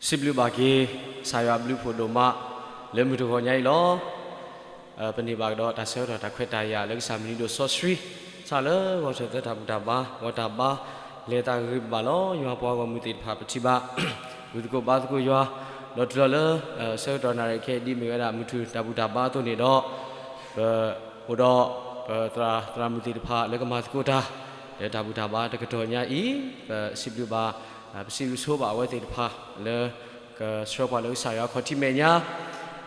စံးဘျုးဘၣ်က့ၤ ကစၢ်ယွၤအဘျုးဖှိၣ်ဒိၣ်မး လၢမုၢ်တဂီၤညါအံၤလီၤ. ပန့ၢ်ဘၣ်ကဒီးတၢ်ဆၢကတီၢ်တၢ်ခွဲးတၢ်ယာ်လၢကစၢ်မုၢ်နံၤဒိၣ်စီဆှံ, စးလၢဂီၤထၢၣ်သၢတၢ်ဘူၣ်တၢ်ဘါ ဂီၤတၢ်ဘါ လဲၤတၢ်ဂ့ၤဘၣ်လီၤ. ယွၤပှၤဂီၢ်မုၢ်သ့ၣ်တဖၣ်ပထံၣ်ဘၣ် ဂုာ်သကိးဘါသကိးယွၤ, ဒီးတုၤလီၤလၢ ဆၢကတီၢ်နၣ်ရံၣ်ခဲအံၤ ဒ်မ့ၢ်ဝဲဒၣ်မုၢ်ထူၣ်တၢ်ဘူၣ်တၢ်ဘါအသိးန့ၣ်ဒီး ပအိၣ်ဒီး ပသရၣ်သရၣ်မုၣ်သ့ၣ်တဖၣ်လၢကမၤသကိးတၢ် လၢတၢ်ဘူၣ်တၢ်ဘါတကတီၢ်ညါအံၤ ပစံးဘျုးဘၣ် ပစံးဘျုးဆိဘၣ်အဝဲသ့ၣ်တဖၣ်လၢ ကဆှၢပှၤလၢကစၢ်ယွၤခီၣ်ထံးမဲာ်ညါ,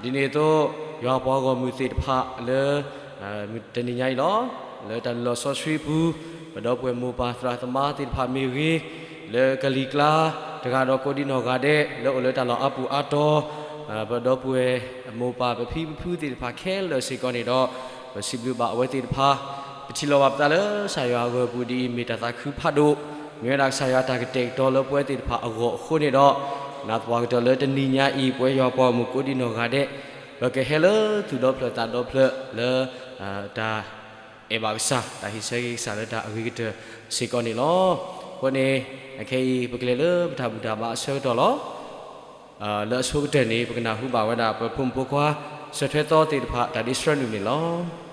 ဒ်န့ၣ်အသိး ယွၤပှၤဂီၢ်မုၢ်သ့ၣ်တဖၣ်လၢ တနံၤညါအံၤလီၤ. လၢတၢ်လုၢ်လီၢ်စီဆှံအပူၤ ပဒီပုၢ်ဝဲၢ်မိၢ်ပၢ်သရၣ်သမါသ့ၣ်တဖၣ်မ့ၢ်ဂ့ၤ, လၢကလံၤကျါ တဂၤဒီးကိးဒံနီၢ်ဂၤဒဲး လၢအိၣ်လၢတၢ်လီၢ်အါပူၤအါတီၤ ပဒီပုၢ်ဝဲၢ်မိၢ်ပၢ်ပဖံပဖုသ့ၣ်တဖၣ်ခဲလၢာ်စ့ၢ်ကီးန့ၣ်ဒီး ပစံးဘျုးဘၣ်အဝဲသ့ၣ်တဖၣ်, ပထံၣ်လိာ်ဘၣ်ပသးလၢကစၢ်ယွၤအဂီၢ်အပူၤဒ်အံၤ မ့ၢ်တၢ်သးခုဖးဒိၣ်, မ့ၢ်ဝဲဒၣ်ကစၢ်ယွၤတၢ်ကတဲာ်ကတီၤလၢပဝဲသ့ၣ်တဖၣ်အဂီၢ်အဃိန့ၣ်ဒီး နာ်သပှၢ်ကတၢၢ်လၢတနံၤညါအံၤ ပဝဲယွၤပှၤဂီၢ်မုၢ်ကိးဒံနီၢ်ဂၤဒဲး ပကဟဲလၢသူၣ်ဒီဖျၢၣ်သးဒီဖျၢၣ်လၢ တၢ် အဲၣ်ဘၣ်ကစၢ်, တၢ်ဟ့ၣ်ဆၢက့ၤကစၢ်လၢတၢ်အဂ့ၤကတၢၢ်စ့ၢ်ကီးန့ၣ်လီၤ. အဃိန့ၣ် အခဲအံၤ ပကလဲၤလၢပတၢ်ဘူၣ်တၢ်ဘါအဆၢကတီၢ်လီၤ. လၢအဆိကတၢၢ်န့ၣ် ပကနၢ်ဟူဘၣ်ဝဲဒၣ် ပဖိမုၣ်ဖိခွါ စၢၤထွဲသီသ့ၣ်တဖၣ် တၢ်ဒ့ဆှၢနုာ်န့ၣ်လီၤ.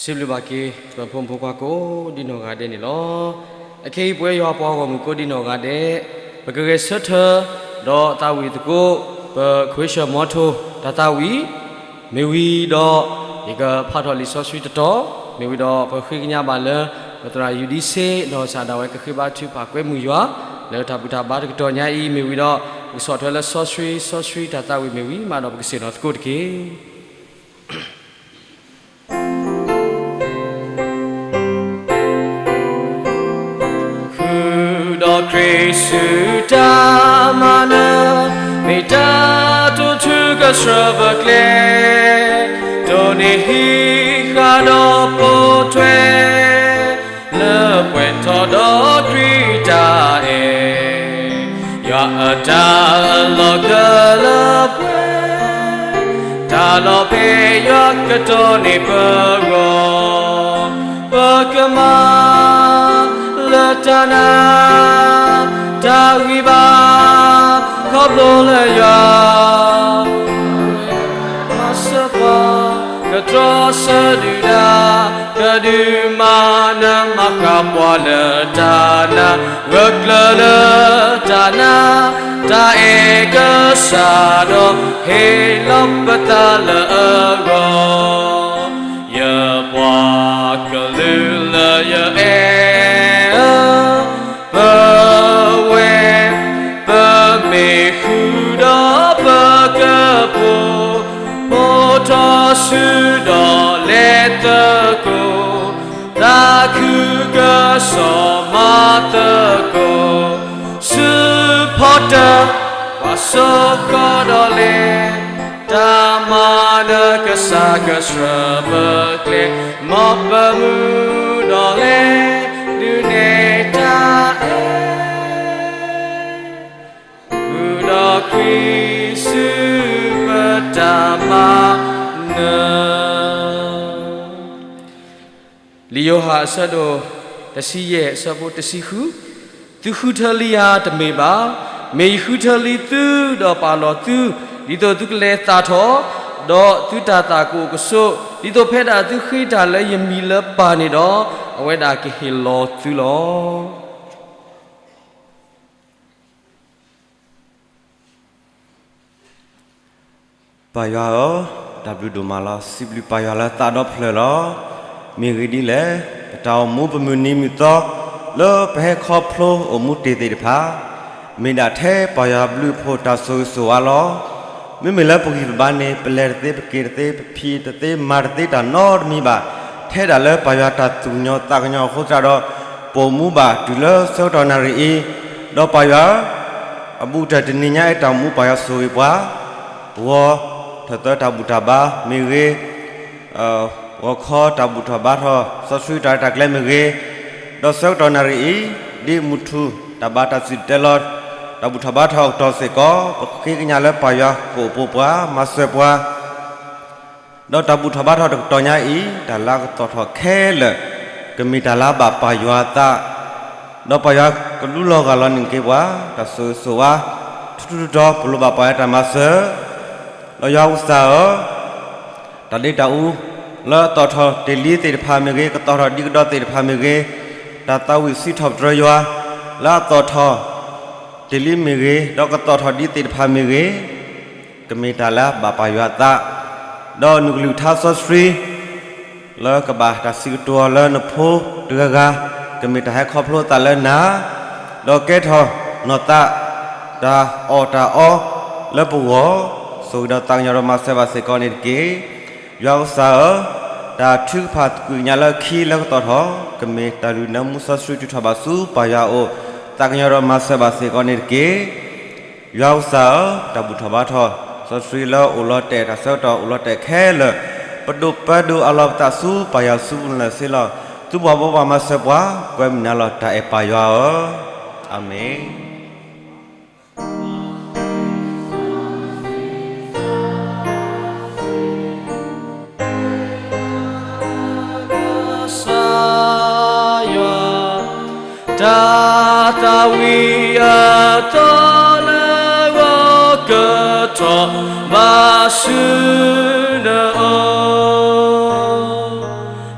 စံးဘျုးဘၣ်က့ၤ ပဖိမုၣ်ဖိခွါကိးဒ်နီၢ်ဂၤဒဲးန့ၣ်လီၤ. အခဲအံၤပဝဲယွၤပှၤဂီၢ်မုၢ်ကိးဒ်နီၢ်ဂၤဒဲး, ပကဂဲၤဆၢထၢၣ် ဒီးသးဝံၣ်သကိး ပ question motto တၢ်သးဝံၣ် မ့ၢ်ဝံၤဒီး ယကဖးထီၣ်လံာ်စီဆှံတတီၤ, မ့ၢ်ဝံၤဒီးပဃ့ကညးဘၣ်လၢ ပသရၣ်ယူၤဒံစ့ ဒီးစးဒၣ်ဝဲကဃ့ဘါထုကဖၣ်ကွဲမုာ်ယွၤ လၢတၢ်ဘူၣ်တၢ်ဘါတကတီၢ်ညါအံၤ မ့ၢ်ဝံၤဒီး ပကဆီၣ်ထွဲလၢစီဆှံ စီဆှံတၢ်သးဝံၣ်မ့ၢ်ဝံၤမးဒီးပကဆ့ၣ်နီၤသကိးတက့ၢ်. ဃုာ်ဒီးခရံာ်ဆူတၢ်မၤနၢၤ, မ့ၢ်တၢ်တိာ်ထူကဆှၢပကျဲ, တိၢ်န့ၢ်ဟံးဃာ်ဒီးပိာ်ထွဲ လၢပှဲၤထီၣ်ဒီးခရံာ်တၢ်အဲၣ်, ယွၤအတၢ်အၢၣ်လီၤကလၢပှဲၤ, တၢ်လီၤဖဲယွၤကတီၢ်န့ၢ်ပဂီၢ်, ပကမၤလၢတၢ်နာ်, တၢ်ဂံၢ်ဘါ, ခီဖျိလၢယွၤ မၤစၢၤပှၤ, ကတြီဆၢဒုၣ်ဒါ, ကဒုးမၤနၢၤမၤဃၣ်ပှၤလၢတၢ်နာ်, ဂၢၢ်ကျၢၤလၢတၢ်နာ်, တၢ်အဲၣ်ကစၢ်ဒီး ဟ့ၣ်လီၤပသးလၢအဂီၢ်, ယပှၤကလုာ်လၢယအဲၣ်ဧၢ ပဝဲ ပမ့ၢ်ဃုာ်ဒီးပကပိာ်, ပိာ်ထီၣ်ဆူဒီးလဲၤသကိး, သးခုကစီၣ်မၤသကိး, ဆူဖီတၢၣ် ပှၤစိဃီဒီးလဲၤ, တၢ်မၤနၢၤကစၢ်ကဆှၢပကျဲ, မ်ပမုၢ်ဒီးလဲၤ ဒုးနဲၣ်တၢ်အဲၣ် ဃုာ်ဒီးခရံာ်ဆူပတၢ်မၤနၢၤ. လံာ်ယိၤဟၣ်အဆၢဒိၣ်တဆံယဲၢ်အဆၢဖိတဆံဃု, သုဃုထၢလံယၤတမ့ၢ်ဘၣ်, မ့ၢ်ယဃုထၢလံသုဒီးပာ်လီၤသု, ဒ်သိးသုကလဲၤသၣ်ထီၣ်, ဒီးသုတၢ်သၣ်ကအိၣ်ကဆိး, ဒ်သိးဖဲဒၣ်သုဃ့တၢ်လၢယမံၤလၢပၢ်န့ၣ်ဒီး, အဝဲဒၣ်ကဟ့ၣ်လီၤသုလီၤ. ပၢ်ယွၤဧၢ, တၢ်ဘျုးဒိၣ်မးလီၤ. စံးဘျုးပၢ်ယွၤလၢသးဒီဖျၢၣ်လီၤ. မ့ၢ်ဂ့ၢ်ဒ်လဲၣ်, ပတၢ်အိၣ်မူပမုၢ်နံၤမုၢ်သီ လၢပဟဲခီဖျိအိၣ်မူတ့ၢ်သ့ၣ်တဖၣ်, မ့ၢ်ဒၣ်ထဲပၢ်ယွၤဘျုးအဖှိၣ်တၢ်ဆိၣ်ဂ့ၤဆိၣ်ဝါလီၤ. မ့မ့ၢ်လၢပဂံၢ်ပဘါန့ၣ် ပလဲၤတသ့ ပက့ၤတသ့ ပဖံးတသ့ မၤတသ့တၢ်နီတမံၤဘၣ်, ထဲဒၣ်လၢပၢ်ယွၤတၢ်သူၣ်ကညီၤသးကညီၤအဃိသတးဒီး ပအိၣ်မူဘၣ်တုၤလၢဆၢကတီၢ်နၣ်ရံၣ်အံၤ, ဒီးပၢ်ယွၤ အဘူးကတၢၢ်တနံၤညါအံၤ တၢ်အိၣ်မူပၢ်ယွၤဆိၣ်ဂ့ၤပှၤ, ဂီၤထၢၣ်သၢတၢ်ဘူၣ်တၢ်ဘါမ့ၢ်ဂ့ၤ, ဂီၤခီတၢ်ဘူၣ်ထီၣ်ဘါထီၣ် စီဆှံတၢ်ရဲၣ်တၢ်ကျဲၤမ့ၢ်ဂ့ၤ, ဒီးဆၢကတီၢ်နၣ်ရံၣ်အံၤ ဒ်မုၢ်ထူၣ်တၢ်ဘါတၢ်စံၣ်တဲၤတဲလီၤ တၢ်ဘူၣ်ထီၣ်ဘါထီၣ်အကတီၢ်စ့ၢ်ကီး ပဃ့ကညးလၢပၢ်ယွၤကအိၣ်ပိာ်ပှၤ မၤစၢၤပှၤ ဒီးတၢ်ဘူၣ်ထီၣ်ဘါထီၣ်တကတီၢ်ညါအံၤ တၢ်လၢအကသီၣ်ထီၣ်ခဲလၢာ် ကမ့ၢ်တၢ်လၢအဘၣ်ပၢ်ယွၤအသး, ဒီးပၢ်ယွၤကလူလီၤဂာ်လီၤန့ၢ်က့ၤပှၤ တၢ်ဆိၣ်ဂ့ၤဆိၣ်ဝါ ထူထူတီတီ ပလိၣ်ဘၣ်ပၢ်ယွၤတၢ်မၤစၢၤ, ဒီးယွၤကစၢ်ဧၢ, တၢ်ဒ့တၢ်အူ လၢအသီၣ်ထီၣ်တ့ၢ်လံသ့ၣ်တဖၣ်မ့ၢ်ဂ့ၤ, ကသီၣ်ထီၣ်ဒံကဒီးသ့ၣ်တဖၣ်မ့ၢ်ဂ့ၤ, တၢ်သးဝံၣ်စံးထီၣ်ပတြၢၤယွၤ လၢအသီၣ်ထီၣ်တ့ၢ်လံမ့ၢ်ဂ့ၤ, ဒီးကသီၣ်ထီၣ်ဒံသ့ၣ်တဖၣ်မ့ၢ်ဂ့ၤ, ကမ့ၢ်တၢ်လၢအဘၣ်ပၢ်ယွၤအသး, ဒီးနကလုၢ်ကထါစီဆှံ လၢကဘၣ်တၢ်စံးကတိၤအီၤလၢနဖိတဂၤဂၤ, ကမ့ၢ်တၢ်ဟဲခီဖျိအသးလၢနၤ, ဒီးကဲထီၣ်နီၢ်သး တၢ်အီၣ်တၢ်အီလၢပဂီၢ်, ဆိၣ်ဂ့ၤဒီးသးကညီၤဒီးမၤစၢၤဘၣ်စ့ၢ်ကီးန့ၣ်တက့ၢ်. ယွၤကစၢ်ဧၢ, တၢ်ထုကဖၣ်သကွံာ်ကညးလၢခံလၢကသီၣ်ထီၣ်, ကမ့ၢ်တၢ်လုၢ်နၢမူစီဆှံထုးထီၣ်ဘၣ်ဆူပၢ်ယွၤအအိၣ်, သးကညီၤဒီးမၤစၢၤဘၣ်စ့ၢ်ကီးန့ၣ်တက့ၢ်. ယွၤကစၢ်ဧၢ, တၢ်ဘူၣ်ထီၣ်ဘါထီၣ် စီဆှံလၢအိၣ်လီၤတဲာ် တၢ်ဆၢကတီၢ်အိၣ်လီၤတဲာ်ခဲလၢာ်, ပဒိၣ်ပၢဒိၣ်အလီၢ်ပသးဆူပၢ်ယွၤဆူပူၤလၢ်စ့လီၤ. သုဘှီဘိဘၣ်မၤစၢၤပှၤ, ကွဲမုာ်နၤလီၤ တၢ်အဲၣ်ပၢ်ယွၤဧၢ, အၤမ့ၣ်. ကစၢ်ယွၤ, တၢ်သးဝံၣ်အသီလၢဂီၤကထီၣ်ဘၣ်ဆူနအိၣ်,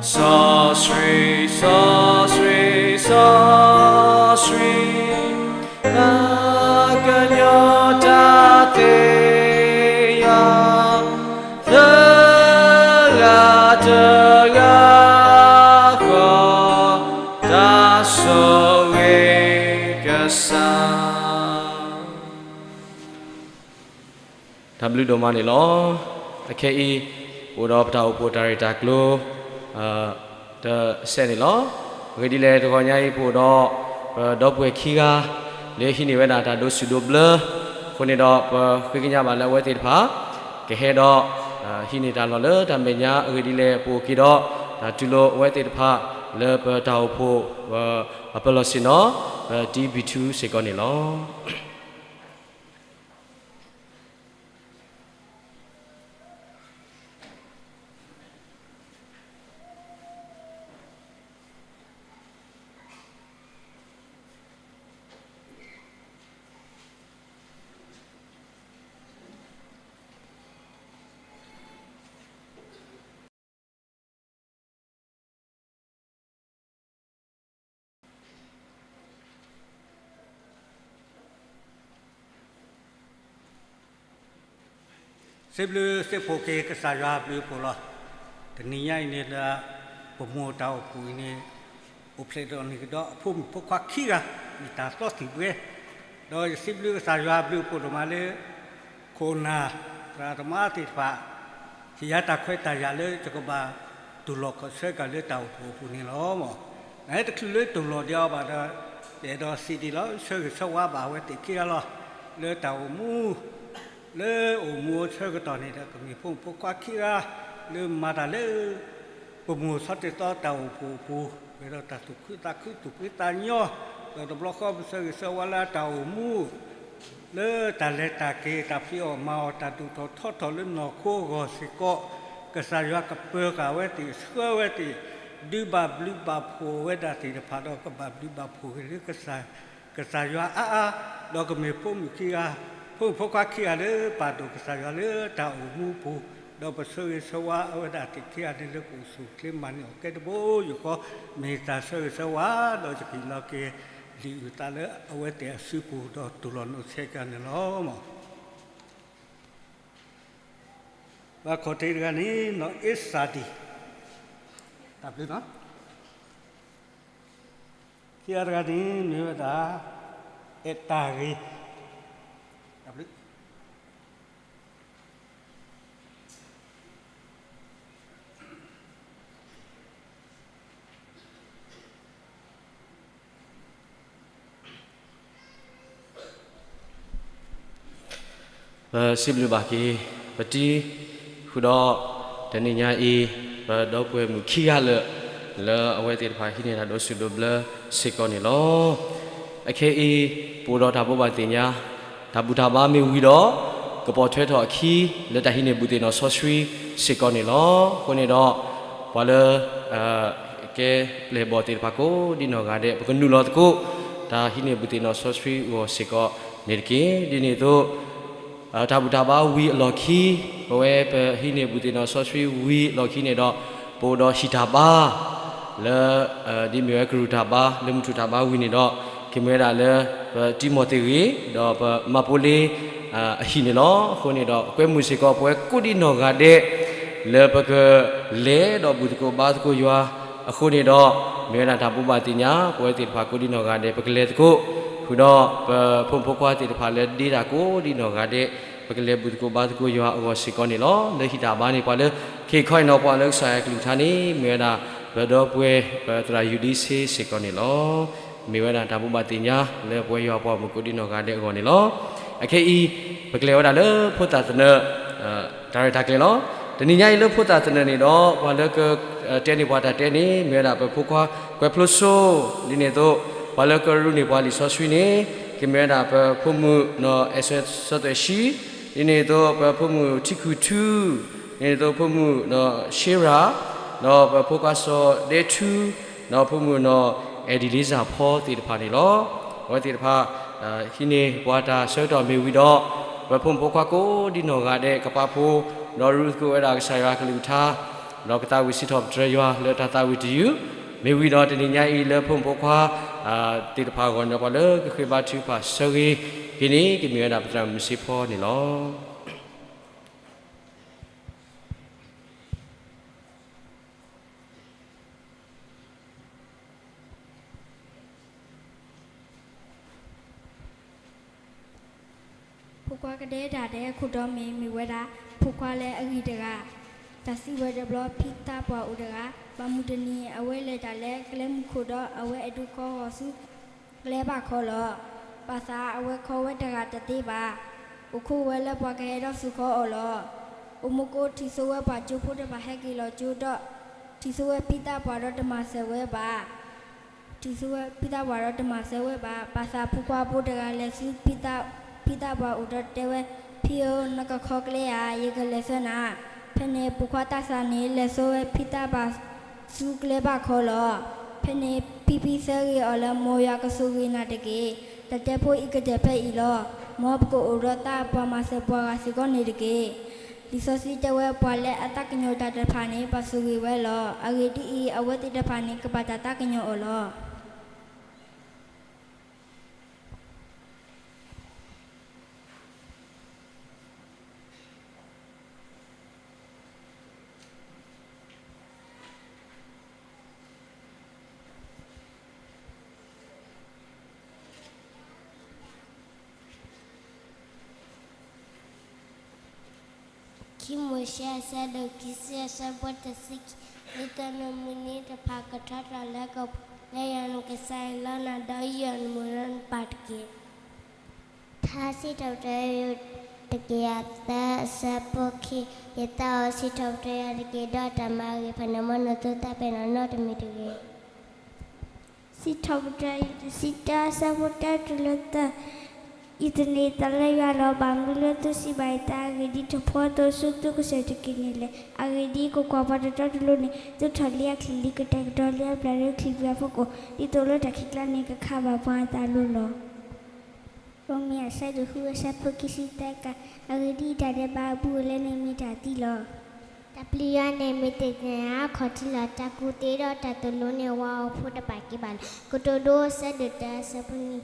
စီ တၢ်ဘျုးဒိၣ်မးန့ၣ်လီၤ. အခဲအံၤ ပအိၣ်ဒီးပတၢ်အိၣ်ဖှိၣ်တၢ်ရဲၣ်တၢ်ကျဲၤ တစဲးန့ၣ်လီၤ. အဂ့ၢ်ဒ်လဲၣ် တဂီၤညါအံၤ ပအိၣ်ဒီး ပဒီပုၢ်ဝဲၢ်ခံဂၤ လၢဟံးန့ၢ်ဝဲဒၣ်တၢ်ဒိးဆူၣ်ဒိးဘျၢ, အဃိန့ၣ်ဒီး ပဃ့ကညးဘၣ်လၢအဝဲသ့ၣ်တဖၣ် ကဟဲဒီး ဟံးန့ၢ်တၢ်လီၢ်လၢတၢ်မဲာ်ညါ အဂ့ၢ်ဒ်လဲၣ် ပအိၣ်က့ၤဒီး တၢ်တူၢ်လိာ်အဝဲသ့ၣ်တဖၣ် လၢပတၢ်အိၣ်ဖှိၣ် အပၢၤလီၢ်ဆ့ၣ်နီၤ ပတံဘံၣ်ထူစ့ၢ်ကီးန့ၣ်လီၤ. စံးဘျုးစံးဖှိၣ်က့ၤကစၢ်ယွၤအဘျုးအဖှိၣ်လီၤ. တနံၤညါအံၤန့ၣ်ဒီး ပမိၢ်တၢ်အိၣ်ဖှိၣ်အံၤန့ၣ် အိၣ်ဖျဲၣ်ထီၣ်န့ၢ်ကဒီးအဖိမုၣ်ဖိခွါခံဂၤ မ့ၢ်တၢ်သီသံၣ်ဘှဲ, ဒီးယစံးဘျုးကစၢ်ယွၤအဘျုးအဖှိၣ်ဒိၣ်မးလၢ ခိၣ်နၢ် သရၣ်သမါသ့ၣ်တဖၣ် ဟ့ၣ်ယၤတၢ်ခွဲးတၢ်ယာ်လၢယကဘၣ်တူၢ်လိာ်ခီၣ်ဆၢကၤလၢတၢ်အိၣ်ဖှိၣ်အပူၤန့ၣ်လီၤ. နတချုးလၢတူၢ်လိာ်ဒံးအီၤဘၣ်ဒီး ယအဲၣ်ဒိးစံးဒံးလီၤ ဆၢဂ့ၤဆၢဝါဘၣ်အဝဲသ့ၣ်ခံဂၤလီၤ. လၢတၢ်အိၣ်မူ လၢအိၣ်မူအဆၢကတီၢ်န့ၣ်ဒီး ကမ့ၢ်ဖိမုၣ်ဖိခွါခံဂၤ လၢမၤတၢ်လၢ ပမိၢ်ဆီတ့ၢ်သီတၢ်အိၣ်ဖှိၣ်အပူၤ ပှဲၤဒီးတၢ်သူၣ်ခုသးခုသူၣ်ဖှံသးညီ, ဒီးတဘျီဃီပဆၢဂ့ၤဆၢဝါလၢတၢ်အိၣ်မူ လၢတၢ်လဲၤတၢ်က့ၤ တၢ်ဖံးအီၣ်မၤအီၣ် တၢ်ဒိၣ်ထီၣ်ထီထီၣ်လၢနီၢ်ခိအဂီၢ်စ့ၢ်ကီး, ကစၢ်ယွၤကပၢၤဃာ်အဝဲသ့ၣ် ဆှၢအဝဲသ့ၣ် ဒုးဘၣ်ဘျုးဘၣ်ဖှိၣ်ဝဲဒၣ်သ့ၣ်တဖၣ်ဒီး ကဘၣ်ဘျုးဘၣ်ဖှိၣ်က့ၤလၢ ကစၢ်ယွၤအါအါ, ဒီးကမ့ၢ်ဖိမုၣ်ခံဂၤ, ဖိမုၣ်ဖိခွါခံဂၤလၢပာ်ဒိၣ်ကစၢ်ယွၤလၢတၢ်အိၣ်မူအပူၤ, ဒီးပဆၢဂ့ၤဆၢဝါအဝဲဒၣ်သ့ၣ်ခံဂၤန့ၣ်လၢကအိၣ်ဆူၣ်အိၣ်ချ့မၤန့ၢ်အီၣ်ကဲတဘိယူၢ်ဃီ, မ့ၢ်တၢ်ဆၢဂ့ၤဆၢဝါ ဒီးယကဟ့ၣ်လီၤက့ၤ လံာ်အုၣ်သးလၢအဝဲသ့ၣ်အစုပူၤ ဒီးတူၢ်လိာ်နီၢ်ဆဲးကၤန့ၣ်လီၤ. ဘၣ်ခိၣ်ထံးတဂၤန့ၣ် နီၢ်အ့စၢ်ဒံၣ်, တၢ်ဘျုးလီၤ. ခံဂၤတဂၤန့ၣ် မ့ၢ်ဝဲဒၣ် အဲၣ်တၢ်ဂ့ၤ, တၢ်ဘျုး. ပစံးဘျုးဘၣ်က့ၤ ပတံၤ, ဃုာ်ဒီး တနံၤညါအံၤ ပဒီပုၢ်ဝဲၢ်မုၣ်ခံဂၤလၢာ် လၢအဝဲသ့ၣ်တဖၣ်ဟံးန့ၢ်တၢ်ဒိးဆူၣ်ဒိးဘျၢစ့ၢ်ကီးန့ၣ်လီၤ. အခဲအံၤ ပအိၣ်ဒီးတၢ်ဘိးဘၣ်သ့ၣ်ညါ, တၢ်ဘူၣ်တၢ်ဘါမ့ၢ်ဝံၤဒီး ကပိာ်ထွဲထီၣ်အခံ လၢတၢ်ဟံးန့ၢ်ဘူၣ်သ့ၣ်နီၣ်စီဆှံစ့ၢ်ကီးန့ၣ်လီၤ. အဃိန့ၣ်ဒီး ပှၤလၢ ကဲပျဲၢ်ဘီၣ်သ့ၣ်တဖၣ်ကိးဒ်နီၢ်ဂၤဒဲး ပကနုာ်လီၤသကိး တၢ်ဟံးန့ၢ်ဘူၣ်သ့ၣ်နီၣ်စီဆှံအဂီၢ်စ့ၢ်ကီးန့ၣ်တက့ၢ်. ဒ်န့ၣ်အသိး တၢ်ဘူၣ်တၢ်ဘါဝံၤအလီၢ်ခံ, ပဝဲပဟံးန့ၢ်ဘူၣ်သ့ၣ်နီၣ်စီဆှံဝံၤအလီၢ်ခံန့ၣ်ဒီး ပအိၣ်ဒီးဟံၣ်တၢ်ဘါ လၢ ဒ်မ့ၢ်ဝဲကရူၢ်တၢ်ဘါ လၢမုၢ်ထူၣ်တၢ်ဘါဝံၤန့ၣ်ဒီး ကမ့ၢ်ဝဲဒၣ်လၢ ပတံၤမီၢ်သ့ၣ်ဂ့ၤ ဒီးပမၤပိလ့ အဟံၣ်န့ၣ်လီၤ. အဃိန့ၣ်ဒီး ကွဲမုာ်စ့ၢ်ကီး ပဝဲကိးဒ်နီၢ်ဂၤဒဲး လၢပကလဲၤဒီးဘူၣ်သကိးဘါသကိးယွၤအဃိန့ၣ်ဒီး မ့ၢ်ဝဲဒၣ်တၢ်ဘိးဘၣ်သ့ၣ်ညါ ပဝဲသ့ၣ်တဖၣ်ကိးဒ်နီၢ်ဂၤဒဲး ပကလဲၤသကိး ဃုာ်ဒီးပဖိမုၣ်ဖိခွါသ့ၣ်တဖၣ်လၢဒ့တၢ်ကိးဒ်နီၢ်ဂၤဒဲး ပကလဲၤဘူၣ်သကိးဘါသကိးယွၤအဂီၢ်စ့ၢ်ကီးန့ၣ်လီၤ. လၢဟံၣ်တၢ်ဘါန့ၣ် ပှၤလၢ ခ့ခီအံၤနီၤ ပှၤလၢကစၢ်ယွၤကလုၢ်ကထါန့ၣ် မ့ၢ်ဝဲဒၣ် ပဒီပုၢ်ဝဲၢ် ပသရၣ်ယူၤဒ့ဆ့စ့ၢ်ကီးန့ၣ်လီၤ. မ့ၢ်ဝဲဒၣ်တၢ်ဘိးဘၣ်သ့ၣ်ညါ လၢပဝဲယွၤပှၤမုၣ်ကိးဒ်နီၢ်ဂၤဒဲးအဂီၢ်န့ၣ်လီၤ. အခဲအံၤ ပကလဲၤဝဲဒၣ်လၢဖိသၣ်သနၢၣ် တၢ်ရဲၣ်တၢ်ကျဲၤလီၤ. တနံၤညါအံၤလၢဖိသၣ်သနၢၣ်န့ၣ်ဒီး ပှၤလၢက တဲန့ၢ်ပှၤတၢ်တဲန့ၣ် မ့ၢ်ဝဲဒၣ်ပဖိခွါကွဲးဖျိစိ ဒ်န့ၣ်အသိး ပှၤလၢကရူၢ်န့ၢ်ပှၤလံာ်စီဆှံန့ၣ် ကမ့ၢ်ဝဲဒၣ်ပဖိမုၣ်နီၢ်အဲၣ်စဲးစီၤသွဲၣ်ဆှံ ဒ်န့ၣ်အသိး ပဖိမုၣ်ထံခုၣ်ထူ ဒ်န့ၣ်အသိး ဖိမုၣ်နီၢ်ရှ့ရၤ ဒီးပဖိခွါစီၤဒဲထူ ဒီးဖိမုၣ်နီၢ်အဲၣ်ဒံၣ်လ့စၢ်ဖီသ့ၣ်တဖၣ်န့ၣ်လီၤ. အဝဲသ့ၣ်တဖၣ် ဟံးန့ၢ်ပှၤတၢ်ဆၢကတီၢ်မ့ၢ်ဝံၤဒီး ပဖိမုၣ်ဖိခွါကိးဒ်နီၢ်ဂၤဒဲးကပာ်ဖှိၣ် ဒီးရူၢ်သကိးဝဲဒၣ်ကစၢ်ယွၤကလုၢ်ကထါ ဒီးကသးဝံၣ်စံးထီၣ်ပတြၢၤယွၤလၢတၢ်သးဝံၣ်တယုၢ် မ့ၢ်ဝံၤဒီးတနံၤညါအံၤလၢဖိမုၣ်ဖိခွါ သ့ၣ်တဖၣ်အဂီၢ်န့ၣ် ပှၤလၢကဃ့ဘါထုကဖၣ်ဆၢဂ့ၤက့ၤန့ၣ် ကမ့ၢ်ဝဲဒၣ်ပသရၣ်မုၣ်စ့ဖီန့ၣ်လီၤ. ဖိခွါကဒဲဒၣ်ဒဲး ခိၣ်တီမ့ၢ်မ့ၢ်ဝဲဒၣ် ဖိခွါလၢအဂံၢ်တဂၤ, တၢ်စံးဝဲတဘျီ ဖံသးပှၢ်အိၣ်တဂၤ, ဘၣ်မုၢ်တနံၤ အဝဲလဲၤတၢ်လၢကျဲမုၢ်ခိၣ်ဒီး အဝဲအဲၣ်ဒိးခီဂီၤဆူ ကျဲဘၣ်ခီလီၤ. ဘၣ်ဆၣ်အဝဲခီဝဲတဂၤတသ့ဘၣ်. အိၣ်ခိးဝဲလၢပှၤကဟဲဒီးဆူၣ်ခီအီၤလီၤ. အိၣ်မူကိး ထံၣ်ဆိဝဲပှၤကၠိဖိတဖၣ်ဟဲက့ၤလီၤကၠိဒီး ထံၣ်ဆိဝဲဖံသးပှၢ်ဒီးတမၤစၢၤဝဲဘၣ်. ထံၣ်ဆိဝဲဖံသးပှၢ်ဒီးတမၤစၢၤဝဲဘၣ်. ဘၣ်ဆၣ်ဖိခွါဖိတဂၤလဲၤဆူ ဖံသးပှၢ်အိၣ်ဒီးတဲဝဲ, ဖံဧၢ, နကခီကျဲဧါ, ယကလဲၤဆှၢနၤ. ဖဲန့ၣ်ပိာ်ခွါသးစၢ်န့ၣ် လဲၤဆှၢဝဲဖံသးပှၢ်ဆူကျဲဘၣ်ခီလီၤ. ဖဲန့ၣ် ဖံဖံဆၢဂ့ၤအီၤလၢ မ်ယွၤကဆိၣ်ဂ့ၤနၤတက့ၢ်. တၢ်တဲဖိအံၤကတၢၢ်ဖဲအံၤလီၤ. မ်ပကအိၣ်ဒီးသးပှၢ်မၤစၢၤပှၤဂၤစ့ၢ်ကီးန့ၣ်တက့ၢ်. လံာ်စီဆှံတဲဝဲ ပှၤလၢအသးကညီၤတၢ်တဖၣ်န့ၣ် ပှၤဆိၣ်ဂ့ၤဝဲလီၤ. အဂ့ၢ်ဒ်အံၤ, အဝဲသ့ၣ်တဖၣ်န့ၣ် ကဘၣ်တၢ်သးကညီၤအီၤလီၤ. ခံမိၤၡ့ အဆၢဒိၣ်ခံဆံ အဆၢဖိတဆံခံ, ဒ်သိးနမုၢ်နံၤတဖၣ်ကထီထီၣ်လၢကပူၤ, လဲၤယွၤနကစၢ်ယွၤလၢနၤ, ဒီးယွၤနမူရၢနပၢ်တက့ၢ်. ထါစံးထီၣ်ပတြၢၤယွၤတကယၤသၢ အဆၢဖိခံ, ယသးအိၣ်စံးထီၣ်ပတြၢၤယွၤတက့ၢ်, ဒီးတၢ်မၤဂ့ၤဖဲန့ၣ် မ်နသိသးပဲနီၢ်နီၢ်တမံၤတဂ့ၤ. စံးထီၣ်ပတြၢၤ ယတဆံတၢ အဆၢဖိတၢတုၤလၢသၢ, ယသန့ၤသးလၢယွၤလီၤ. ဘၣ်မနုၤလၢသုစံးဘၣ်ယသးအဂ့ၢ်ဒ်အံၤ, တဖှီၣ်သိးဆူသုကစၢၢ်တက့ၢ်န့ၣ်လဲၣ်. အဂ့ၢ်ဒ်အံၤ, ကွၢ်ကွၢ်, ပှၤတတီတလိၤန့ၣ် သူၣ်ထီၣ်လံအချံၣ်လံ, ကတဲာ်ကတီၤလံအပျၢ်လၢချံၣ်ပျၢ်ဖိကိာ်, ဒ်သိးလၢတၢ်ခံးကျါန့ၣ် ကခးဘၣ်ပှၤအသးအလိၤလီၤ. ရိမ့ၤ အဆၢဒိၣ်ဃု အဆၢဖိခံဆံသၢက, အဂ့ၢ်ဒ်အံၤ, တၢ်ဒဲးဘးအဘူးအလဲန့ၣ် မ့ၢ်တၢ်သံလီၤ. တၢ်ပျံၤယွၤန့ၣ် မ့ၢ်သ့ၣ်ညါအခီၣ်ထံးလီၤ. တၢ်ကူၣ်သ့ဒီးတၢ်သိၣ်လိန့ၣ် ဝၤအီၤဖိတဘၣ်က့ၤဘၣ်လီၤ. ကတိၤဒိ အဆၢဒိၣ်တၢ အဆၢဖိနွံ.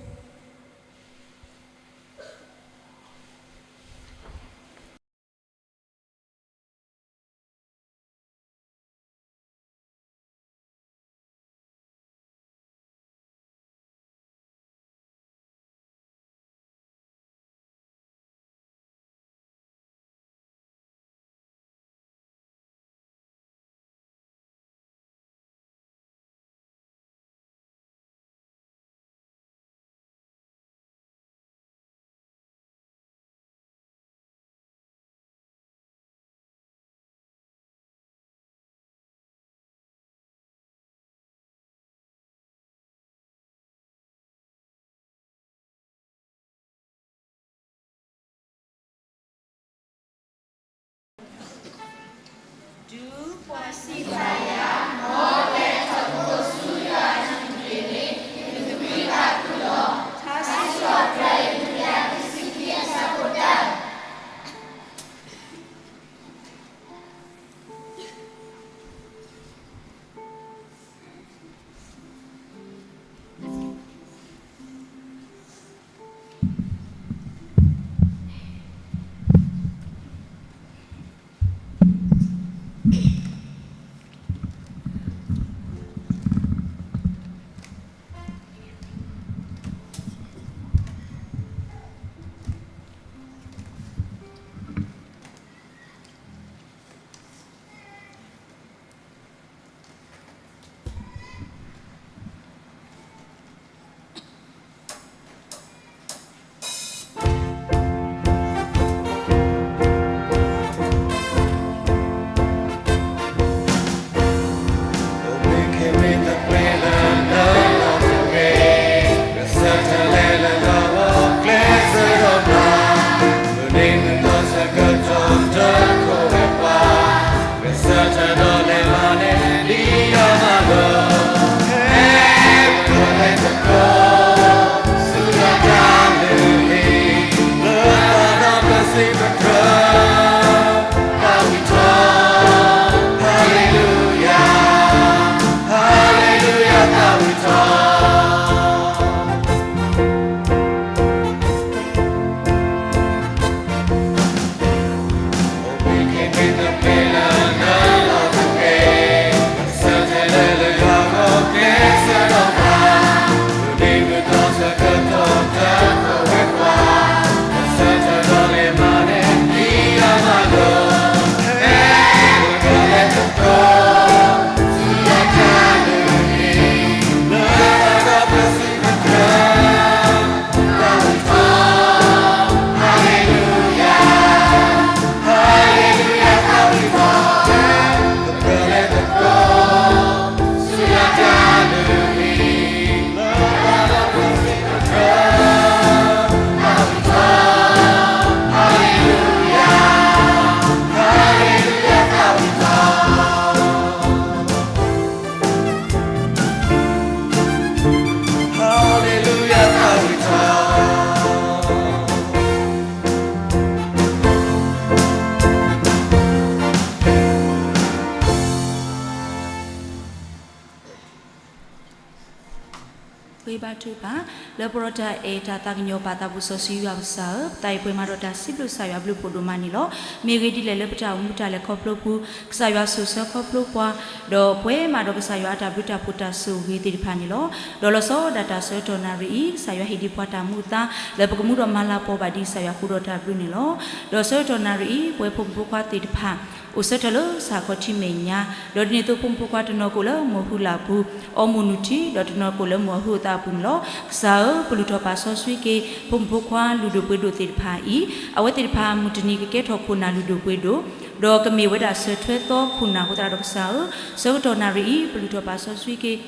ဘါထုကဖၣ်, လၢပဒီးတၢ်အဲၣ်တၢ်သးကညီၤပာ်သးပူၤစီဆှံယွၤကစၢ်ဧၢ, ပသးအံၤပှဲၤမးဒီးတၢ်စံးဘျုးကစၢ်ယွၤဘျုးဖးဒိၣ်မးန့ၣ်လီၤ. မ့ၢ်ဂ့ၢ်ဒ်လဲၣ်လၢပတၢ်အိၣ်မူတၢ်လဲၤခီဖျိပူၤ, ကစၢ်ယွၤဆိၣ်ဆၢခီဖျိပှၤ, ဒီးပှဲၤမးဒီးကစၢ်ယွၤအတၢ်ဘျုးတၢ်ဖှိၣ်တၢ်ဆိၣ်ဂ့ၤသ့ၣ်တဖၣ်န့ၣ်လီၤ. ဒီးလီၤဆီဒၣ်တၢ်ဆၢကတီၢ်နၣ်ရံၣ်အံၤ ကစၢ်ယွၤဟ့ၣ်ဒံးပှၤတၢ်မူအသါ လၢပကမူဒီးမၤလၤကပီၤဘၣ်ဒ်ကစၢ်ယွၤဃုာ်ဒီးတၢ်ဘျုးန့ၣ်လီၤ. ဒီးဆၢကတီၢ်နၣ်ရံၣ်အံၤ ပဝဲဖိမုၣ်ဖိခွါသ့ၣ်တဖၣ် အိၣ်ဆၢထၢၣ်လၢကစၢ်ခီၣ်ထံးမဲာ်ညါ, ဒီးဒ်န့ၣ်အသိးဖိမုၣ်ဖိခွါတနီၤကအိၣ်လၢမိၢ်ဟူလၢ်ပူၤ အီမူၤနုၢ်ထံ, ဒီးတနီၤကအိၣ်လၢမိၢ်အဟၢအသးအပူၤန့ၣ်လီၤ. ကစၢ်ဧၢ, ပလုၢ်ထီၣ်ပာ်စီဆှံက့ၤ ဖိမုၣ်ဖိခွါလုၢ်ဒိၣ်ပှ့ၤဒိၣ်သ့ၣ်တဖၣ်အံၤ, အဝဲသ့ၣ်တဖၣ်မုၢ်တနံၤကကဲထီၣ်ခိၣ်နၢ်လုၢ်ဒိၣ်ပှ့ၤဒိၣ်, ဒီးကမ့ၢ်ဝဲဒၣ်စၢၤထွဲသီခိၣ်နၢ်အဃိသတးဒီးကစၢ်ဧၢ, ဆၢကတီၢ်နၣ်ရံၣ်အံၤ ပလုၢ်ထီၣ်ပာ်စီဆှံက့ၤ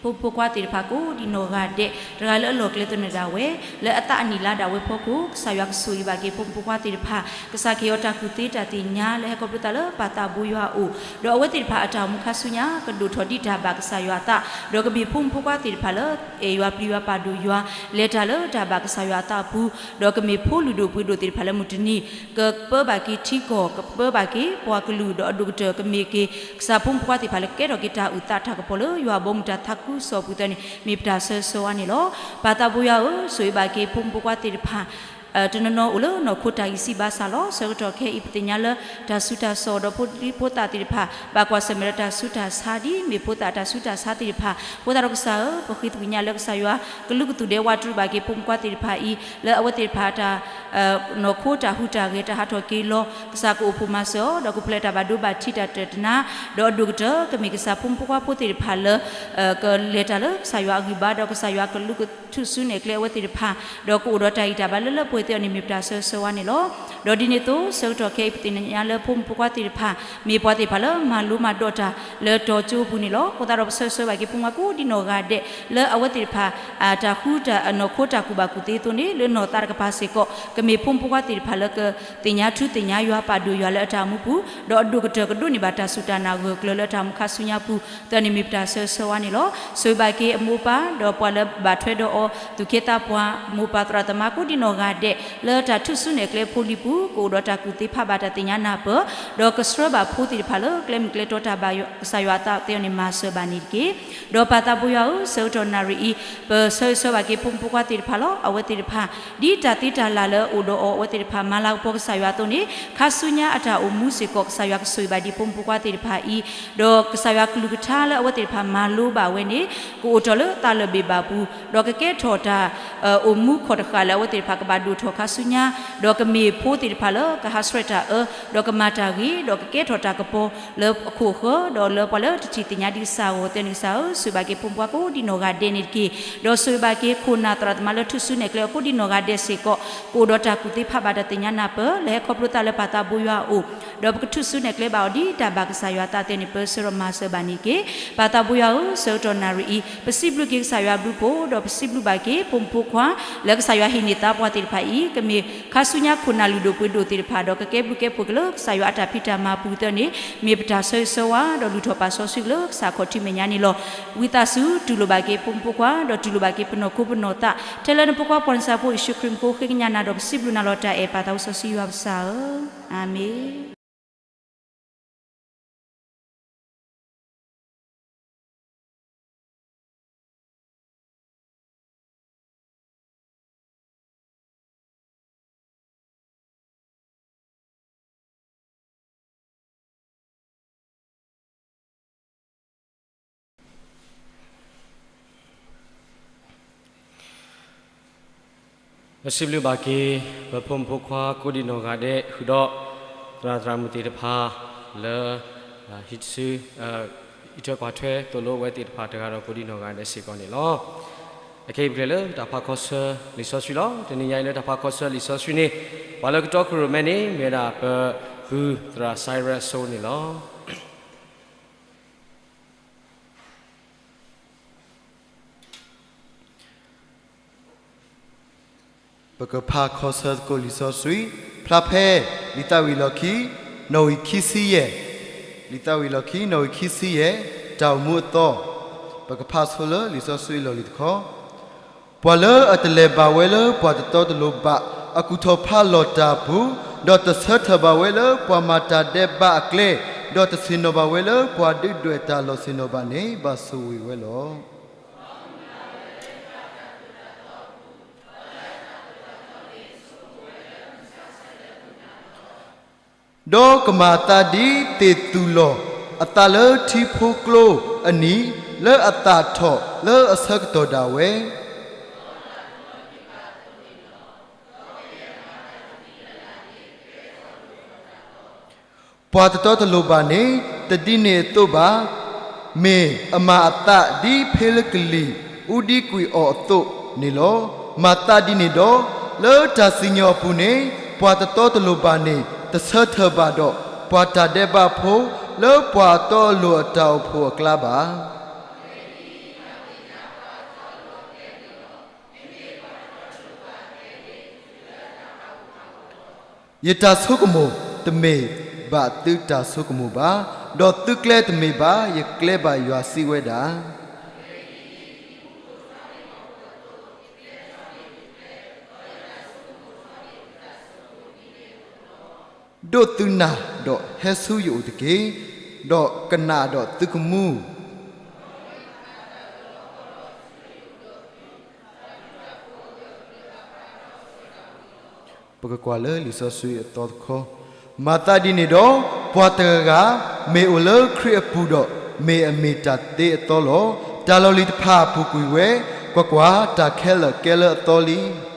ဖိမုၣ်ဖိခွါသ့ၣ်တဖၣ်ကိးဒံနီၢ်ဂၤဒဲး, တဂၤလၢအလီၢ်ကျဲသနၢၣ်ဒၣ်ဝဲ, လၢအသးအနံၣ်လါဒၣ်ဝဲအဖီခိၣ်, ကစၢ်ယွၤကဆိၣ်ဂ့ၤဘၣ်က့ၤဖိမုၣ်ဖိခွါသ့ၣ်တဖၣ်, ကစၢ်ကဟ့ၣ်အီၤတၢ်ကူၣ်သ့တၢ်သ့ၣ်ညါလၢဟဲခီဖျိသးလၢပၢ်သးဘိယွၤအအိၣ်, ဒီးအဝဲသ့ၣ်တဖၣ်အတၢ်အိၣ်မူခါဆူညါ ကဒိၣ်ထီၣ်ဒ်တၢ်ဘၣ်ကစၢ်ယွၤအသး, ဒီးကမ့ၢ်ဖိမုၣ်ဖိခွါသ့ၣ်တဖၣ်လၢ အဲၣ်ယွၤပျံၤယွၤပာ်ဒိၣ်ယွၤ, လဲၤတၢ်လၢတၢ်ဘၣ်ကစၢ်ယွၤအသးအပူၤ, ဒီးကမ့ၢ်ဖိလုၢ်ဒိၣ်ပှ့ၤဒိၣ်သ့ၣ်တဖၣ်လၢမုၢ်တနံၤ ကပၢဘၣ်က့ၤထံကီၢ်, ကပၢဘၣ်က့ၤပှၤကလုာ်, ဒီးအဒိၣ်ကတၢၢ်ကမ့ၢ်က့ၤ ကစၢ်ဖိမုၣ်ဖိခွါသ့ၣ်တဖၣ်လၢကကဲထီၣ်က့ၤတၢ်အုၣ်သးတၢ်ကပီၤလၢယွၤအဘီအမုၢ်တၢ်သးခုကစီၣ်အပူၤသ့ၣ်န့ၣ် မ့ၢ်ပတၢ်ဆၢဂ့ၤဆၢဝါန့ၣ်လီၤ. ပၢ်သးဘိယွၤဧၢ, ဆိၣ်ဂ့ၤဘၣ်က့ၤဖိမုၣ်ဖိခွါသ့ၣ်တဖၣ် တနီၤနီၤအိၣ်လၢနီၢ်ခိတၢ်ဂံၢ်စၢ်ဘါစၢ်လီၤ. ဆၢကတီၢ်ခဲအံၤ ပသ့ၣ်ညါလၢတၢ်ဆူးတၢ်ဆါဒီးဖိဒံဖိသၣ်သ့ၣ်တဖၣ် ဘၣ်ကွၢ်ဆၢၣ်မဲာ်ဒီးတၢ်ဆူးတၢ်ဆါဒ်မ့ၢ်ဖိသၣ်အတၢ်ဆူးတၢ်ဆါသ့ၣ်တဖၣ်, အဃိသတးဒီးကစၢ်ဧၢ, ပဃ့သကွံာ်ညါလၢကစၢ်ယွၤကလူးကသူၣ်ဒဲဝးတြူာ်ဘၣ်က့ၤဖိမုၣ်ဖိခွါသ့ၣ်တဖၣ်အံၤ လၢအဝဲသ့ၣ်တဖၣ်အတၢ် နီၢ်ခိတၢ်ဟူးတၢ်ဂဲၤတၢ်ဟးထီၣ်က့ၤလီၤ, ကစၢ်ကအိၣ်ဖှိၣ်မၤစၢၤအီၤ, ဒီးကဖျါတၢ်ဘၣ်ဒိဘၣ်ထံးတၢ်တၢၢ်တနါ, ဒီးအဒိၣ်ကတၢၢ် ကမ့ၢ်ကစၢ်ဖိမုၣ်ဖိခွါဖိသ့ၣ်တဖၣ်လၢ ကလဲၤတၢ်လၢကစၢ်ယွၤအဂံၢ်ဘါ, ဒီးကစၢ်ယွၤကလူးကထူၣ်စုနဲၣ်ကျဲအဝဲသ့ၣ်တဖၣ်, ဒီးကအိၣ်ဒီးတၢ်ဂံၢ်တၢ်ဘါလၢလၢပှဲၤပှဲၤသ့ၣ်အီၤန့ၣ် မ့ၢ်ပတၢ်ဆၢဂ့ၤဆၢဝါန့ၣ်လီၤ. ဒီးဒ်န့ၣ်အသိး ဆၢကတီၢ်ခဲအံၤ ပသ့ၣ်ညါလၢဖိမုၣ်ဖိခွါသ့ၣ်တဖၣ် မ့ၢ်ပှၤသ့ၣ်တဖၣ်လၢမၤလိမၤဒိးတၢ်လၢတီၤကၠိပူၤန့ၣ်လီၤ. အဃိသတးဒီးပဆၢဂ့ၤဆၢဝါဘၣ်က့ၤဖိမုၣ်ဖိခွါကိးဒံနီၢ်ဂၤဒဲး လၢအဝဲသ့ၣ်တဖၣ် တၢ်ဃူတၢ် နီၢ်ခိတၢ်ကူၣ်ဘၣ်ကူၣ်သ့အသိးန့ၣ် လၢနီၢ်သးတကပၤစ့ၢ်ကီး ကမ့ၢ်ဖိမုၣ်ဖိခွါသ့ၣ်တဖၣ်လၢကသ့ၣ်ညါထူသ့ၣ်ညါယွၤ ပာ်ဒိၣ်ယွၤလၢအတၢ်အိၣ်မူပူၤ, ဒီးအဒိၣ်ကတၢၢ်ကဒိးန့ၢ်ဘၣ်တၢ်စူၢ်တၢ်နာ်ဂၢၢ်ကျၢၤလၢအတၢ်အိၣ်မူခါဆူညါပူၤသ့ၣ်န့ၣ် မ့ၢ်ပတၢ်ဆၢဂ့ၤဆၢဝါန့ၣ်လီၤ. ဆိၣ်ဂ့ၤဘၣ်က့ၤအမိၢ်ပၢ် ဒီးပှၤလၢဘၣ်ထွဲဒီးအီၤ သူၣ်က့သးပှၢ် မိၢ်ပၢ်သရၣ်သမါကိးဒံနီၢ်ဂၤဒဲး လၢတၢ်ထူၣ်စုနဲၣ်ကျဲဖိလံၤပူၤ ကအိၣ်ဒီးတၢ်ကူၣ်သ့ဖးဘၣ်တၢ်သ့ၣ်ညါနၢ်ပၢၢ်, ဒီးကဆှၢဘၣ်ဖိသ့ၣ်တဖၣ်လၢကျဲမုၢ်ကျဲတီတၢ်ဘၣ်ကစၢ်ယွၤအသးသ့ၣ်န့ၣ် မၤစၢၤဘၣ်န့ၣ်တက့ၢ်. ဒီးပၢ်သးဘိယွၤဧၢ, ဆၢကတီၢ်နၣ်ရံၣ်အံၤ ပဆၢဂ့ၤဆၢဝါဘၣ်က့ၤဖိမုၣ်ဖိခွါသ့ၣ်တဖၣ်လီၤ. အဝဲသ့ၣ်တဖၣ် ဒ်တၢ်သ့တၢ်လၢ်လၢအအိၣ်ဒီးအီၤ အဝဲသ့ၣ်တဖၣ်မၤလၤကပီၤကစၢ်ယွၤအသိးန့ၣ် ခါဆူညါအတၢ်အိၣ်မူစ့ၢ်ကီး ကစၢ်ယွၤကဆိၣ်ဂ့ၤဘၣ်ဒံးဖိမုၣ်ဖိခွါသ့ၣ်တဖၣ်အံၤ, ဒီးကစၢ်ယွၤကလုၢ်ကထါလၢအဝဲသ့ၣ်တဖၣ်မၤလိဘၣ်ဝဲန့ၣ် ကအိၣ်ထီၣ်လၢသးလၢာ်ဘ့ၣ်ဘၣ်ပူၤ, ဒီးကကဲထီၣ်တၢ် အိၣ်မူခီၣ်တဃာ်လၢအဝဲသ့ၣ်တဖၣ်ကဘၣ်ဒိၣ်ထီၣ်ခါဆူညါ, ဒီးကမ့ၢ်ဖိသ့ၣ်တဖၣ်လၢကဟးဆှဲးတၢ်အၢ, ဒီးကမၤတၢ်ဂ့ၤ, ဒီးကကဲထီၣ်တၢ်ကပီၤလၢအခိၣ်ဃၢၤ, ဒီးလၢပှၤလၢတထံၣ်သ့ၣ်ညါဒံးကစၢ်အဂီၢ်သ့ၣ်န့ၣ် ကစၢ်ဧၢ, ဆိၣ်ဂ့ၤဘၣ်က့ၤဖိမုၣ်ဖိခွါကိးဒံနီၢ်ဂၤဒဲးန့ၣ်တက့ၢ်. ဒီးဆိၣ်ဂ့ၤဘၣ်က့ၤခိၣ်နၢ်သရၣ်သမါလၢထူၣ်စုနဲၣ်ကျဲအီၤကိးဒံနီၢ်ဂၤဒဲးစ့ၢ်ကီး ကအိၣ်ဒီးတၢ်ကူၣ်သ့ဖးဘၣ်တၢ်သ့ၣ်ညါနၢ်ပၢၢ် လၢဟဲခီဖျိသးလၢပၢ်သးဘိယွၤအအိၣ်, ဒီးပကထူၣ်စုနဲၣ်ကျဲဘၣ်အီၤဒ်တၢ်ဘၣ်ကစၢ်ယွၤအသးသ့ၣ်န့ၣ် ပၢဆှၢဒီးမၤစၢၤဘၣ်န့ၣ်တက့ၢ်. ပၢ်သးဘိယွၤဧၢ, ဆၢကတီၢ်နၣ်ရံၣ်အံၤ ပစံးဘျုးက့ၤကစၢ်ယွၤဘျုးဖှိၣ်, ဒီးပစံးဘျုးဘၣ်က့ၤ ဖိမုၣ်ဖိခွါ လၢကစၢ်ယွၤဟ့ၣ်န့ၢ်သါပှၤသ့ၣ်တဖၣ်အံၤ ကမ့ၢ်ခါဆူညါခိၣ်နၢ်လုၢ်ဒိၣ်ပှ့ၤဒိၣ်သ့ၣ်တဖၣ် ဒီးကကဲဘျုးကဲဖှိၣ်က့ၤလၢကစၢ်ယွၤအတၢ်ဖံးတၢ်မၤပူၤသ့ၣ်န့ၣ် မ့ၢ်ပတၢ်ဆၢဂ့ၤဆၢဝါ ဒီးလုၢ်ထီၣ်ပာ်စီဆှံက့ၤလၢကစၢ်ခီၣ်ထံးမဲာ်ညါန့ၣ်လီၤ. ဝံသးစူၤ တူၢ်လိာ်ဘၣ်က့ၤဖိမုၣ်ဖိခွါ ဒီးတူၢ်လိာ်ဘၣ်က့ၤပနီၢ်ခိပနီၢ်သး ထဲလၢနဖိခွါပှၤနစၢ်ဖိယ့ၣ်ၡူးခရံာ်မူခိၣ် ဃ့ကညးနၤဒီးပစံးဘျုးနၤလီၤတၢ်အဲၣ်ပၢ်သးစီဆှံယွၤပကစၢ်ဧၢ, အၤမ့ၣ်. ပစံးဘျုးဘၣ်က့ၤ ပဖိမုၣ်ဖိခွါကိးဒံနီၢ်ဂၤဒဲး ဃုာ်ဒီး သရၣ်သရၣ်မုၣ်သ့ၣ်တဖၣ် လၢ ဟံးစု ဟံးထွဲကွၢ်ထွဲသိၣ်လိဝဲသ့ၣ်တဖၣ်တဂၤဒီးကိးဒံနီၢ်ဂၤဒဲးစ့ၢ်ကီးန့ၣ်လီၤ. အခဲအံၤပကလဲၤလၢတၢ်ဖးခီဆၢလံာ်စီဆှံလီၤ. တနံၤညါအံၤလၢတၢ်ဖးခီဆၢလံာ်စီဆှံန့ၣ် ပှၤလၢကတီခိၣ်ရိၣ်မဲန့ၣ် မ့ၢ်ဝဲဒၣ်ပပုၢ်သရၣ်စဲးရဲၣ်စိန့ၣ်လီၤ. ပကဖးခီဆၢသကိးလံာ်စီဆှံ, ဖျါဖဲ လံာ်သးဝံၣ်လီၢ်ခံ နီၣ်ဂံၢ်ခံဆံယဲၢ်, လံာ်သးဝံၣ်လီၢ်ခံ နီၣ်ဂံၢ်ခံဆံယဲၢ်, တၢ်အိၣ်မူအသီ, ပကဖးဆိလၢလံာ်စီဆှံအလီၢ်လံၤတခီ, ပှၤလၢအတလဲၤဘၣ်ဝဲလၢပှၤတတီတလိၤဘၣ် အကူၣ်ထီၣ်ဖးလီၢ်တၢ်အပူၤ, ဒီးတဆၢထၢၣ်ဘၣ်ဝဲလၢပှၤမၤတၢ်ဒဲးဘးအကျဲ, ဒီးတဆ့ၣ်နီၤဘၣ်ဝဲလၢပှၤဒုးဒွဲၣ်တၢ်လီၢ်ဆ့ၣ်နီၤဘၣ်န့ၣ် ဘၣ်ဆိၣ်ဂ့ၤဝဲလီၤ. ဒီးကမၤအသးဒ်သ့ၣ်သူၣ်လီၤအသးလၢထံဖိကျိအနံၤ, လၢအသၣ်ထီၣ်လၢအဆၢကတီၢ်ဒၣ်ဝဲ. ပှၤတတီတလိၤဘၣ်န့ၣ် တဒ်န့ၣ်အသိးဘၣ်. မ့ၢ်အမၤအသးဒ်ဖ့လၢကလံၤအူဒံကွံာ်အီၤအသိးန့ၣ်လီၤ. မၤသးဒ်န့ၣ်ဒီး, လၢတၢ်စံၣ်ညီၣ်အပူၤန့ၣ် ပှၤတတီတလိၤဘၣ်န့ၣ် တဆၢထၢၣ်ဘၣ်ဒီး ပှၤတၢ်ဒဲးဘးဖိ လၢပှၤအတီအလိၤအတၢ်အိၣ်ဖှိၣ်အကျါဘၣ်. ယတၢ်ဆိကမိၣ်တမ့ၢ်ဘၣ်သုတၢ်ဆိကမိၣ်ဘၣ်, ဒီးသုကျဲတမ့ၢ်ဘၣ်ယကျဲဘၣ် ယွၤစံးဝဲဒၣ်. ဒိးသုနၢ်ဒီးဟဲဆူယအိၣ်တက့ၢ်, ဒီးကနၣ်ဒီးသုကမူ ပကကွၢ်လၢလံာ်စီဆှံအသီတခီ, မၤသးဒ်န့ၣ်ဒီး, ပှၤတဂၤဂၤမ့ၢ်အိၣ်လၢခရံာ်အပူၤဒီး, မ့ၢ်အမ့ၢ်တၢ်သ့အသီလီၤ. တၢ်လီၢ်လံၤတဖၣ်အပူၤကွံာ်ဝဲ, ကွၢ်ကွၢ်, တၢ်ခဲလၢာ်ကဲလၢအသီလံ.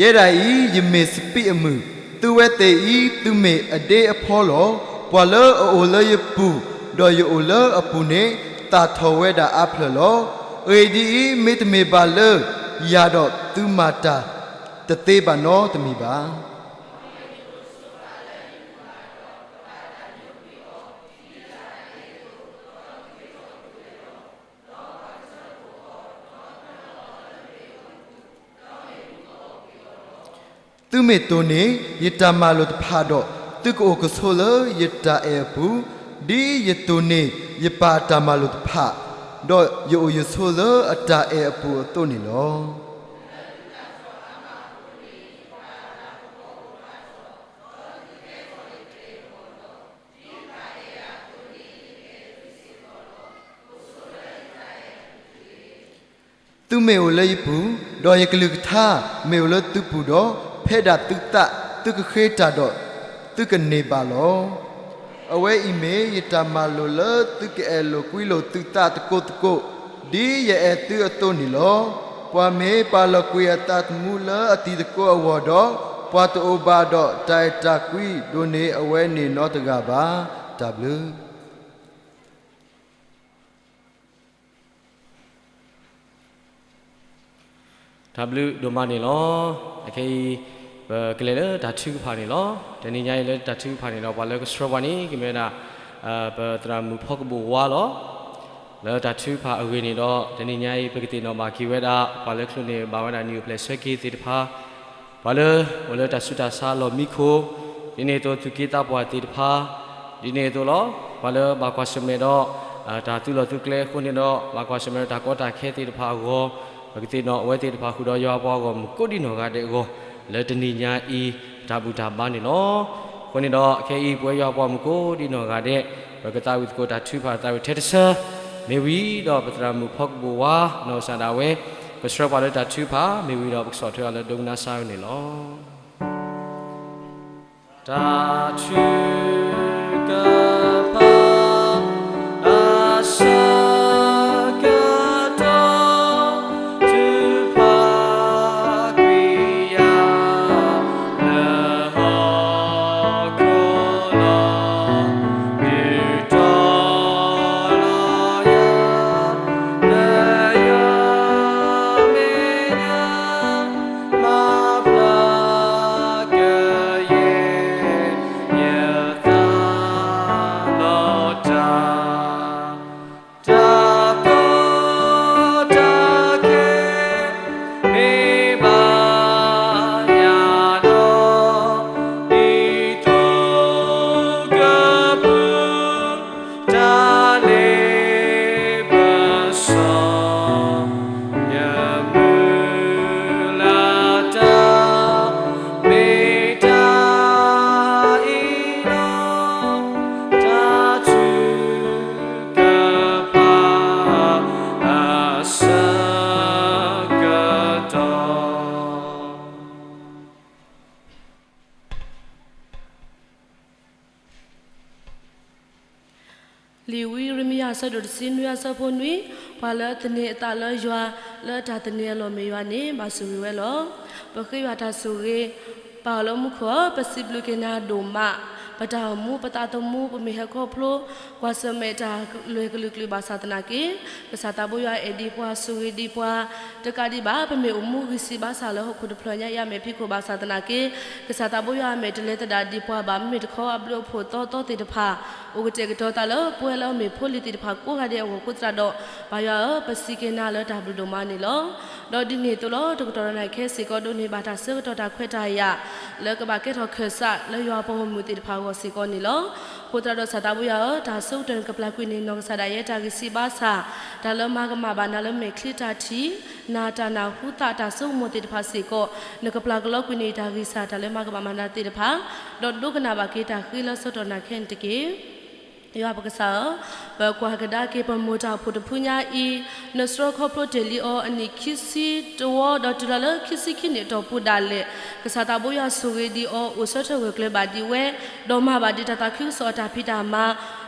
ယဲဒၣ်အံၤ ယမ့ၢ်စပံးအမုၢ်, သုဝဲသ့ၣ်အံၤ သုမ့ၢ်အဒ့အဖီလီၤ. ပှၤလၢအအိၣ်လၢယပူၤ, ဒီးယအိၣ်လၢအပူၤန့ၣ်, သၣ်ထီၣ်ဝဲဒၣ်အါဖျၢၣ်လီၤ. အဂ့ၢ်ဒ်အံၤ, မ့တမ့ၢ်ဘၣ်လၢယၤဒီး, သုမၤတၢ်တသ့ဘၣ်နီတမံၤဘၣ်. သုမ့ၢ်တိၢ်န့ၢ်ယတၢ်မၤလိာ်တဖၣ်ဒီး, သုကအိၣ်ကဆိးလၢယတၢ်အဲၣ်အပူၤ, ဒ်ယတိၢ်န့ၢ်ယပၢ်အတၢ်မၤလိာ်တဖၣ်, ဒီးယအိၣ်ယဆိးလၢအတၢ်အဲၣ်အပူၤအသိးန့ၣ်လီၤ. သုမ့ၢ်အိၣ်လၢယပူၤ, ဒီးယကလုၢ်ကထါမ့ၢ်အိၣ်လၢသုပူၤဒီး, ဖဲဒၣ်သုသးသုကဃ့တၢ်ဒီး, သုကန့ၢ်ဘၣ်လီၤ. အဝဲအံၤမ့ၢ်ယတၢ်မၤလိာ်လၢသုကအဲၣ်လိာ်ကွံလိာ်သုသးသကိးသကိး, ဒ်ယအဲၣ်သုအသိးန့ၣ်လီၤ. ပှၤမ့ၢ်ပာ်လီၤကွံာ်အသးသမူလၢအတံၤသကိးအဂီၢ်ဒီး, ပှၤတအိၣ်ဘၣ်ဒီးတၢ်အဲၣ်တၢ်ကွံဒိၣ်န့ၢ်အဝဲန့ၣ်နီတဂၤဘၣ်. တၢ်ဘျုး တၢ်ဘျုးဒိၣ်မးန့ၣ်လီၤ. အခဲအံၤ ပကလဲၤလၢတၢ်ထုကဖၣ်န့ၣ်လီၤ. တနံၤညါအံၤလၢတၢ်ထုကဖၣ်န့ၣ်ဒီး ပှၤလၢကဆှၢပှၤန့ၣ် ကမ့ၢ်ဝဲဒၣ် ပသရၣ်မုၣ်ဖီကဘိၣ်ဝါလီၤ. လၢတၢ်ထုကဖၣ်အဂ့ၢ်န့ၣ်ဒီး တနံၤညါအံၤ ပကသ့ၣ်နီၣ်ဘၣ်က့ၤဝဲဒၣ် ပှၤလၢချိၣ်န့ၢ်ဘၣ်ဝဲဒၣ်နံၣ်အိၣ်ဖျဲၣ်ဆၢက့ၤသ့ၣ်တဖၣ်, ပှၤလၢအိၣ်လၢတၢ်ဆူးတၢ်ဆါလီၢ်မံခိၣ်, ဒ်န့ၣ်အသိးသူၣ်က့သးပှၢ်သ့ၣ်တဖၣ်, ဒ်န့ၣ်အသိးလီၤ. ပှၤလၢဘၣ်ကွၢ်ဆၢၣ်မဲာ်ဒီး တၢ်သုးလီၢ်သုးကျဲအဃိန့ၣ်ဒီး ဘၣ်ကွၢ်ဆၢၣ်မဲာ်ဒီးတၢ်ကီတၢ်ခဲသ့ၣ်တဖၣ်အဂီၢ်, ပကသ့ၣ်နီၣ်အဝဲသ့ၣ်တဖၣ်ဃုာ်ဒီးယွၤပှၤဂီၢ်မုၢ်ကိးဒံနီၢ်ဂၤဒဲးအဂီၢ်, လၢတနံၤညါအံၤ တၢ်ဘူၣ်တၢ်ဘါန့ၣ်လီၤ. အဃိန့ၣ်ဒီး ခဲအံၤပဝဲယွၤပှၤဂီၢ်မုၢ်ကိးဒံနီၢ်ဂၤဒဲး ပကသးဝံၣ်သကိးတၢ်ထုကဖၣ်သးဝံၣ်ထဲတဆၢ, မ့ၢ်ဝံၤဒီးပသရၣ်မုၣ်ဖီကဘိၣ်ဝါ နီၢ်ကစၢ်ဒၣ်ဝဲ ကဆှၢပှၤလၢတၢ်ထုကဖၣ်, မ့ၢ်ဝံၤဒီးပကဆီၣ်ထွဲအီၤလၢဒိကနၣ်စၢ်န့ၣ်လီၤ. တၢ်ထုကဖၣ် အဆၢကတီၢ် ထုကဖၣ်ကွံာ်ယၤ လၢဟီၣ်ခိၣ်လီၤ, ဒုးတီၤလီၤယၤ လၢယမဲာ်ညါ မၤဖျါကယဲၢ် ယသး လံာ်ဝံယံးရမံယၤ အဆၢဒိၣ်တဆံနွံ အဆၢဖိနွံ, ပှၤလၢသန့ၤအသးလၢယွၤ လၢတၢ်သန့ၤအလီၢ်မ့ၢ်ယွၤန့ၣ် ဘၣ်ဆိၣ်ဂ့ၤဝဲလီၤ. ပဃ့ယွၤတၢ်ဆိၣ်ဂ့ၤ ပၢ်အီၤလၢမူခိၣ်ဧၢ, ပစံးဘျုးက့ၤနၤဒိၣ်မး, ပတၢ်အိၣ်မူ ပသးသမူ ပမ့ၢ်ဟဲခီဖျိ ကွၢ်ဆၢၣ်မဲာ်တၢ်လဲၤကလုာ်ကလုာ်ဘၣ်ဆၣ်သနာ်က့, ကစၢ်သးဘိယွၤအဲၣ်ဒံးပှၤ ဆိၣ်ဂ့ၤဒံးပှၤ တကးဒံးဘၣ် ပမ့ၢ်အိၣ်မူဂံၢ်စၢ်ဘါစၢ်လၢဟီၣ်ခိၣ်တဖျၢၣ်ညါအံၤ အမဲာ်ဖံးခိၣ်ဘၣ်ဆၣ်သနာ်က့, ကစၢ်သးဘိယွၤအမဲာ်တလဲၤသဒၣ်ဒံးပှၤဘၣ် မ့မ့ၢ်တခီအဘျုးအဖှိၣ်သီသီသ့ၣ်တဖၣ် အိၣ်ကတဲာ်ကတီၤသးလၢပဝဲလၢအမ့ၢ်ဖိလံၤသ့ၣ်တဖၣ်ကိးဂၤဒဲးအဂီၢ်အဃိသတးဒီး, ပၢ်ယွၤဧၢ, ပစံးက့ၤနၤလၢတၢ်ဘျုးဒိၣ်မးန့ၣ်လီၤ. ဒီးဒ်န့ၣ်အသိးလီၤ တကတီၢ်ဒီးနၤခဲစ့ၢ်ကီး ဒိးန့ၢ်ဘၣ်တၢ်ဆၢကတီၢ်တၢ်ခွဲးတၢ်ယာ် လၢကဘၣ်ကဲထီၣ်ခၢၣ်စးလၢယွၤပှၤဂီၢ်မုၢ်သ့ၣ်တဖၣ်အဂီၢ်စ့ၢ်ကီးန့ၣ်လီၤ. အဃိသတးဒီး ကစၢ်သးဘိယွၤဧၢ, တၢ်ဆၢကတီၢ်န့ၣ် ကပျၢ်ကွံာ်န့ၢ်နီၢ်ကစၢ်ဒၣ်ယဲ တၢ်ဂံၢ်စၢ်ဘါစၢ်, တၢ်လၢမၤကမၣ်ဘၣ်နၤလၢမဲာ်ချံတၢ်ထံၣ်, နၢ်တၢ်နၢ်ဟူသး တၢ်ဆိကမိၣ်သ့ၣ်တဖၣ်စ့ၢ်ကီး, နကပျၢ်ကလီကွံာ်န့ၢ်တၢ်ဂံၢ်စၢ် တၢ်လၢမၤကမၣ်ဘၣ်နၤသ့ၣ်တဖၣ်, ဒီးဒိကနၣ်ဘၣ်က့ၤတၢ်ဃ့လၢဆၢကတီၢ်နၤခဲအံၤန့ၣ်တက့ၢ်. ယွၤပကစၢ်ဧၢ, ပကွၢ်ကဒါက့ၤပမိၢ်တၢ်အိၣ်ဖှိၣ်တဖုညါအံၤ, နဆှၢခီဖျိတ့ၢ်လံအီၤ အနံၣ်ခံဆံတဝီ ဒီးတုၤလီၤလၢခံဆံခံနံၣ်အတီၢ်ပူၤဒၣ်လဲာ်, ကစၢ်သးဘိယွၤဆိၣ်ဂ့ၤဒံးအီၤ အိၣ်ဆၢထၢၣ်ဂၢၢ်ကျၢၤဘၣ်ဒံးဝဲ, ဒီးမၤဘၣ်ဒံးတၢ်သးခုကစီၣ်အတၢ်ဖံးတၢ်မၤ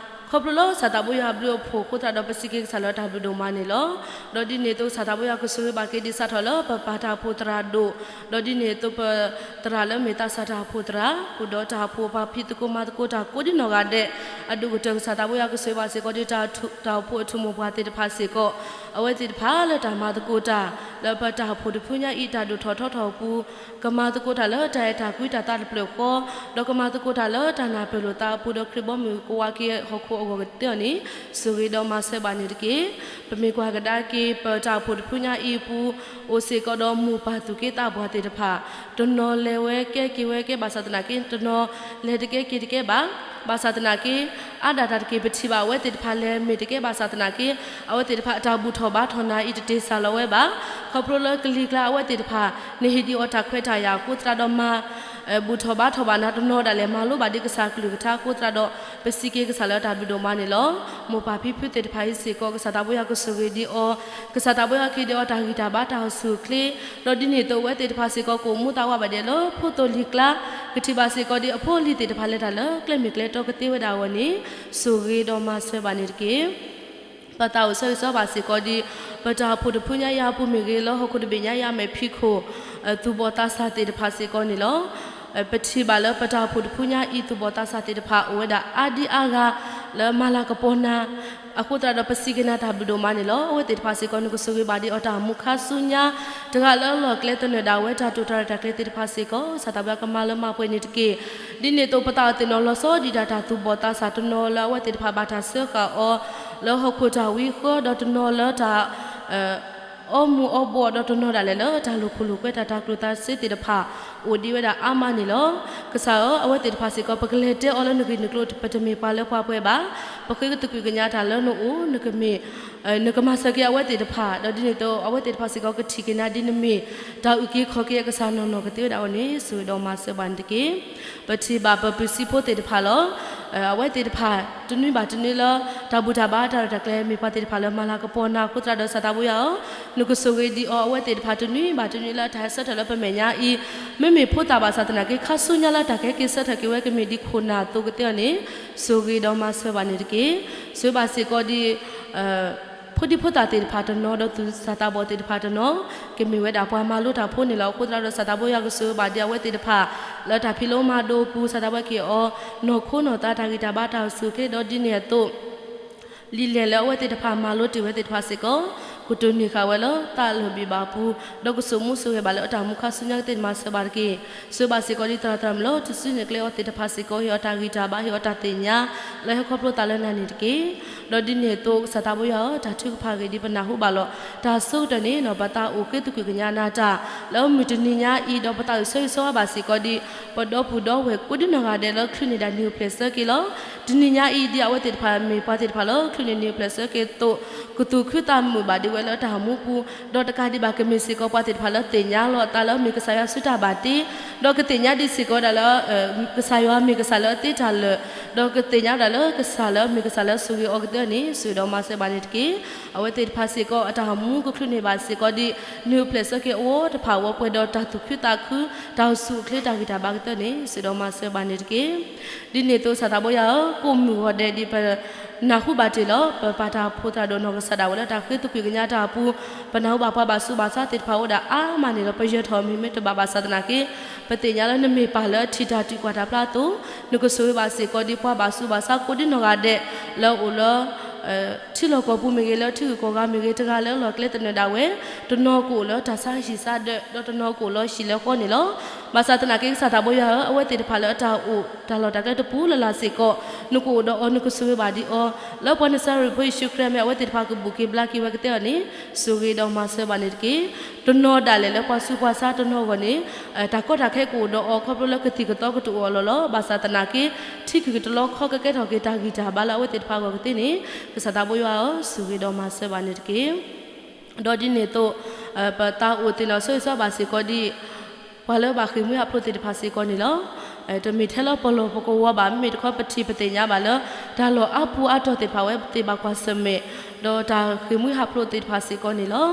ခီဖျိလၢကစၢ်သးဘိယွၤအဘျုးအဖှိၣ်အဃိသတးဒီး ပစံးက့ၤကစၢ်လၢတၢ်ဘျုးဒိၣ်မးန့ၣ်လီၤ. ဒီးဒ်န့ၣ်အသိး ကစၢ်သးဘိယွၤကဆိၣ်ဂ့ၤဘၣ်က့ၤဒံးစးထီၣ်လၢပပၢ်တၢ်အိၣ်ဖှိၣ်သရၣ်ဒိၣ်, ဒီးဒ်န့ၣ်အသိးပသရၣ်လၢမ့ၢ်သးစၢ်တၢ်အိၣ်ဖှိၣ်သရၣ်, ဃုာ်ဒီးတၢ်အိၣ်ဖှိၣ်ပှၤဖံးသကိးမၤသကိးတၢ်ကိးဒံနီၢ်ဂၤဒဲး, အဒိၣ်ကတၢၢ် ကစၢ်သးဘိယွၤကဆိၣ်ဂ့ၤဘၣ်စ့ၢ်ကီးဒံး တၢ်အိၣ်ဖှိၣ်အထူၣ်မိၢ်ပှၢ်သ့ၣ်တဖၣ်စ့ၢ်ကီး, အဝဲသ့ၣ်တဖၣ်လၢတၢ်မၤသကိးတၢ် လၢပတၢ်အိၣ်ဖှိၣ်တဖုညါအံၤ တၢ်ဒိၣ်ထီၣ်ထီထီၣ်အပူၤ ကမၤသကိးတၢ်လၢတၢ်အဲၣ်တၢ်ကွံတၢ်သးတဖျၢၣ်ဃီ, ဒီးကမၤသကိးတၢ်လၢတၢ်နၢ်ပၢၢ်လိာ်သးအပူၤ ဒီးခရံာ်ဘီမုၢ်ကဝးက့ၤဟီၣ်ခိၣ်အဂီၢ်ကသ့အီၤန့ၣ်, ဆိၣ်ဂ့ၤဒီးမၤစၢၤဘၣ်န့ၣ်တက့ၢ်. ပမ့ၢ်ကွၢ်ကဒါက့ၤပတၢ်အိၣ်ဖှိၣ်တဖုညါအံၤအပူၤ, အိၣ်စ့ၢ်ကီးဒီးမိၢ်ပၢ်သူၣ်က့သးပှၢ်သ့ၣ်တဖၣ်, တနီၤလဲၤဝဲကဲက့ၤဝဲကဲဘၣ်ဆၣ်သနာ်က့, တနီၤလဲၤတကဲက့ၤတကဲဘၣ်, ဘၣ်ဆၣ်သနာ်က့, အါဒၣ်တၢ်တက့ၢ် ပထံၣ်ဘၣ်အဝဲသ့ၣ်တဖၣ်လဲၤမ့ၢ်တကဲဘၣ်ဆၣ်သနာ်က့, အဝဲသ့ၣ်တဖၣ်အတၢ်ဘူၣ်ထီၣ်ဘါထီၣ်နၤအံၤ တတ့ၢ်စၢ်လီၤဝဲဘၣ်. ခီဖျိလၢကလံၤကျါအဝဲသ့ၣ်တဖၣ် နဟ့ၣ်ဒံးအီၤတၢ်ခွဲးတၢ်ယာ်အဃိသတးဒီးမၤ ဘူၣ်ထီၣ်ဘါထီၣ်ဘၣ်နၤ တနီၤဒၣ်လဲာ်မၤလိဘၣ်ဒံးကစၢ်ကလုၢ်ကထါအဃိသတးဒီး ပစံးက့ၤကစၢ်လၢတၢ်ဘျုးဒိၣ်မးန့ၣ်လီၤ. မိၢ်ပၢ်ဖံဖုသ့ၣ်တဖၣ်အံၤစ့ၢ်ကီး ကစၢ်သးဘိယွၤကဆိၣ်ဂ့ၤဒံးအီၤ, ကစၢ်သးဘိယွၤကဟ့ၣ်ဒံးအီၤတၢ်ဂံၢ်တၢ်ဘါတၢ်အိၣ်ဆူၣ်အိၣ်ချ့, ဒီးဒ်န့ၣ်အသိးအဝဲသ့ၣ်တဖၣ်စ့ၢ်ကီး ကအိၣ်မူသးဝးဘၣ်ဒဲးလၢဖိသိၣ်လံၤကျါ, ကထံၣ်ဘၣ်စ့ၢ်ကီးဒံးအဖိအလံၤသ့ၣ်တဖၣ်လဲၤတၢ်လၢကျဲမ့ၢ်ကျဲတီကသ့ဝဲဒၣ်အဂီၢ်န့ၣ်, ဆိၣ်ဂ့ၤဒီးမၤစၢၤဘၣ်န့ၣ်တက့ၢ်. ပသးအိၣ်ဆၢဂ့ၤဆၢဝါဘၣ်စ့ၢ်ကီးဒံး ပတၢ်အိၣ်ဖှိၣ်တဖုညါအံၤအပူၤမ့ၢ်ဂ့ၤ, လၢဟီၣ်ခိၣ်တဘ့ၣ်ညါအံၤအမဲာ်ဖံးခိၣ် သူၣ်ဘီၣ်သးစၢ်သ့ၣ်တဖၣ်စ့ၢ်ကီးန့ၣ်လီၤ. ပထံၣ်ဘၣ်လၢပတၢ်အိၣ်ဖှိၣ်တဖုညါအံၤ သူၣ်ဘီၣ်သးစၢ်သ့ၣ်တဖၣ် အိၣ်ဝဲဒၣ်အါဒံအါဂၤ လၢမၤလၤကပီၤနၤ အဃိသတးဒီး ပစံးက့ၤနၤတၢ်ဘျုးဒိၣ်မးန့ၣ်လီၤ. အဝဲသ့ၣ်တဖၣ်စ့ၢ်ကီး နကဆိၣ်ဂ့ၤဘၣ်ဒံးအီၤတၢ်မူခါဆူညါ, တဂၤလၢအလီၢ်ကျဲသနၢၣ်ဒၣ်ဝဲတၢ်တိာ်တၢ်ရဲၣ်တၢ်ကျဲၤသ့ၣ်တဖၣ်စ့ၢ်ကီး ကစၢ်သးဘိယွၤကမၤလၢမၤပှဲၤန့ၣ်တက့ၢ်. ဒ်န့ၣ်အသိး ပသးအိၣ်သ့ၣ်နီၣ်လီၤဆီဒံးတၢ် တၢ်သူၣ်ဘီၣ်သးစၢ်တနီၤလၢအဝဲသ့ၣ်တဖၣ်ဘၣ်တၢ်စၢဃာ်အီၤ လၢဟီၣ်ခိၣ်တၢ်ဝံဃၢ ဒီးတနီၤလၢတၢ် အီမူၤအီဘှီး ဒီးတနီၤဒၣ်လဲာ်လၢတၢ်လိာ်ခိၣ်လိာ်ကွဲ တၢ်တၤကျိၣ်တၤစ့သ့ၣ်တဖၣ် အိၣ်ဒံးဝဲဒၣ်အါမးန့ၣ်လီၤ. ကစၢ်ဧၢ, အဝဲသ့ၣ်တဖၣ်စ့ၢ်ကီး ပကလဲၤတဲအီၤလၢနဂ့ၢ်နကျိၤ ပတမ့ၢ်ပှၤလၢပှၤပှဲၤဘၣ်. ပဃ့ကသကွံာ်ကညးတၢ်လၢနအိၣ်, နကမၤစၢၤက့ၤအဝဲသ့ၣ်တဖၣ်, ဒီးဒ်န့ၣ်အသိး အဝဲသ့ၣ်တဖၣ်စ့ၢ်ကီး ကထံၣ်က့ၤနၤဒ်နမ့ၢ် တၢ်အုၣ်က့ၤခီၣ်က့ၤအကစၢ်နီၢ်နီၢ်ကသ့ဝဲဒၣ်အဂီၢ်န့ၣ် ဆိၣ်ဂ့ၤဒီးမၤစၢၤဘၣ်န့ၣ်တက့ၢ်. ပထံၣ်ဘၣ်ပပုၢ်စံးဖိသ့ၣ်တဖၣ်လီၤ. အဝဲသ့ၣ်တဖၣ် တနွံဘၣ်တနွံလၢ တၢ်ဘူၣ်တၢ်ဘါတၢ်ရဲၣ်တၢ်ကျဲၤ မ့ၢ်ပှၤသ့ၣ်တဖၣ်လၢမၤလၤကပီၤနၤအဃိသတးဒီး ကစၢ်သးဘိယွၤဧၢ, နကဆိၣ်ဂ့ၤဒံးအီၤ အဝဲသ့ၣ်တဖၣ်တနွံဘၣ်တနွံလၢတၢ်ဟဲဆၢထၢၣ်လၢပမဲာ်ညါအံၤ, မ့မ့ၢ်ဖိသၣ်ဘၣ်ဆၣ်သနာ်က့ ခါဆူညါလၢတၢ်ကဟဲက့ၤဆၢထၢၣ်က့ၤဝဲကမ့ၢ်ဒ်ခိၣ်နၢ်အသိးကသ့အဂီၢ်န့ၣ် ဆိၣ်ဂ့ၤဒီးမၤစၢၤဘၣ်န့ၣ်တက့ၢ်. ဆိၣ်ဂ့ၤဘၣ်စ့ၢ်ကီးဒံး ဖိဒံဖိသၣ်သ့ၣ်တဖၣ်တနီၤ ဒီးသူၣ်စၢ်သးဘီၣ်သ့ၣ်တဖၣ်တနီၤ ကမ့ၢ်ဝဲဒၣ်ပှၤမၤလိတၢ်ဖိန့ၣ်လီၤ. အဃိသတးဒီး ကစၢ်သးဘိယွၤကဆိၣ်ဂ့ၤဘၣ်ဒံးအဝဲသ့ၣ်တဖၣ် လၢတၢ်ဖံးလိမၤဒိးအပူၤ ကစၢ်သးဘိယွၤကဟ့ၣ်အီၤ နီၢ်ခိနီၢ်သး တၢ်ဂံၢ်တၢ်ဘါတၢ်အိၣ်ဆူၣ်အိၣ်ချ့ ဒီးဒ်န့ၣ်အသိး လံာ်လဲၢ်လၢအဝဲသ့ၣ်တဖၣ်မၤလိတ့ၢ်ဝဲသ့ၣ်တဖၣ်စ့ၢ်ကီး ကတိၢ်န့ၢ်ဃာ်ဝဲလၢသးလၢာ်ဘံၣ်ဘၣ်အပူၤ, ဒီးကစိာ်မူဆိၣ်ဂ့ၤဘၣ်လၢအတၢ်မူခါဆူညါကသ့ၣ်န့ၣ် မၤစၢၤဘၣ်တက့ၢ်. ဆိၣ်ဂ့ၤဘၣ်စ့ၢ်ကီးဒ်သရၣ်သရၣ်မုၣ်လၢတစုန့ၢ်ကျဲအီၤသ့ၣ်တဖၣ်စ့ၢ်ကီး ဟ့ၣ်အီၤတၢ်ဂံၢ်တၢ်ဘါ ဟ့ၣ်အီၤတၢ်သ့ၣ်ညါ လၢဟဲခီဖျိသးလၢနၤန့ၣ်တက့ၢ်. ဒီးဒ်န့ၣ်အသိး ကစၢ်သးဘိယွၤဧၢ, တၢ်ထုကဖၣ်ဂ့ၤဒံးပနၢ်ဟူဘၣ်လီၤ. တၢ်ဆၢကတီၢ်န့ၣ် ပသးအိၣ်ဃ့သကွံာ်ကညးနၤတၢ် လၢမုၢ်တနံၤညါအံၤ ဒီးပသးအိၣ်ဆၢဂ့ၤဆၢဝါဘၣ်စ့ၢ်ကီးဒံး ပဒီပုၢ်ဒီဝဲၢ်ကိးဒံနီၢ်ဂၤဒဲးလၢချုးန့ၢ်ဒၣ်နံၣ်အိၣ်ဖျဲၣ်ဆၢက့ၤလီၤ. တနံၤညါအံၤ ဒ်အဝဲသ့ၣ်တဖၣ်မ့ၢ်ပှၤသ့ၣ်တဖၣ်လၢချုးန့ၢ်နံၣ်အိၣ်ဖျဲၣ်ဆၢက့ၤအသိး ကသူၣ်ခုသးမုာ်ဘၣ်ဒံးဝဲလၢတၢ်အိၣ်မူပူၤ, ဒီးတကးဒံးဘၣ် ကမ့ၢ်စ့ၢ်ကီးပှၤသ့ၣ်တဖၣ်လၢသ့ၣ်ညါလီၤအသးလၢမ့ၢ်ကစၢ်ယွၤစုတၢ်ဘၣ်တ့, ဒီးကသ့ၣ်ညါဒံးစ့ၢ်ကီးဝဲဒၣ်လၢ ကစၢ်ယွၤမ့ၢ်ကစၢ်လၢအသ့တၢ်လၢာ်, ဒီးကသ့ၣ်ညါဝဲဒၣ်လၢကစၢ်လၢမ့ၢ်ကစၢ်လၢဆိၣ်ဂ့ၤအီၤကသ့အဂီၢ်န့ၣ် ဆိၣ်ဂ့ၤဒီးမၤစၢၤဘၣ်န့ၣ်တက့ၢ်. အဝဲသ့ၣ်တဖၣ်စ့ၢ်ကီး အတၢ်အိၣ်မူကချုးန့ၢ်ဘၣ်စ့ၢ်ကီးဒ်နံၣ်အိၣ်ဖျဲၣ်ဆၢက့ၤအဝီတဖၣ်အဂီၢ် ပှဲၤဒီးတၢ်သူၣ်ခုသးခု တၢ်အိၣ်ဆူၣ်အိၣ်ချ့ တၢ်ဂံၢ်တၢ်ဘါကသ့န့ၣ် ဆိၣ်ဂ့ၤဒီးမၤစၢၤဘၣ်န့ၣ်တက့ၢ်. ဒ်န့ၣ်အသိး ကစၢ်သးဘိယွၤဧၢ, ကိးမုၢ်ဂီၤဒဲးဒ်ပ နၢ်ဟူဘၣ်တ့ၢ်လီၤ. ပပၢ်တၢ်အိၣ်ဖှိၣ်သရၣ်ဒိၣ်နီၢ်ကစၢ်ဒၣ်ဝဲလၢတၢ်ဃ့သကွံာ်ကညးတၢ်အပူၤ, ပနၢ်ဟူဘၣ်ပှၤဘၣ်ဆူးဘၣ်ဆါသ့ၣ်တဖၣ်အိၣ်ဒၣ်အါမးန့ၣ်လီၤ. ပယၢၤထီၣ်မ့ၢ်မ့ၢ်တဘၣ်ဘၣ်ဆၣ်သနာ်က့, ပသ့ၣ်ညါလၢနမ့ၢ်ပၢ်လၢထံၣ်တၢ်တုၤကွၢ်တၢ်ဖျါအသိး, နကဆိၣ်ဂ့ၤဘၣ်စ့ၢ်ကီးဒ်ပှၤဘၣ်ဆူးဘၣ်ဆါကိးဒ်နီၢ်ဂၤဒဲး လၢအိၣ်လၢ ထံလီၢ်ကီၢ်ပူၤမ့ၢ်ဂ့ၤ, လၢထံဂုၤကီၢ်ဂၤမ့ၢ်ဂ့ၤ, တဂၤလၢလီၢ်ကျဲသနၢၣ်ဒၣ်ဝဲ, တနီၤကအိၣ်လၢတၢ်ဆါဟံၣ်ဆါဒၢး, ဒီးတနီၤကအိၣ်လၢဟံၣ်လၢဃီန့ၣ်လီၤ. ဘၣ်ဆၣ်သနာ်က့ ကစၢ်သးဘိယွၤဧၢ, အဝဲသ့ၣ်တဖၣ်လၢအတၢ်အိၣ်တၢ်လီၢ်တၢ်ကျဲတပူၤလၢ်လၢ်စ့ၢ်ကီး, နကအိၣ်ဒီးအီၤ, နကဆိၣ်ဂ့ၤဘၣ်ဒ်အီၤ, လၢပှၤနစၤရ့းဖိယ့ၣ်ၡူးခရံာ်အမံၤ အဝဲသ့ၣ်တဖၣ်ကဘူၣ်က့ၤဘျါက့ၤဝဲကသ့အီၤန့ၣ်, ဆိၣ်ဂ့ၤဒီးမၤစၢၤဘၣ်န့ၣ်တက့ၢ်. တနီၤဒၣ်လဲာ်လၢပှၤဆူးပှၤဆါတနီၤအဂီၢ်န့ၣ်, တၢ်ကီတၢ်ခဲကအိၣ်ဒီးအီၤ ခီဖျိလၢကသံၣ်ကသီကတအိၣ်အလီၢ်လီၤ. ဘၣ်ဆၣ်သနာ်က့ ထံဂုၤကတလီၤခီကကဲထီၣ်က့ၤတၢ်ဂံၢ်တၢ်ဘါလၢအဝဲသ့ၣ်တဖၣ်အဂီၢ်ကသ့န့ၣ်, ကစၢ်သးဘိယွၤဧၢ, ဆိၣ်ဂ့ၤဒီးမၤစၢၤဘၣ်န့ၣ်တက့ၢ်. ဒီးဒ်န့ၣ်အသိး, ပသးအိၣ်သ့ၣ်နီၣ်ဆိၣ်ဂ့ၤဆိၣ်ဝါဘၣ်စ့ၢ်ကီးဒ် ပှၤလၢဘၣ်ဃ့ၢ်မှံဟးဖျိးသ့ၣ်တဖၣ်စ့ၢ်ကီးန့ၣ်လီၤ. တမ့ၢ်ထဲလၢပလီၢ်ပကဝီၤဘၣ်, မ့မ့ၢ်တခီပထံၣ်ပသ့ၣ်ညါဘၣ်လၢ တၢ်လီၢ်အါပူၤအါတီၢ်သ့ၣ်တဖၣ် အဝဲသ့ၣ်ဘၣ်ကွၢ်ဆၢၣ်မဲာ်, ဒီးတၢ်ဃ့ၢ်မှံဟးဖျိးသ့ၣ်တဖၣ်စ့ၢ်ကီးန့ၣ်လီၤ.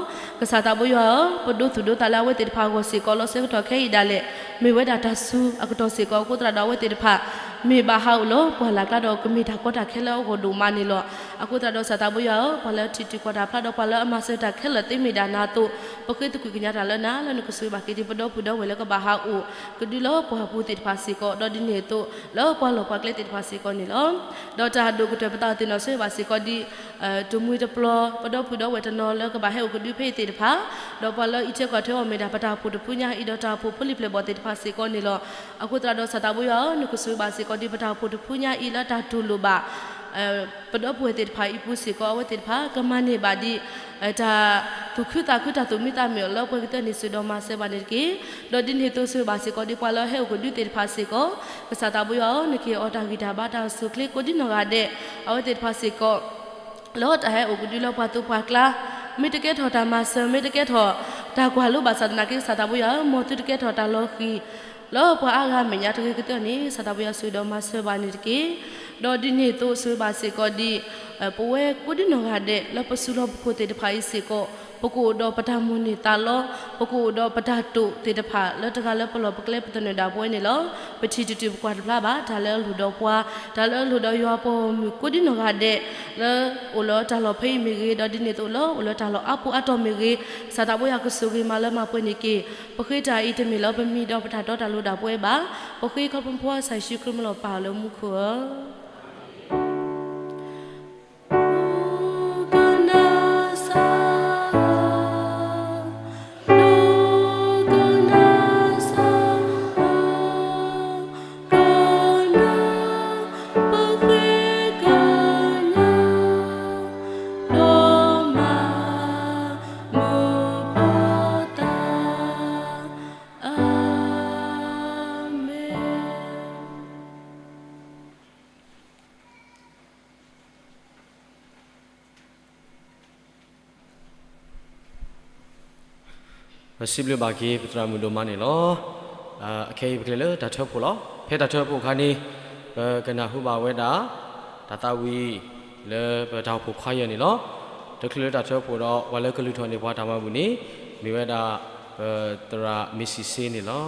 ကစၢ်သးဘိယွၤဧၢ, ပဒိသူၣ်ဒိသးလၢအဝဲသ့ၣ်တဖၣ်အဂီၢ်စ့ၢ်ကီး လီၤဆၢကတီၢ်ခဲအံၤဒၣ်လဲာ် မ့ၢ်ဝဲဒၣ်တၢ်ဆူးအကတီၢ်စ့ၢ်ကီးအဃိသတးဒီး အဝဲသ့ၣ်တဖၣ် မ့ၢ်ဘၣ်ဟးအိၣ်လၢပှၢ်လၢ်ကျါဒီး ကမ့ၢ်တၢ်ကီတၢ်ခဲလၢအဂီၢ်ဒိၣ်မးန့ၣ်လီၤ. အဃိသတးဒီး ကစၢ်သးဘိယွၤဧၢ, ပှၤလၢထံၣ်တံၢ်ကွၢ်တၢ်ဖျါဒီး ပှၤလၢအမၤစၢၤတၢ်ခဲလၢာ်သ့မ့ၢ်ဒၣ်နၤအသိး, ပဃ့သကွံာ်ကညးတၢ်လၢနၤ လၢနကဆိၣ်ဂ့ၤဘၣ်က့ၤဒ်ပဒီပုၢ်ဒီဝဲၢ်လၢကဘၣ်ဟးအိၣ်ကဒုလၢပှၢ်ပူၤသ့ၣ်တဖၣ်စ့ၢ်ကီး, ဒီးဒ်န့ၣ်အသိး လၢပှၤလီၢ်ပှၤကျဲသ့ၣ်တဖၣ်စ့ၢ်ကီးန့ၣ်လီၤ. ဒီးတၢ်ဒိၣ်ကတၢၢ်ပသးအိၣ်သ့ၣ်နီၣ်ဆိၣ်ဂ့ၤဘၣ်စ့ၢ်ကီးဒ် တမှံၤတပျီၤ ပဒီပုၢ်ဒီဝဲၢ်တနီၤလၢကဘၣ်ဟဲအိၣ်ကဒုဖဲအံၤသ့ၣ်တဖၣ်, ဒီးပှၤလၢအံးထွဲကွၢ်ထွဲအီၤမ့ၢ်ဒၣ် ပတၢ်အိၣ်ဖှိၣ်တဖုညါအံၤ ဒီးတၢ်အိၣ်ဖှိၣ်ဖိလံၤပျဲၢ်ဘီၣ်သ့ၣ်တဖၣ်စ့ၢ်ကီးန့ၣ်လီၤ. အဃိသတးဒီး ကစၢ်သးဘိယွၤဧၢ, နကဆိၣ်ဂ့ၤဘၣ်စ့ၢ်ကီးဒ်ပတၢ်အိၣ်ဖှိၣ်တဖုညါအံၤလၢတၢ်တူၢ်လိာ်ဘၣ် ပဒီပုၢ်ဝဲၢ်သ့ၣ်တဖၣ်အံၤအပူၤစ့ၢ်ကီး အဝဲသ့ၣ်တဖၣ် ကမၤန့ၢ်ဘၣ်ဒ် တၢ်သူၣ်ခုသးခု တၢ်သူၣ်မံသးမုာ်လၢပှဲၤကတၢၢ်န့ၣ် ဆိၣ်ဂ့ၤဒီးမၤစၢၤဘၣ်န့ၣ်တက့ၢ်. ဒီးဒ်န့ၣ်အသိး ဆိၣ်ဂ့ၤဘၣ်စ့ၢ်ကီးဒ်ပှၤလၢဟဲအိၣ်ကဒုသ့ၣ်တဖၣ်စ့ၢ်ကီး, ကစၢ်သးဘိယွၤဧၢ, နကဟ့ၣ်အီၤတၢ်ဂံၢ်တၢ်ဘါ တၢ်အိၣ်ဆူၣ်အိၣ်ချ့ကိးဒ်နီၢ်ဂၤဒဲး, အဝဲသ့ၣ်တဖၣ်စ့ၢ်ကီး လၢတၢ်ဟဲအိၣ်ကဒုလၢပှၤသူပှၤကျါ, မ့ၢ်တကဲထီၣ်တၢ်မၤစၢၤ, မ့ၢ်တကဲထီၣ်တၢ်ကွၢ်လိဘၣ်ဆၣ်သနာ်က့ ကစၢ်သးဘိယွၤဧၢ, မ်သုတကဲထီၣ်တၢ်လီၤဃံၤ လၢပှၤအါဂၤအမဲာ်ညါတဂ့ၤကတၢၢ်န့ၣ် ကစၢ်သးဘိယွၤ ဆိၣ်ဂ့ၤဒီးမၤစၢၤဘၣ်န့ၣ်တက့ၢ်. ဒီးဒ်န့ၣ်အသိး ဆိၣ်ဂ့ၤဘၣ်စ့ၢ်ကီးဒ် ပဝဲကိးဒ်နီၢ်ဂၤဒဲး လၢပစုလီၢ်ပခိၣ်သ့ၣ်တဖၣ်အံၤစ့ၢ်ကီး, ပကအိၣ်ဒီးပတၢ်မိၣ်န့ၢ်သးလီ, ပကအိၣ်ဒီးပတၢ်တိာ်သ့ၣ်တဖၣ် လၢတဂၤလၢပလီၢ်ပကျဲပသနၢၣ်ဒၣ်ပဝဲန့ၣ်လီၤ. ပထံၣ်တတုၤပကွၢ်တဖျါဘၣ် တၢ်လၢအလိၣ်ဒီးပှၤ, တၢ်လၢအလိၣ်ဒီးယွၤပှၤဂီၢ်မုၢ်ကိးဒ်နီၢ်ဂၤဒဲး, လၢအိၣ်လၢတၢ်လီၢ်ဖဲအံၤမ့ၢ်ဂ့ၤ, ဒီးဒ်န့ၣ်အသိးလၢအိၣ်လၢတၢ်လီၢ်အါပူၤအါတီၢ်မ့ၢ်ဂ့ၤ, ကစၢ်သးဘိယွၤကဆိၣ်ဂ့ၤမၤလၢမၤပှဲၤန့ၢ်က့ၤ. ပဃ့တၢ်အံၤတမ့ၢ်လၢပမံဒီးပတၢ်တီတၢ်လိၤဒၣ်ပဝဲဘၣ်. ပဃ့ခီဖျိပှၤကစၢ်ယ့ၣ်ၡူးခရံာ်မံၤလီၤပၢ်လၢမူခိၣ်ဧၢ.ပစံးဘျုးဘၣ်က့ၤ ပသရၣ်မုၣ်ဒိၣ်မးန့ၣ်လီၤ. အခဲအံၤပကလဲၤလၢတၢ်ထၢဖှိၣ်လီၤ. ဖဲတၢ်ထၢဖှိၣ်အခါန့ၣ် ပကနၢ်ဟူဘၣ်ဝဲဒၣ် တၢ်သးဝံၣ်လၢပတၢ်အိၣ်ဖှိၣ်ခွါယဲၢ်န့ၣ်လီၤ. တချုးလၢတၢ်ထၢဖှိၣ်ဒီး ပှၤလၢကလုၢ်ထီၣ်န့ၢ်ပှၤတၢ်မၤဘူၣ်န့ၣ် မ့ၢ်ဝဲဒၣ် ပသရၣ်မ့ၢ်စံးစ့န့ၣ်လီၤ.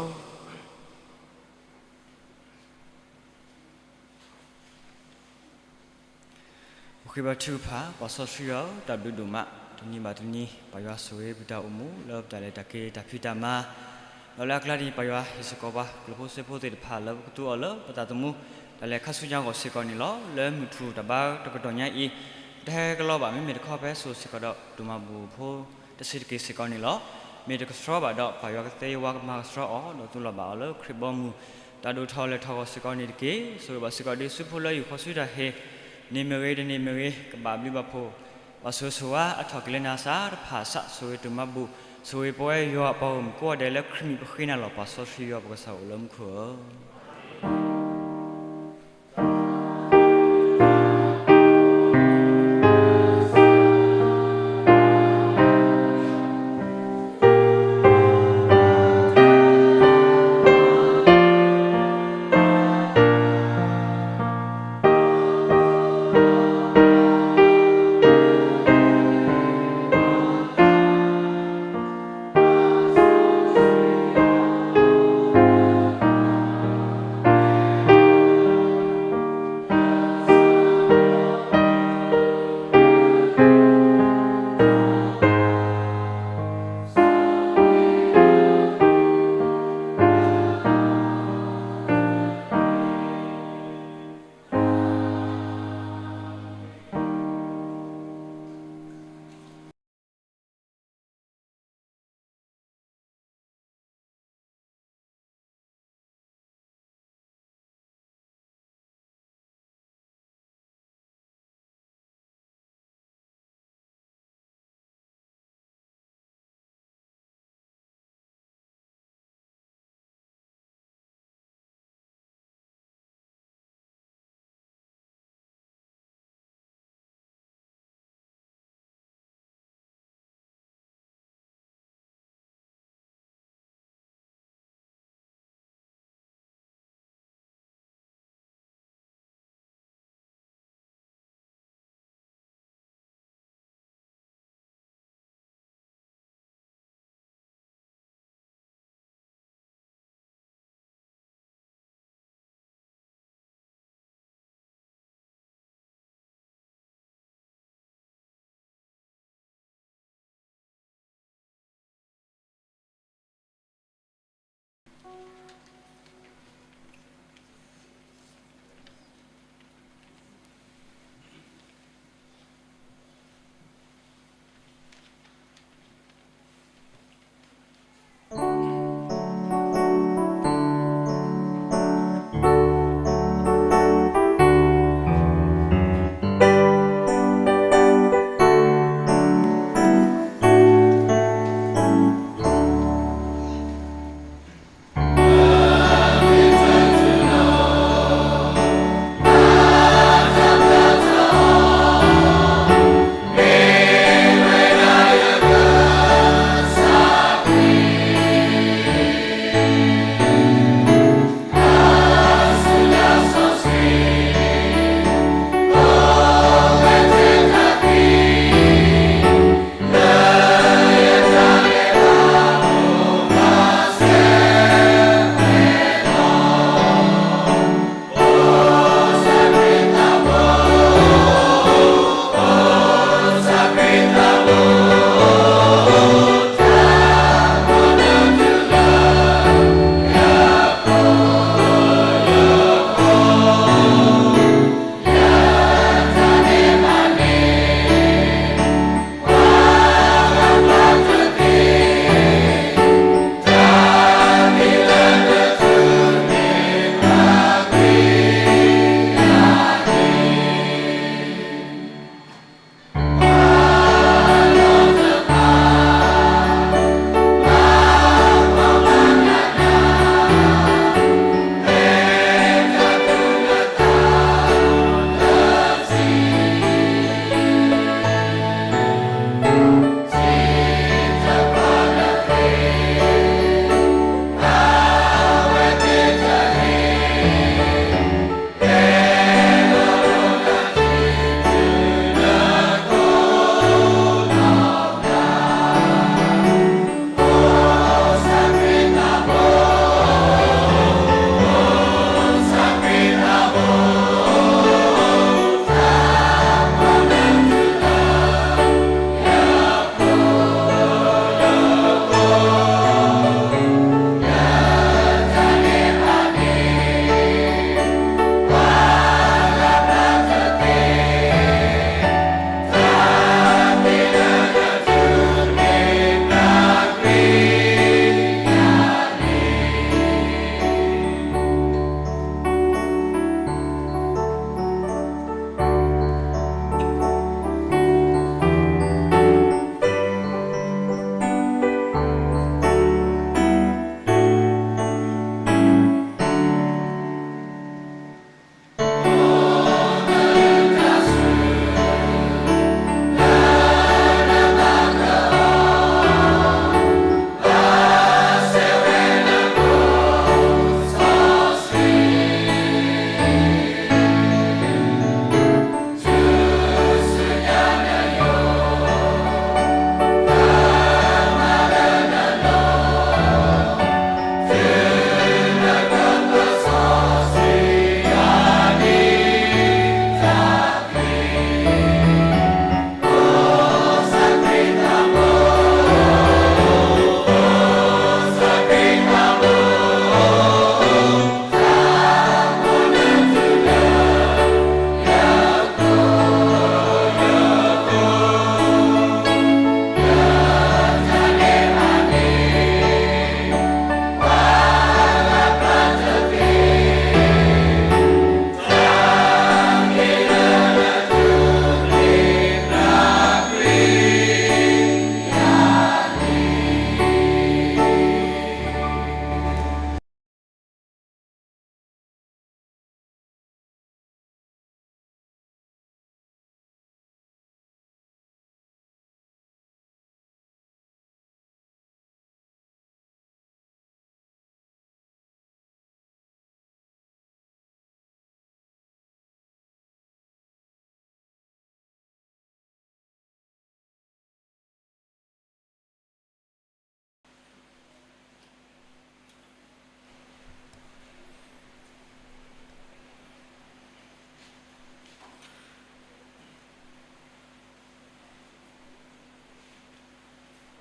အိၣ်ဃ့ဘါထုကဖၣ် ပှၤစီဆှံယွၤဧၢ, တၢ်ဘျုးဒိၣ်မး, တနံၤဘၣ်တနံၤ ပၢ်ယွၤဆိၣ်ဂ့ၤပတၢ်အိၣ်မူ လၢပတၢ်လဲၤတၢ်က့ၤတၢ်ဖံးတၢ်မၤ, ဒီးလၢအကျါန့ၣ် ပၢ်ယွၤဟ့ၣ်စ့ၢ်ကီးပှၤ ကျိၣ်ဖိစ့ဖိသ့ၣ်တဖၣ်လၢပကသူအီၤလၢပသးသမူ တၢ်လဲၤခါဆူညါအဂီၢ်စ့ၢ်ကီးန့ၣ်လီၤ. လၢမုၢ်ထူၣ်တၢ်ဘါတကတီၢ်ညါအံၤ တဟဲကလီဘၣ် မ့မ့ၢ်တခီဖဲစိၤစ့ၢ်ကီးဒီး ဒိၣ်မးဘူၣ်ဖိ တဆံးတက့ၢ်စ့ၢ်ကီးန့ၣ်လီၤ. မ့ၢ်တကဆှီဘၣ်ဒီး ပၢ်ယွၤကသ့ဝါကမၤကဆှီအီၤ ဒီးသူလီၤဘၣ်အီၤလၢခရံာ်ဘီမုၢ် တၢ်ဒိၣ်ထီၣ်လဲၤထီၣ်အဂီၢ်စ့ၢ်ကီးန့ၣ်တက့ၢ်. ဆိၣ်ဂ့ၤဘၣ်စ့ၢ်ကီးဒ်ဆူဖိလၢယိၤဃီဆူတၢ်ဟ့ၣ် န့ၣ်မ့ၢ်ဂ့ၤ တန့ၢ်မ့ၢ်ဂ့ၤ ကဘၣ်ဘျုးဘၣ်ဖှိၣ် ဘၣ်ဆိၣ်ဂ့ၤဆိၣ်ဝါအထီၣ်က့ၤလၢနၤသ့ၣ်တဖၣ်စး ဆိၣ်ဂ့ၤဒိၣ်မးဘူၣ် ဆိၣ်ဂ့ၤပဝဲယွၤအပှၤဂီၢ်မုၢ်ကိးဂၤဒဲးလၢခရံာ်မံၤပဃ့နၤလီၤ ပၢ်စီဆှံယွၤပကစၢ်အိၣ်လၢမူခိၣ်ဧၢ.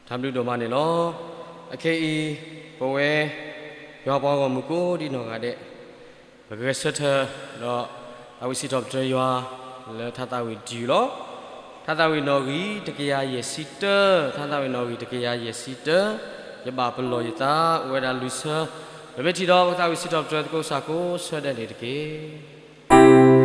တၢ်ဘျုးဒိၣ်မးန့ၣ်လီၤ. အခဲအံၤ ပဝဲ ယွၤပှၤဂီၢ်မုၢ်ကိးဒံနီၢ်ဂၤဒဲး, ပကဂဲၤဆၢထၢၣ်ဒီး သးဝံၣ်စံးထီၣ်ပတြၢၤယွၤ လၢထါသးဝံၣ်တယုၢ်လီၤ. ထါသးဝံၣ်နီၣ်ဂံၢ်တကယၤယဲၢ်ဆံတၢ, ထါသးဝံၣ်နီၣ်ဂံၢ်တကယၤယဲၢ်ဆံတၢ, ယဘၣ်ပလီၢ်ယသး အိၣ်ဝဲဒၣ်လွံၢ်ဆၢ, ပမ့ၢ်ထံၣ်ဒီးပကသးဝံၣ်စံးထီၣ်ပတြၢၤသကိးစ့ၢ်ကီး ဆၢဒဲးန့ၣ်တက့ၢ်.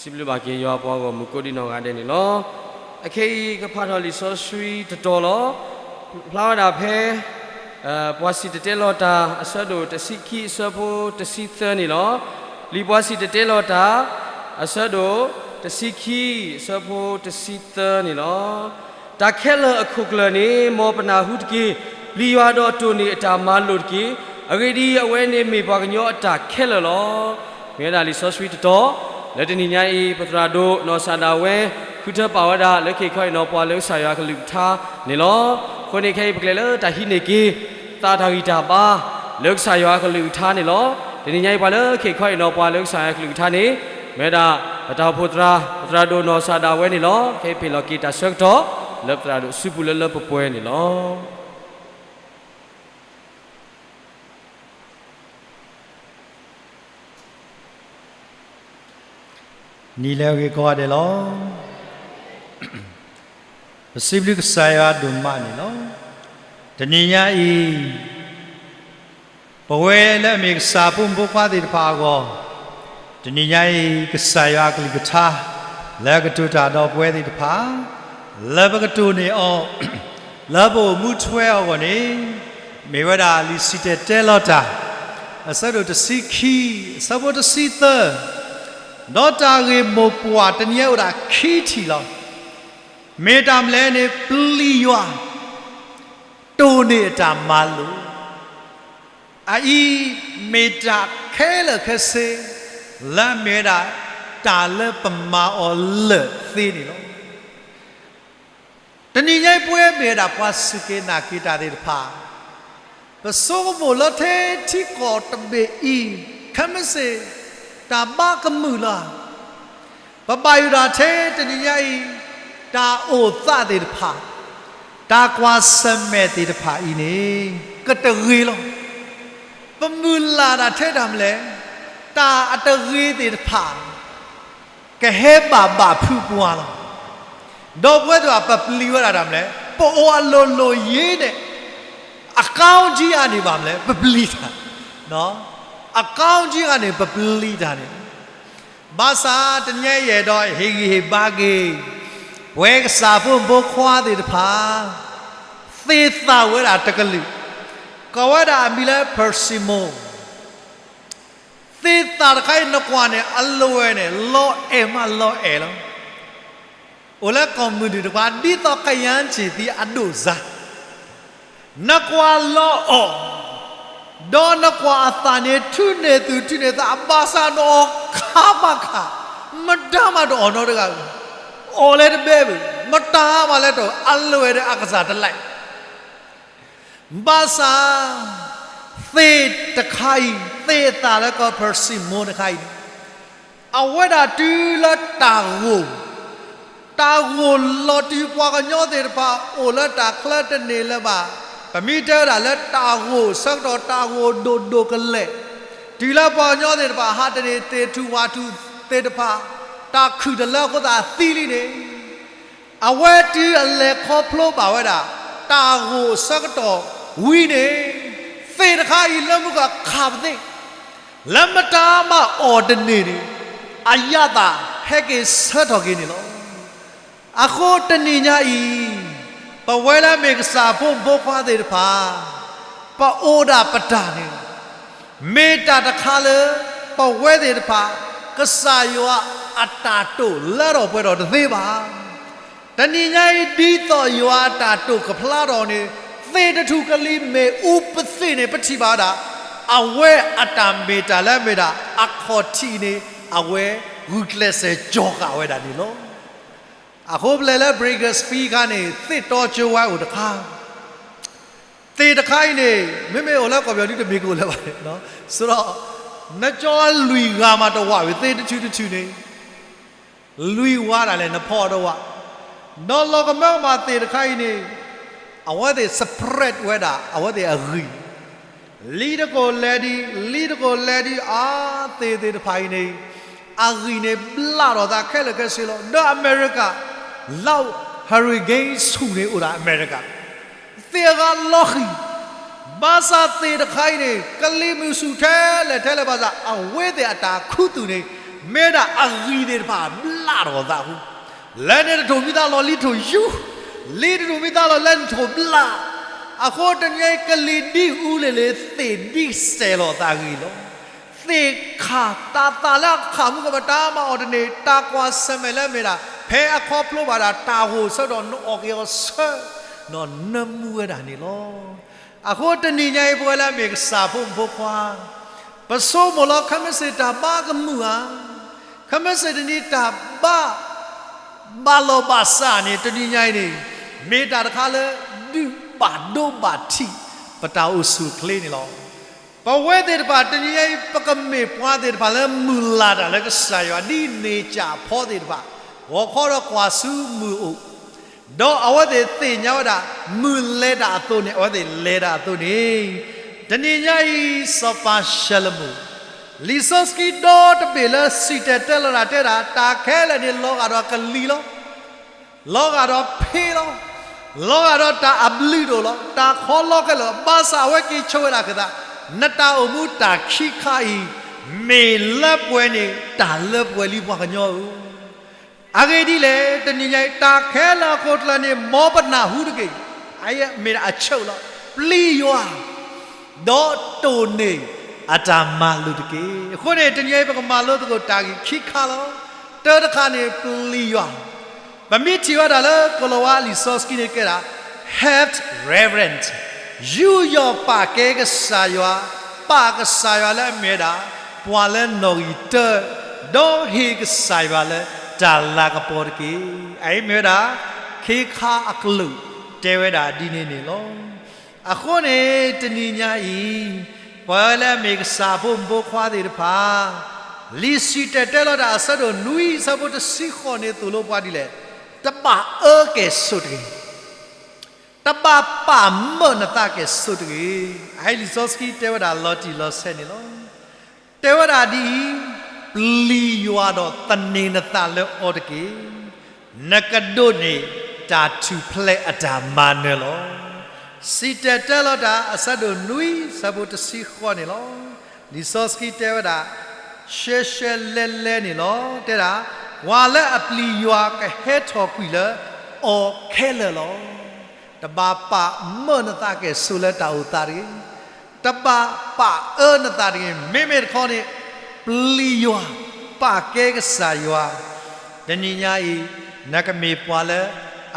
စံးဘျုးဘၣ်က့ၤယွၤပှၤဂီၢ်မုၢ်ကိးဒံနီၢ်ဂၤဒဲးန့ၣ်လီၤ. အခဲအံၤကဖးထီၣ်လံာ်စီဆှံတတီၤလီၤ. ဖျါဝဲဒၣ်ဖဲ ပှၤစံၣ်တဲၤတဲလီၤတၢ် အဆၢဒိၣ်တဆံခံ အဆၢဖိတဆံသၢန့ၣ်လီၤ. လံာ်ပှၤစံၣ်တဲၤတဲလီၤတၢ် အဆၢဒိၣ်တဆံခံ အဆၢဖိတဆံသၢန့ၣ်လီၤ. တၢ်ခဲလၢာ်အခိၣ်ကျၢၢ်န့ၣ် မ်ပနၢ်ဟူတက့ၢ်. ပျံၤယွၤဒီးတိၢ်န့ၢ်အတၢ်မၤလိာ်တက့ၢ်. အဂ့ၢ်ဒ်အံၤ, အဝဲန့ၣ်မ့ၢ်ပှၤကညီအတၢ်ခဲလၢာ်လီၤ. မ့ၢ်ဝဲဒၣ်လံာ်စီဆှံတတီၤ လၢတနံၤညါအံၤ ပသရၣ်ဒိၣ်နီၢ်စၣ်ဒၣ်ဝဲ ဃုထၢပာ်ဝဲဒၣ်လၢခ့ၣ်ခီအ့ၣ်နီၤပှၤလၢကစၢ်ယွၤအကလုၢ်ကထါန့ၣ်လီၤ. အဃိန့ၣ်ခဲအံၤ ပကလဲၤလၢတၢ်ဟံးန့ၢ်က့ၤ သးတၢ်ဂံၢ်တၢ်ဘါ လၢကစၢ်ယွၤအကလုၢ်ကထါန့ၣ်လီၤ. တနံၤညါအံၤ ပှၤလၢခ့ၣ်ခီအ့ၣ်နီၤပှၤလၢကစၢ်ယွၤအကလုၢ်ကထါန့ၣ် မ့ၢ်ဝဲဒၣ်ပတၢ်အိၣ်ဖှိၣ်သရၣ် ပသရၣ်ဒိၣ်နီၢ်စၣ်ဒၣ်ဝဲန့ၣ်လီၤ. ခဲအံၤပဟ့ၣ်လီၤက့ၤတၢ်ဆၢကတီၢ် လၢပသရၣ်ဒိၣ်စုပူၤလၢလၢပှဲၤပှဲၤန့ၣ်လီၤ. နံၤလၢအဂ့ၤကိးဂၤဒဲးလီၤ. ပစံးဘျုးကစၢ်ယွၤဒိၣ်မးန့ၣ်လီၤ. တနံၤညါအံၤ ပဝဲလၢအမ့ၢ်ကစၢ်ဖိမုၣ်ဖိခွါသ့ၣ်တဖၣ်အဂီၢ်, တနံၤညါအံၤ ကစၢ်ယွၤအကလုၢ်ကထါ လၢအကတိၤတၢ်ဒီးပဝဲသ့ၣ်တဖၣ် လၢပကတိၢ်န့ၢ်အီၤ လၢပအိၣ်မူထွဲအဂီၢ်န့ၣ် မ့ၢ်ဝဲဒၣ်လံာ်စံၣ်တဲၤတဲလီၤတၢ် အဆၢဒိၣ်တဆံခံ အဆၢဖိတဆံသၢ, ဒီးတၢ်ဂ့ၢ်မိၢ်ပှၢ်တနံၤညါအိၣ်ဒၣ်ခံထံၣ်လီၤ. မ့ၢ်တၢ်မနုၤလဲၣ်န့ၣ် ပျံၤယွၤ တိၢ်န့ၢ်အတၢ်မၤလိာ် အအံၤမ့ၢ်တၢ်ခဲလၢာ်ခဲဆ့ လၢအမ့ၢ်ဝဲဒၣ် တၢ်လၢပမၤအီၤလၢာ်သ့န့ၣ်လီၤ. တနံၤညါအံၤ ပဝဲမ့ၢ်ဝဲဒၣ်ပှၤစူၢ်က့ၤနာ်က့ၤတၢ်သ့ၣ်တဖၣ် ပဆိကမိၣ်လၢထဲထံကီၢ်တဘ့ၣ်အံၤ ခဲမုၢ်ဆ့ၣ် တၢ်ဘါကမုာ်လီၤ. ပဘၣ်ယိၣ်ဒၣ်ထဲတနံၤညါအံၤ တၢ်အိၣ်သးသ့ၣ်တဖၣ် တၢ်ကွၢ်ဆၢၣ်မဲာ်သ့ၣ်တဖၣ်အံၤန့ၣ် ကတဂ့ၤလီၤ. ပမုၢ်လၢ်ဒၣ်ထဲတၢ်မနုၤလဲၣ်, တၢ်အတဂ့ၤသ့ၣ်တဖၣ် ကဟဲဘၣ်ဘၣ်ဖုးပှၤလီၤ. ဒီးပဝဲသ့ၣ်တဖၣ် ပပျံၤဝဲဒၣ်တၢ်မနုၤလဲၣ်, ပအိၣ်အလိၤလိၤယ့န့ၣ် အကောင်းကြီးအဂီၢ်န့ၣ်ဘၣ်မနုၤလဲၣ် ပပျံၤတၢ်, အကောင်းကြီးအဂီၢ်န့ၣ် ပပျံၤတၢ်န့ၣ်, ဘၣ်ဆၣ်တနံၤညါအံၤ ယအဲၣ်ဒိးဟ့ၣ်ဂံၢ်ဟ့ၣ်ဘါက့ၤ ပဝဲကစၢ်ဖိမုၣ်ဖိခွါသ့ၣ်တဖၣ် သ့ၣ်သၣ်ဝဲဒၣ်တကလုာ်, ကိးဝဲဒၣ်အမံၤလၢ Persimmon, သ့ၣ်သၣ်တခါအံၤနကွၢ်န့ၣ် အလွဲၢ်န့ၣ် လီၤအဲၣ်မးလီၤအဲၣ်လီၤ. အိၣ်လၢကီၢ်မုၢ်နုာ်တပၤ ဒ်သိးကယၤစ့ၢ်သံအဒိၣ်စၢ် နကွၢ်လီၤအီၣ်, ဒီးနကွၢ်အသးန့ၣ် ထုးန့ၢ်သူၣ်ထုးန့ၢ်သး ဘၣ်ဆၣ်နအီၣ်ခးမးခး, မတၤမးတအီၣ်နီတဂၤ, အီၣ်လၢတဘဲဘၣ်, မတၤမးလၢတအီၣ်, အလွဲၢ်ဒီးအကစၢ်တလဲၣ် ဘၣ်ဆၣ် သ့ၣ်တခါအံၤ, သ့ၣ်အသၣ်လၢကီၢ်ဖၢၣ်စံၣ်မိၢ်တခါအံၤန့ၣ်, အဝဲဒၣ်တုၤလၢတၢ်ဂိၢ်, တၢ်ဂိၢ်လီၤတုၤပှၤကညီသ့ၣ်တဖၣ်အိၣ်လၢတၢ်ချၢတန့ၢ်လၢၤဘၣ်, ပမ့ၢ်တဲဝဲဒၣ်လၢတၢ်ဂိၢ်ဆၢကတီၢ်တၢ်ဂိၢ်ဒိၣ်ဒိၣ်ကလဲာ်, တုၤလၢပှၤကညီသ့ၣ်တဖၣ် ဟးတန့ၢ်သ့ၣ်ထူၣ်ဝၣ်ထူၣ်သ့ၣ်တဖၣ်, တၢ်ခုၣ်တလၢအဃိသတးသံလံန့ၣ် အဝဲတုၤအလဲၤခီဖျိဘၣ်ဝဲဒၣ် တၢ်ဂိၢ်အဆၢကတီၢ်ဝံၤန့ၣ်, သ့ၣ်တခါအံၤလၢမုၢ်ကခးပသ့ၣ်, လၢမတၤမးအီၣ်တန့ၢ်န့ၣ်, အယၣ်သၣ်ဟဲက့ၤဆၢထီၣ်က့ၤန့ၣ်လီၤ. အဃိတနံၤညါအံၤ, ပဝဲလၢမ့ၢ်ကစၢ်ဖိမုၣ်ဖိခွါသ့ၣ်တဖၣ်, ပအိၣ်ဒၣ်ပတၢ်န့ၣ် မ့ၢ်တၢ်တခါလၢ ပဝဲသ့ၣ်တဖၣ် ကစၢ်ယွၤအတၢ်တိာ်လၢထီၣ်ပှဲၤထီၣ်တသ့ဘၣ်. တနံၤညါအံၤ ဒ်သိးယွၤအတၢ်တိာ်ကဖျါထီၣ်န့ၣ်, သ့ၣ်တထူၣ်ကလံၤမ့ၣ်အူပသ့ၣ်န့ၣ် ပထံၣ်ဘၣ်ဝဲဒၣ်, အဝဲအတၢ်မ့ၢ်တၢ်လၢအမ့ၢ်ဒၣ် အခီၣ်ထံးန့ၣ် အဝဲဂုာ်ကျဲးစၢးကၠီၤဃာ်ဝဲဒၣ်န့ၣ်လီၤ. အဃိပလဲၤလၢ Breakers Fee အခါန့ၣ် သ့ၣ်တီကၠိဝါအိၣ်တခါ သ့ၣ်တခါအံၤန့ၣ် မ့မ့ၢ်အိၣ်လၢကီၢ်ပယီၤဒုတမ့ၢ်ကအိၣ်လၢၤဘၣ်န့ၣ်, ဆိဒီး နကၠီလွံၢ်ဂၤမးတဝးဝံၤ သ့ၣ်တထူၣ်တထူၣ်န့ၣ် လွံၢ်ဝါဒၣ်လဲာ် နဖီအီၤတဝး, ဒီးလီၤကမၢကမၣ်သ့ၣ်တခါအံၤန့ၣ် အဝဲသ့ၣ် spread ဝဲဒၣ် အဝဲသ့ၣ်အဂံၢ် လံတကိၣ်လဲၤဒံး လံတကိၣ်လဲၤဒံး အါ သ့ၣ်သ့ၣ်တဖၣ်အံၤန့ၣ် အဂံၢ်န့ၣ်ဘျးထီၣ်သးခဲလၢာ်ခဲဆ့လီၤ. ဒီးအမဲရကၤ လၢ hurricane ဆူၣ်န့ၣ်အိၣ်ဒၣ်အမဲရကၤ သ့ၣ်အဂၤလီၤဃံၤ, ဘၣ်ဆၣ်သ့ၣ်တခါအံၤန့ၣ် ကလံၤမုၢ်ဆူၣ်ထဲလဲၣ်ထဲလဲၣ်ဘၣ်ဆၣ် အဝဲသ့ၣ်အတၢ်ခူသူၣ်န့ၣ် မ့ၢ်ဒၣ်အဂံၢ်သ့ၣ်တဖၣ်ဘျးထီၣ်သးအဃိ လၢန့ၣ်တထိၣ်မံသးလီၤလံထိၣ်ယူၤ, လံတထိၣ်မံသးလီၤလၢန့ၣ်ထိၣ်ဘျး, အဃိတနံၤအံၤ ကလံၤဒ်အူလ့ၣ်လ့ၣ် သ့ၣ်ဒ်စဲးလီၤသးဂ့ၤလီၤ. သ့ၣ်ခးတၢ်သၣ်လၢအခးမူကမတၤမၤအီၤတန့ၢ် တၢ်ကွၢ်ဆၢၣ်မဲာ်လၢအမ့ၢ်ဒၣ် ဖဲအခီဖျိဘၣ်ဒၣ်တၢ်ဂိၢ်ဆၢကတီၢ် နအီၣ်က့ၤအီၤဆၢ ဒီးနၢမူဝဲဒၣ်န့ၣ်လီၤ. အဃိတနံၤညါအံၤ ပဝဲလၢအမ့ၢ်ကစၢ်ဖိမုၣ်ဖိခွါ ပဆိကမိၣ်လီၤ ခဲမုၢ်ဆ့ၣ်တၢ်ဘါကမုာ်ဧါ, ခဲမုၢ်ဆ့ၣ်တနံၤတၢ်ဘါ ဘၣ်လီၤဘၣ်စးန့ၣ် တနံၤညါအံၤန့ၣ် မ့ၢ်တၢ်တခါလၢ ဒုးဘၣ်ဒိဘၣ်ထံး ပတၢ်အိၣ်ဆူၣ်အိၣ်ချ့န့ၣ်လီၤ. ပဝဲသ့ၣ်တဖၣ်တနံၤညါအံၤ ပကမ့ၢ်ပှၤသ့ၣ်တဖၣ်လၢမုၢ်လၢ်တၢ်လၢကစၢ်ယွၤ ဒ်န့ၣ်ကၠၣ်ဖီသ့ၣ်တဖၣ် ဂီၤခီဒီးကွၢ်ဆူမုၢ်အိၣ် ဒီးအဝဲသ့ၣ်သ့ၣ်ညါဝဲဒၣ် မုၢ်လဲၤတၢ်အသိးန့ၣ် အဝဲသ့ၣ်လဲၤတၢ်အသိးန့ၣ် တနံၤညါအံၤ စီၤပၤၡဲၤလမိၣ် လံာ်စီဆှံဒီတဘ့ၣ်လၢစံၣ်တဲၤတဲလီၤတၢ်တဲဒၣ် တၢ်ခဲလၢာ်န့ၣ် လီၤဂာ်ဒီးကလံၤလီၤ. လီၤဂာ်ဒီးဖ့လီၤ. လီၤဂာ်ဒီးတၢ်အဘျုးတအိၣ်လီၤ. တၢ်ခီလီခဲလၢာ်လီၤ. ဘၣ်ဆၣ်အဝဲက့ၤဆိဝဲဒၣ်က့ၤသး, နတၢ်အိၣ်မူတၢ်ခံခါအံၤ မ့ၢ်လၢပှဲၤန့ၣ် တၢ်လၢပှဲၤလံပှၤကညီဧၢ. အဂ့ၢ်ဒ်လဲၣ်, တနံၤညါအံၤ တၢ်ခဲလၢာ်အခိၣ်ကျၢၢ်န့ၣ် မ်ပနၢ်ဟူတက့ၢ်. အမ့ၢ်ဒၣ်အဆၢလီၤ. ပျံၤယွၤ ဒီးတိၢ်န့ၢ်အတၢ်မၤလိာ်တက့ၢ်. အဃိန့ၣ် တနံၤအံၤ ပကမၤလိသကိးတၢ်ဂ့ၢ်ခံခါလီၤ. တၢတခါန့ၣ် ပျံၤယွၤ, ပမ့ၢ်ထံၣ်ဝဲဒၣ်လၢ ကိၤလၤဝါလံာ်စီဆှံန့ၣ်ကဲဒၣ် have reverence, ယူးယီၣ်ပာ်ကဲကစၢ်ယွၤ, ပာ်ကစၢ်ယွၤလၢအမ့ၢ်ဝဲဒၣ် ပှၤလၢနီၣ်ဂံၢ်တၢ, ဒီးဟ့ၣ်ကစၢ်ယွၤလၢတၢ်လၤကပီၤတက့ၢ်. အအံၤမ့ၢ်ဝဲဒၣ် ခ့ခါအကလုာ် တဲဝဲဒၣ်ဒ်န့ၣ်န့ၣ်လီၤ. အဃိန့ၣ် တနံၤညါအံၤ ပှၤလၢအမ့ၢ်ကစၢ်ဖိမုၣ်ဖိခွါသ့ၣ်တဖၣ် လံာ်စံၣ်တဲၤတဲလီၤတၢ်အဆၢဒိၣ်နွံ အဆၢဖိတဆံဃိးန့ၣ်သိၣ်လိပှၤဒ်လဲၣ်, တဘၣ်အၢကဲၣ်ဆိးတဂ့ၤ, တဘၣ်ပာ်မၢနသးကဲၣ်ဆိးတဂ့ၤ. အအံၤလံာ်စီဆှံတဲဝဲဒၣ်လီၤတံၢ်လီၤဆဲးန့ၣ်လီၤ. တဲဝဲဒၣ်ဒ်အံၤ, ပျံၤယွၤဒီးသန့ၤနသးလၢအီၤတက့ၢ်. နကဒိးန့ၢ်တၢ်ထူၣ်ဖျဲးအတၢ်မၤနၢၤလီၤ. စံၣ်တဲၤတဲလီၤတၢ်အဆၢဒိၣ်နွံ အဆၢဖိတဆံဃိးန့ၣ်လီၤ. လံာ်စီဆှံတဲဝဲဒၣ် ရှဲရှဲလဲလဲန့ၣ်လီၤ. တဲဒၣ်, ပှၤလၢအပျံၤယွၤကဟဲထီၣ်ကွံာ်လၢအီၤခဲလၢာ်လီၤ. တဘၣ်ပာ်မၢနသးကဲၣ်ဆိးလၢတၢ်အိၣ်သးတဂ့ၤ. တဘၣ်ပာ်အၢနသးတဂ့ၤ. မ့မ့ၢ်တခီန့ၣ် ပျံၤယွၤ, ပာ်ကဲကစၢ်ယွၤ, တနံၤညါအံၤ နကမ့ၢ်ပှၤလၢ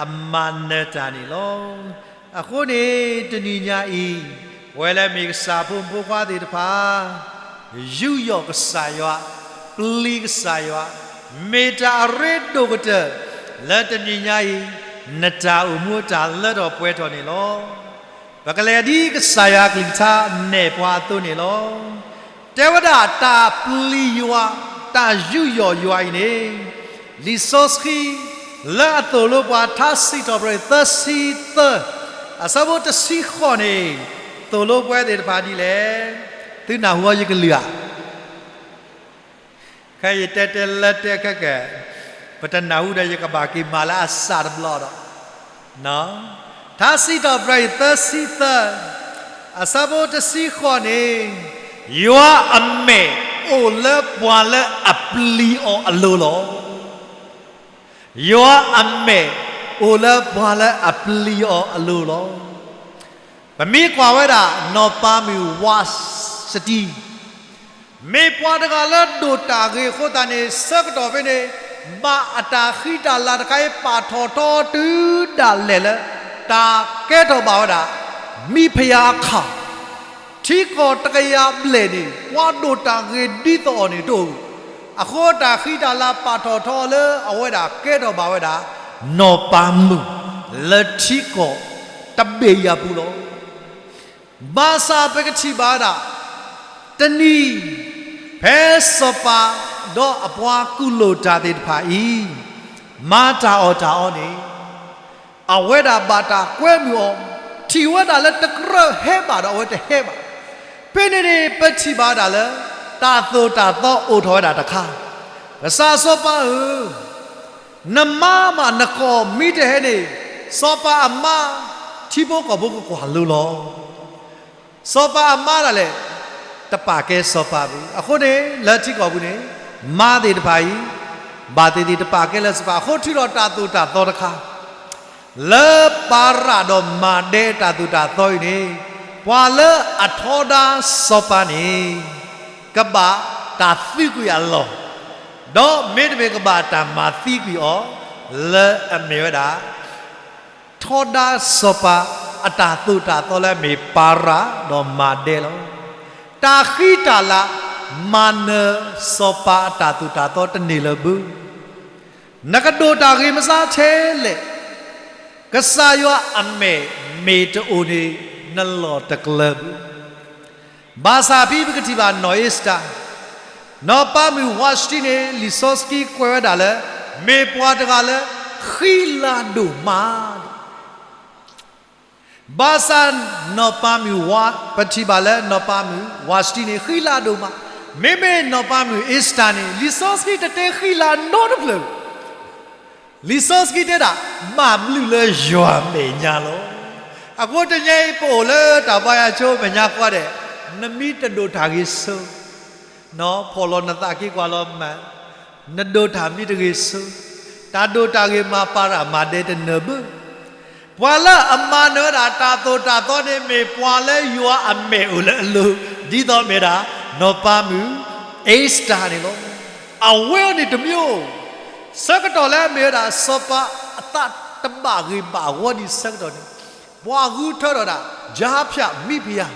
အမၤနၢၤတၢ်န့ၣ်လီၤ. အဃိန့ၣ် တနံၤညါအံၤ ပဝဲလၢမ့ၢ်ကစၢ်ဖိမုၣ်ဖိခွါသ့ၣ်တဖၣ် ယူးယီၣ်ကစၢ်ယွၤ, ပျံၤကစၢ်ယွၤ, မ့ၢ်တၢ်အရ့ဒိၣ်ကတၢၢ် လၢတနံၤညါအံၤ နတၢ်အိၣ်မူတၢ်လၢထီၣ်ပှဲၤထီၣ်န့ၣ်လီၤ. ပကလဲၤဒ်ကစၢ်ယွၤကလုၢ်ကထါနဲၣ်ပှၤအသိးန့ၣ်လီၤ. တဲဝဲဒၣ်တၢ်ပျံၤယွၤ, တၢ်ယူးယီၣ်ယွၤအံၤန့ၣ် လံာ်စီဆှံ လၢအသိၣ်လိပှၤထါစံးထီၣ်ပတြၢၤသၢဆံသၢ အဆၢဖိတဆံဃိးန့ၣ် သိၣ်လိပဝဲသ့ၣ်တဖၣ်ဒ်လဲၣ်. သုနၢ်ဟူအီၤယကလုၢ်ဧါ. ခဲအံၤယတဲတဲလၢတဲခဲကဲ, ပတနၢ်ဟူဒီးယကဘၣ်က့ၤမၤလၢအစးတဘျီဒီး, ထါစံးထီၣ်ပတြၢၤအံၤသၢဆံသၢ အဆၢဖိတဆံဃိးန့ၣ်, ယွၤအမဲာ်အိၣ်လၢပှၤလၢအပျံၤအီၤအလိၤလီၤ. ယွၤအမဲာ်အိၣ်လၢပှၤလၢအပျံၤအီၤအလိၤလီၤ. ပမ့ၢ်ကွၢ်ဝဲဒၣ် နီၢ်ပၤမုၣ်ဝါစတံ မ့ၢ်ပှၤတဂၤလၢဒိၣ်တၢ်ဂ့ၤအဃိသတးန့ၣ် ဆၢကတီၢ်ဖဲန့ၣ် ဘၣ်အတၢ်ဃံတၢ်လၤတခါအံၤ ပာ်ထီၣ်ထီတုၤဒၣ်လဲာ်လၢ တၢ်ကဲထီၣ်ဘၣ်ဝဲဒၣ် မံဖယၤအခၣ် ထံကီၢ်တကယၤဘျဲၣ်န့ၣ် ပှၤဒိၣ်တၢ်ဂ့ၤဒ်သိးအီၤန့ၣ်တအိၣ်, အဃိတၢ်ဃံတၢ်လၤပာ်ထီၣ်ထီလၢအဝဲဒၣ်ကဲထီၣ်ဘၣ်ဝဲဒၣ် နီၢ်ပၤမုၣ် လၢထံကီၢ်တဘ့ၣ်ယၤပူၤလီၤ. ဘၣ်ဆၣ်ပကထံၣ်ဘၣ်ဝဲဒၣ် တနံၤ ဖဲစီၤပၤ ဒီးအပှၤကူၣ်လိာ်တၢ်သ့ၣ်တဖၣ်အံၤ မၤတၢ်အီၣ်တၢ်အီန့ၣ် အဝဲဒၣ်ဘၣ်တၢ်ကွဲမုာ်အီၤ, ထံၣ်ဝဲဒၣ်လၢတကြၢးဟဲဘၣ်ဒီးအဝဲတဟဲဘၣ်. ဖဲန့ၣ်န့ၣ် ပထံၣ်ဘၣ်ဝဲဒၣ်လၢ တၢ်သိၣ်တၢ်သီအိၣ်ထီၣ်ဝဲဒၣ်တခါ, ကစၢ်စီၤပၤဧၢ, နမါမးနကိးမံတဟဲန့ၣ် စီၤပၤအမါ ထံဖိကီၢ်ဖိကကွၢ်လိလီၤ. စီၤပၤအမါဒၣ်လဲာ် တပာ်ကဲစီၤပၤဘၣ်. အဃိန့ၣ် လၢထံကီၢ်ပူၤန့ၣ် မါသ့ၣ်တဖၣ်အံၤ ဘၣ်သ့ၣ်သ့ၣ်တပာ်ကဲလၢစီၤပၤ အဃိထုးထီၣ်တၢ်သိၣ်တၢ်သီတခါ လၢပၤရၣ်ဒီးမၤဒဲတၢ်သိၣ်တၢ်သီအံၤန့ၣ် ပှၤလၢအထီဒါစီၤပၤန့ၣ် ကဘၣ်တၢ်သံကွံာ်အလီၢ်, ဒီးမ့တမ့ၢ်ကဘၣ်တၢ်မၤသံကွံာ်အီၤ လၢအမ့ၢ်ဝဲဒၣ် ထီဒါစီၤပၤအတၢ်သိၣ်တၢ်သီလၢအမ့ၢ်ပၤရၣ်ဒီးမၤဒဲလီၤ. တၢ်ဃံတၢ်လၤ မၤနၢၤစီၤပၤအတၢ်သိၣ်တၢ်သီတန့ၢ်လၢၤဘၣ်. နကဒိၣ်တၢ်ဂ့ၤမးဆါထဲလဲၣ်, ကစၢ်ယွၤအမဲာ်မ့ၢ်တအိၣ်န့ၣ် နလီၢ်တကျၢၤဘၣ်. ဘၣ်ဆၣ်ဖဲပကထံၣ်ဘၣ်နီၢ်အ့စတၢၤ, နီၢ်ပၤမုၣ်ဝါစတံန့ၣ် လံာ်စီဆှံကွဲးဝဲဒၣ်လၢ မ့ၢ်ပှၤတဂၤလၢ ဃံလၤဒိၣ်မး ဘၣ်ဆၣ်နီၢ်ပၤမုၣ်ဝါ, ပထံၣ်ဘၣ်လၢနီၢ်ပၤမုၣ်ဝါစတံန့ၣ် ဃံလၤဒိၣ်မး, မ့မ့ၢ်နီၢ်ပၤမုၣ်အ့စတၢၤန့ၣ် လံာ်စီဆှံတတဲဃံလၤနီတဖျၢၣ်, လံာ်စီဆှံတဲဒၣ် ဘၣ်ဘျုးလၢယွၤအမဲာ်ညါလီၤ. အဃိတနံၤအံၤ ပအိၣ်လၢတၢ်ဘါယွၤဆိမဲာ်ညါဃီဒီး နမ့ၢ်တဒိၣ်တၢ်ဂ့ၤဆၢ ဖီၣ်လီၤနသးက့ၤကွၢ်လီၤမး, နဒိၣ်တၢ်မ့ၢ်တဂ့ၤဆၢ, တၢ်ဒိၣ်တၢ်ဂ့ၤမၤပၤရၣ်မၤဒဲတနၢၤဘၣ်. ပှၤလၢအမၤနၢၤဝဲဒၣ်တၢ်သိၣ်တၢ်သီန့ၣ် မ့ၢ်ပှၤလၢယွၤအမဲာ်အိၣ်လၢအလိၤ, ဒ်သိးမ့ၢ်ဒၣ် နီၢ်ပၤမုၣ်အ့စတၢၤန့ၣ်လီၤ. အဝဲအံၤန့ၣ်တမံၤ, ဆၢကတီၢ်လၢအမ့ၢ်ဝဲဒၣ်စီၤပၤအသးတဘၣ်ဂ့ၤဘၣ်ဝီဒံးဆၢကတီၢ်န့ၣ်, ပှၤဂုၤထၢထီၣ်ဒၣ် ယါဖၠးမံဖယါ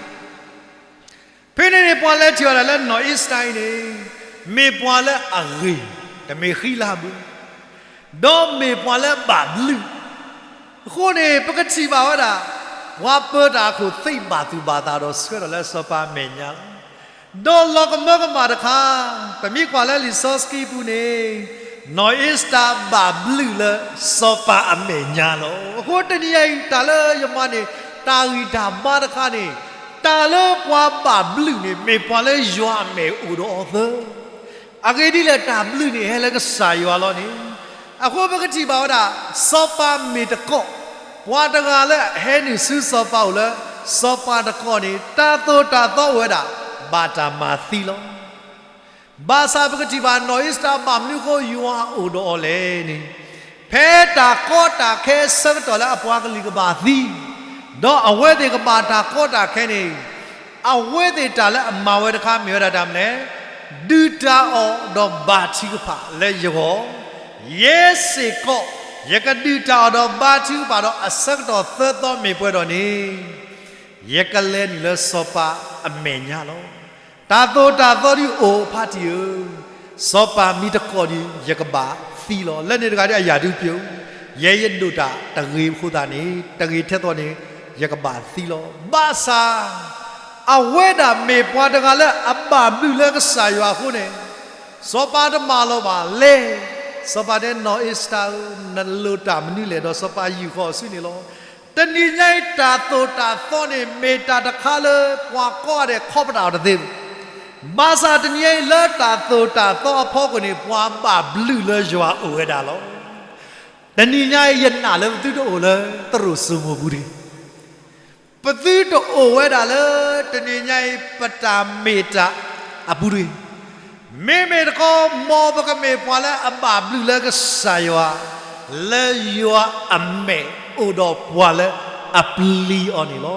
ဖဲန့ၣ်န့ၣ် ပှၤလဲၤထံၣ်ဝဲဒၣ်လၢနီၢ်အ့စတၢၤအံၤန့ၣ် မ့ၢ်ပှၤလၢအဂ့ၤ, တမ့ၢ်ဃံလၤဘၣ်, ဒီးမ့ၢ်ပှၤလၢအဘၣ်ဘျုး. အဃိန့ၣ် ပကထံၣ်ဘၣ်ဝဲဒၣ် ပှၤပၢၤတၢ်အခိၣ်သ့ဘၣ်သူၣ်ဘၣ်သးဒီးဆှၢထီၣ်လၢစီၤပၤအမဲာ်ညါလီၤ. ဒီးလီၤကမၢကမၣ်တခါ, ပမ့ၢ်ကွၢ်လၢလံာ်စီဆှံပူၤန့ၣ် နီၢ်အ့စတၢၤဘၣ်ဘျုးလၢစီၤပၤအမဲာ်ညါလီၤ. အဃိတနံၤအံၤ တၢ်လၢယမၤန့ၣ် တၢ်ဂံၢ်တၢ်ဘါတခါန့ၣ် တၢ်လၢပှၤဘၣ်ဘျုးန့ၣ် မ့ၢ်ပှၤလၢယွၤအမဲာ်အိၣ်ဒီးအီၤသၢ. အဂ့ၢ်ဒ်လဲၣ် တၢ်ဘျုးန့ၣ်ဟဲလၢကစၢ်ယွၤလီၤန့ၣ်. အဃိပကထံၣ်ဘၣ်ဝဲဒၣ် စီၤပၤမ့ၢ်တကိး ပှၤတဂၤလၢအဟဲနုာ်ဆူစီၤပၤအိၣ်လၢ စီၤပၤတကိးန့ၣ် တၢ်သိၣ်တၢ်သီအိၣ်ဝဲဒၣ် ဘၣ်တၢ်မၤသံလီၤ. ဘၣ်ဆၣ်ပကထံၣ်ဘၣ်နီၢ်အ့စတၢၤဘၣ်မနုၤအဃိယွၤအိၣ်ဒီးအီၤလဲၣ်န့ၣ်, ဖဲတၢ်ကီတၢ်ခဲဆၢကတီၢ်လၢအပှၤကလုာ်ကဘၣ်သံ, ဒီးအဝဲသ့ၣ်ကဘၣ်တၢ်ကီတၢ်ခဲန့ၣ်, အဝဲသ့ၣ်တၢ်လၢအမၤဝဲတခါမ့ၢ်ဝဲဒၣ်တၢ်မနုၤလဲၣ်, ဒုၣ်တၢ်အီၣ်ဒီးဘါထုကဖၣ်လၢယဂီၢ်, ယဲစ့ၢ်ကီး ယကဒုၣ်တၢ်အီၣ်ဒီးဘါထုကဖၣ်ဒီးအဆၢကတီၢ်သၢသီမ့ၢ်ပှဲၤဒီးန့ၣ်, ယကလဲၤနုာ်လၢစီၤပၤအမဲာ်ညါလီၤ. တၢ်သိၣ်တၢ်သီဒုးအိၣ်ဖးတံၢ်ဧၢ, စီၤပၤမ့ၢ်တကိးဒီး ယကဘၣ်သံလီၤ. လၢန့ၣ်တဂၤဒီးအယၢ်ဒုးပျိာ်, ယဲယဒိၣ်တၢ်တဂ့ၤအဃိသတးန့ၣ် တဂ့ၤထဲသိးန့ၣ် ယကဘၣ်သံလီၤ. ဘၣ်ဆၣ် အဝဲဒၣ်မ့ၢ်ပှၤတဂၤလၢအဘၣ်ဘျုးလၢကစၢ်ယွၤအဃိန့ၣ်, စီၤပၤတမၤလီၤဘၣ်လဲၣ်. စီၤပၤတဲ နီၢ်အ့ၤစတၢ်ဧၢ, နလိၣ်တၢ်မနုၤလဲၣ်, ဒီးစီၤပၤယူာ်ဃီၤအီၤဆူန့ၣ်လီၤ. တနံၤညါအံၤ တၢ်သိၣ်တၢ်သီန့ၣ် မ့ၢ်တၢ်တခါလၢပှၤကိးဂၤဒဲးခီပတာ်အီၤတသ့ဘၣ်. ဘၣ်ဆၣ်တနံၤညါအံၤ လၢတၢ်သိၣ်တၢ်သီအဖီခိၣ်န့ၣ် ပှၤဘၣ်ဘျုးလၢယွၤအိၣ်ဝဲဒၣ်လီၤ. တနံၤညါအံၤ ယနာ်လၢပသုတအိၣ်လၢသရိာ်စိမိၤပူၤတဂ့ၤ. ပသုတအိၣ်ဝဲဒၣ်လၢ တနံၤညါအံၤ ပတၢ်မ့ၢ်တၢ်အပူၤတဂ့ၤ. မ့မ့ၢ်တခီ မ်ပကမ့ၢ်ပှၤလၢအဘၣ်ဘျုးလၢကစၢ်ယွၤ, လၢယွၤအမဲာ်အိၣ်ဒီးပှၤလၢအပျံၤအီၤန့ၣ်လီၤ.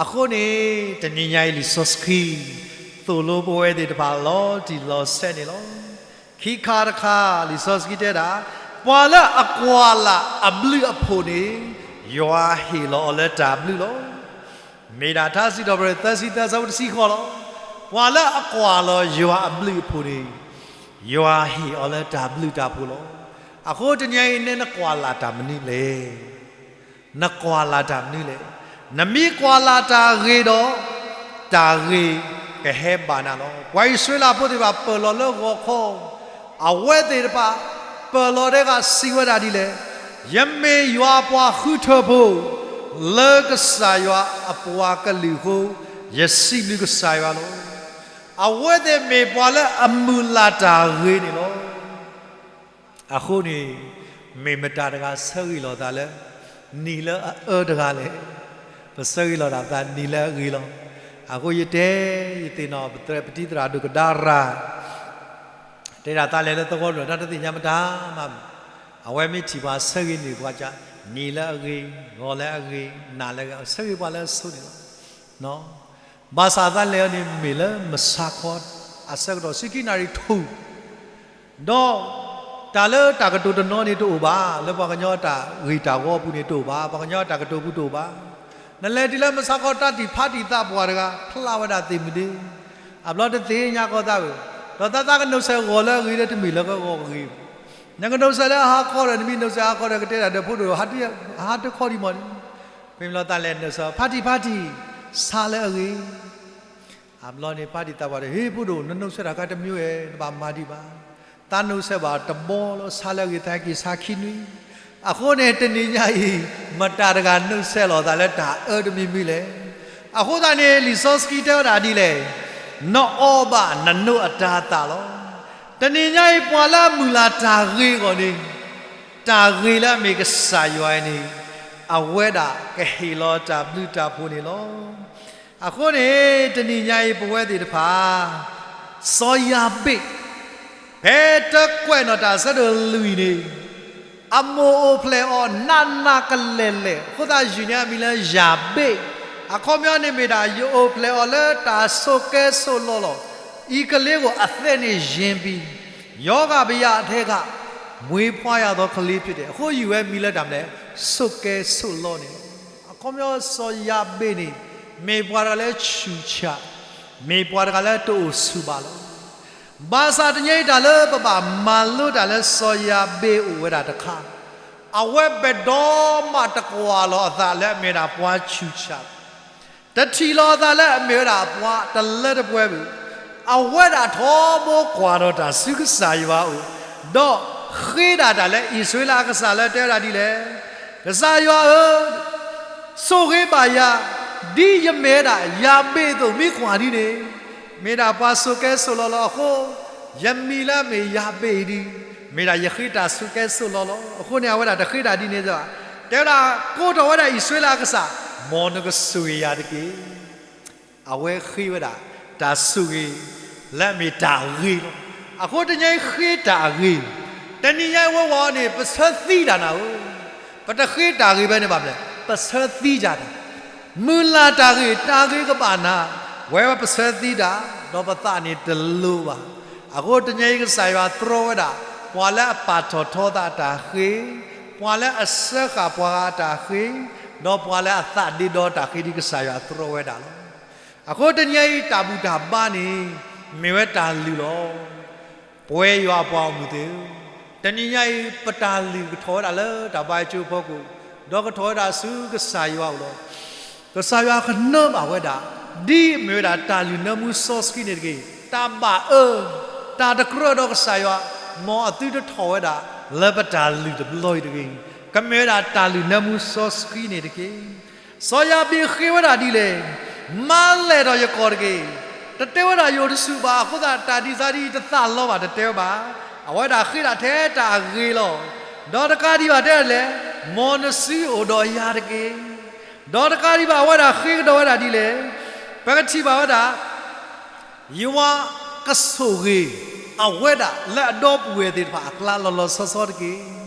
အဃိန့ၣ် တနံၤညါအံၤ လံာ်စီဆှံ သိၣ်လိပဝဲသ့ၣ်တဖၣ်လီၤတံၢ်လီၤဆဲးန့ၣ်လီၤ. ခံခါတခါ လံာ်စီဆှံတဲဒၣ်, ပှၤလၢအကွၢ်လၢ်အဘျုးအဖှိၣ်န့ၣ် ယွၤဟ့ၣ်လီၤအီၤလၢတၢ်ဘျုးလီၤ. မ့ၢ်ဒၣ်ထါစံးထီၣ်ပတြၢၤ သၢဆံသၢ အဆၢဖိတဆံဃိးလီၤ. ပှၤလၢအကွၢ်လီၤယွၤအဘျုးအဖှိၣ်န့ၣ် ယွၤဟ့ၣ်အီၤလၢတၢ်ဘျုးတၢ်ဖှိၣ်လီၤ. အဃိတနံၤအံၤ နဲနကွၢ်လၢ်တၢ်မနုၤလဲၣ်. နကွၢ်လၢ်တၢ်မနုၤလဲၣ်. နမ့ၢ်ကွၢ်လၢ်တၢ်ဂ့ၤဒီး တၢ်ဂ့ၤကဟဲဘၣ်နၤလီၤ. ပှၤအံၣ်စရ့လးဖိသ့ၣ်တဖၣ် ပၢၢ်လီၤလၢဂီၤခီ, အဝဲသ့ၣ်တဖၣ် ပၢၢ်လီၤတၢ်ဂ့ၤစံးဝဲဒၣ်ဒ်လဲၣ်. ယမ့ၢ်ယွၤအပှၤဃုထၢဖိ လၢကစၢ်ယွၤအပှၤကလုာ်အဃိ, ယစံးဘျုးကစၢ်ယွၤလီၤ. အဝဲသ့ၣ်မ့ၢ်ပှၤလၢအမုၢ်လၢ်တၢ်ဂ့ၤန့ၣ်လီၤ. အဃိန့ၣ် မ့ၢ်မတၤတဂၤဆၢဂ့ၤလီၤသးလၢ နံၤလၢအအၢတဂၤလဲၣ်. ပဆၢဂ့ၤလီၤဒၣ်ပသးနံၤလၢအဂ့ၤလီၤ. အဃိယတဲ ယသ့ၣ်နီၣ်ပတြၢၤပတံၤသရၣ်ဒိၣ်ကဒါရၤ တဲဒၣ်သးလဲၤလၢသဝီတဖျၢၣ် တၢ်တသ့ၣ်ညါမတၤမး, အဝဲမ့ၢ်ထံၣ်ပှၤဆၢဂ့ၤန့ၢ်ပှၤက နံၤလၢအဂ့ၤ, ဂီၤလၢအဂ့ၤ, နၤလၢအဂ့ၤ, ဆၢဂ့ၤပှၤလၢအဆိန့ၣ်လီၤ. ဘၣ်ဆၣ်သးလဲၤအီၤန့ၣ် မ့ၢ်လၢမုၢ်ဆါခီအဆၢကတီၢ် ဆံခံနၣ်ရံၣ်ထူၣ် ဒီး တၢ်လၢတၢ်ကတိၤတနီၤန့ၣ်တအိၣ်ဘၣ်, လၢပှၤကညီတၢ်ဂ့ၢ်တၢ်ဝီအပူၤန့ၣ်တအိၣ်ဘၣ်, ပှၤကညီတၢ်ကတိၤပူၤတအိၣ်ဘၣ်. နလဲၤတုၤလၢမုၢ်ဆါခီ တၢ်တံာ်ဖးတံာ်သးပှၢ်တဂၤ ဖျါဝဲဒၣ်သ့ၣ်မုၢ်ဒ့, အဘျီတသ့ၣ်ညါကီးသးဘၣ်, ဒီးသးသးကနိးစဲးဂီၤလၢအဂ့ၤ လၢတမ့ၢ်လၢဂီၤအဂ့ၤ, နကနိးစဲးလၢအဟါခီဒီး နမ့ၢ်နိးစဲးဟါခီဒီး ကတဲဒၣ်ဒီးဖိဒိၣ် ဟါတခီဒံးမီၢ်န့ၣ်, ဖဲန့ၣ်လီၤသးလဲၤနိးစဲး ဖးတံာ်ဖးတံာ် ဆါလၢအဂ့ၤ အဘျီန့ၣ် ဖးတံာ်သးပှၢ်ဒီး ဟ့ၣ်ဖိဒိၣ် နနိးစဲးတၢ်ခါတမံၤဝဲ နဘၣ်မၤဒံးဘၣ်, သးနိးစဲးဘၣ်တဘီလီၤ ဆါလၢအဂ့ၤ သးဟဲက့ၤဆါခံနွံ, အဃိန့ၣ် တနံၤညါအံၤ မတၤတဂၤနိးစဲးလီၤသးလၢတၢ်အၢတမံၤမံၤလဲၣ်. အဃိသတးန့ၣ် လံာ်စီဆှံတဲဝဲဒၣ်ဒ်လဲၣ်, နအီၣ်ဘၣ်နနိးအတၤသၣ်လီၤ. တနံၤညါအံၤ ပှၤလၢအမုၢ်လၢ်တၢ်ဂ့ၤအဂီၢ်န့ၣ် တၢ်ဂ့ၤလၢအမ့ၢ်ကစၢ်ယွၤအံၤန့ၣ် အဝဲဒၣ်ကဟ့ၣ်လီၤတၢ်ဘျုးတၢ်ဖှိၣ်န့ၣ်လီၤ. အဃိန့ၣ် တနံၤညါအံၤပဝဲသ့ၣ်တဖၣ် စီၤယၤဘ့း ဖဲတကွဲးနီၣ်တၢ်အဆၢဒိၣ်လွံၢ်န့ၣ် အမိၢ်အိၣ်ဖျဲၣ်အီၤနးနးကလဲာ်လဲာ် အဃိသတးယုၢ်န့ၢ်အမံၤလၢ ယၤဘ့း, အခီပညီန့ၣ်မ့ၢ်ဒၣ် ယအိၣ်ဖျဲၣ်အီၤလၢတၢ်ဆိးကဲဆိးလီလီၤ. အံၤကလ့ၤဧိၤအသဲန့ၣ်ယံၤပံၤ, ရောဂါဘယထဲက မွေးဖွားရသောကလေးဖြစ်တယ်. အဃိယုၢ်ဝဲမံၤလၢတၢ်မနုၤလဲၣ်, ဆိးကဲဆိးလီန့ၣ်လီၤ. အခီပညီစီၤယၤဘ့းန့ၣ် မ့ၢ်ပှၤတဂၤလၢဆူၣ်ဆၣ်, မ့ၢ်ပှၤတဂၤလၢတအိၣ်ဆူၣ်ဘၣ်လီၤ. ဘၣ်ဆၣ်တနံၤအံၤတၢ်လၢပဘၣ်မၤလိတၢ်လၢစီၤယၤဘ့းအိၣ်ဝဲဒၣ်တခါ, အဝဲပဒီမးတကွၢ်လီၤအသးလၢအမ့ၢ်ဒၣ်ပှၤဆူၣ်ဆၣ် တထံၣ်လီၤအသးလၢအမ့ၢ်ဝဲဒၣ်ပှၤတလၢတပှဲၤဘၣ်. အဝဲဒၣ်ထီဘိကွၢ်ဒီးတၢ်ဆူကစၢ်ယွၤအအိၣ်, ဒီးဃ့ဒၣ်တၢ်လၢအံၣ်စရ့လးအကစၢ်လၢတဲဝဲဒၣ်ဒ်လဲၣ်, ကစၢ်ယွၤဧၢ, ဆိၣ်ဂ့ၤဘၣ်ယၤ, ဒ်ယမ့ၢ်ဝဲဒၣ်ယၤဘ့းအသိး မ့ၢ်ကွၢ်ဒ်န့ၣ်, မ့ၢ်ဒၣ်ပှၤဆိးကဲဆိးလီလီၤအဃိ, ယမံၤလၢအမ့ၢ်ယၤဘ့းအံၤဒ်, မ့ၢ်ဒၣ်ယဃ့တၢ်ဆိးကဲဆိးလီလီၤ. အဃိန့ၣ် အဝဲဒၣ်တဃ့တၢ်ဒ်န့ၣ်ဘၣ်. တဲဝဲဒၣ်ကိးထီၣ်ဝဲဒၣ်အံၣ်စရ့လးအကစၢ်, မ်နကဆိၣ်ဂ့ၤယၤတက့ၢ်. အဝဲဃ့ဝဲဒၣ် တၢ်ဆိၣ်ဂ့ၤ လၢအမ့ၢ်တၢ်ဂ့ၤလီၤ. အဃိတနံၤညါအံၤဃ့တၢ်အဂ့ၤ, တနံၤညါအံၤဝဲဝဲန့ၣ် ပဆၢသံတၢ်နၤဧၢ, ပတဃ့တၢ်ဂ့ၤဘၣ်န့ၣ်ဘၣ်မနုၤလဲၣ်, ပဆၢသံတၢ်နၤ, မုၢ်လၢ်တၢ်ဂ့ၤ တၢ်ဂ့ၤကဘၣ်နၤ, ဝဲဝဲပဆၢသံတၢ် ဒီးပသးန့ၣ်တလိၤဘၣ်. အဃိတနံၤအံၤကစၢ်ယွၤတြီဝဲဒၣ် ပှၤလၢအပာ်ထီၣ်ထီသးအတၢ်ဃ့, ပှၤလၢအစၢဃာ်ပှၤဂၤအတၢ်ဃ့, ဒီးပှၤလၢအသးဒ့ဒီတၢ်ဃ့ဒ်ကစၢ်ယွၤတြီဝဲဒၣ်လီၤ. အဃိတနံၤအံၤတၢ်ဘူၣ်တၢ်ဘါန့ၣ် မ့ၢ်ဝဲတၢ်လုၢ်လီၤ. ပဝဲယွၤအပှၤဂီၢ်မုၢ်သ့ၣ်ဧၢ, တနံၤညါအံၤ ပတၢ်လုၢ်ကထီၣ်ဝဲဒၣ်လၢတၢ်ဘါယွၤကၠိအဖီခိၣ်, ဒီးကထီၣ်ဝဲဒၣ်ဆူကစၢ်ယွၤအအိၣ်လီၤ. ကစၢ်ယွၤကနၢဘၣ်ဝဲဒၣ် ဒ်မ့ၢ်ဝဲဒၣ်တၢ်လုၢ်နၢမူစီဆှံန့ၣ်တက့ၢ်. တၢ်ဘၣ်အၢ, တၢ်တကြၢးဒီးကစၢ်ယွၤ, မ်အသုတထီၣ်ဝဲဒၣ် လၢပတၢ်လုၢ်တဘျီအံၤတဂ့ၤ. ကမ့ၢ်ဝဲဒၣ်တၢ်လုၢ်နၢမူစီဆှံန့ၣ်တက့ၢ်. စီၤယၤဘ့းဃ့ဝဲဒၣ်ဒ်လဲၣ်, မၤလဲၣ်ဒီးယကီၢ်တက့ၢ်. တတဲဝဲဒၣ်ယအိၣ်တဆူၣ်ဘၣ်, အဃိသတးတၢ်ဒ်သိးဒ်အံၤတသးလီဘၣ် တတဲဝဲဘၣ်. အဝဲဒၣ်ဃ့ဒၣ်ထဲတၢ်အဂ့ၤလီၤ. ဒီးတကးဒံးဘၣ်တဲဒ်လဲၣ်, မ်နစုအိၣ်ဒီးယၤတက့ၢ်. ဒီးတကးဒံးဘၣ်အဝဲဒၣ်ဃ့ကဒီးဝဲဒၣ်ဒ်လဲၣ်, ပကထံၣ်ဘၣ်ဝဲဒၣ် ယွၤကဆိၣ်ဂ့ၤ အဝဲဒၣ်လၢအဒီပုၢ်ဝဲၢ်သ့ၣ်တဖၣ်အကျါလီၤလီၤဆီဆီတက့ၢ်.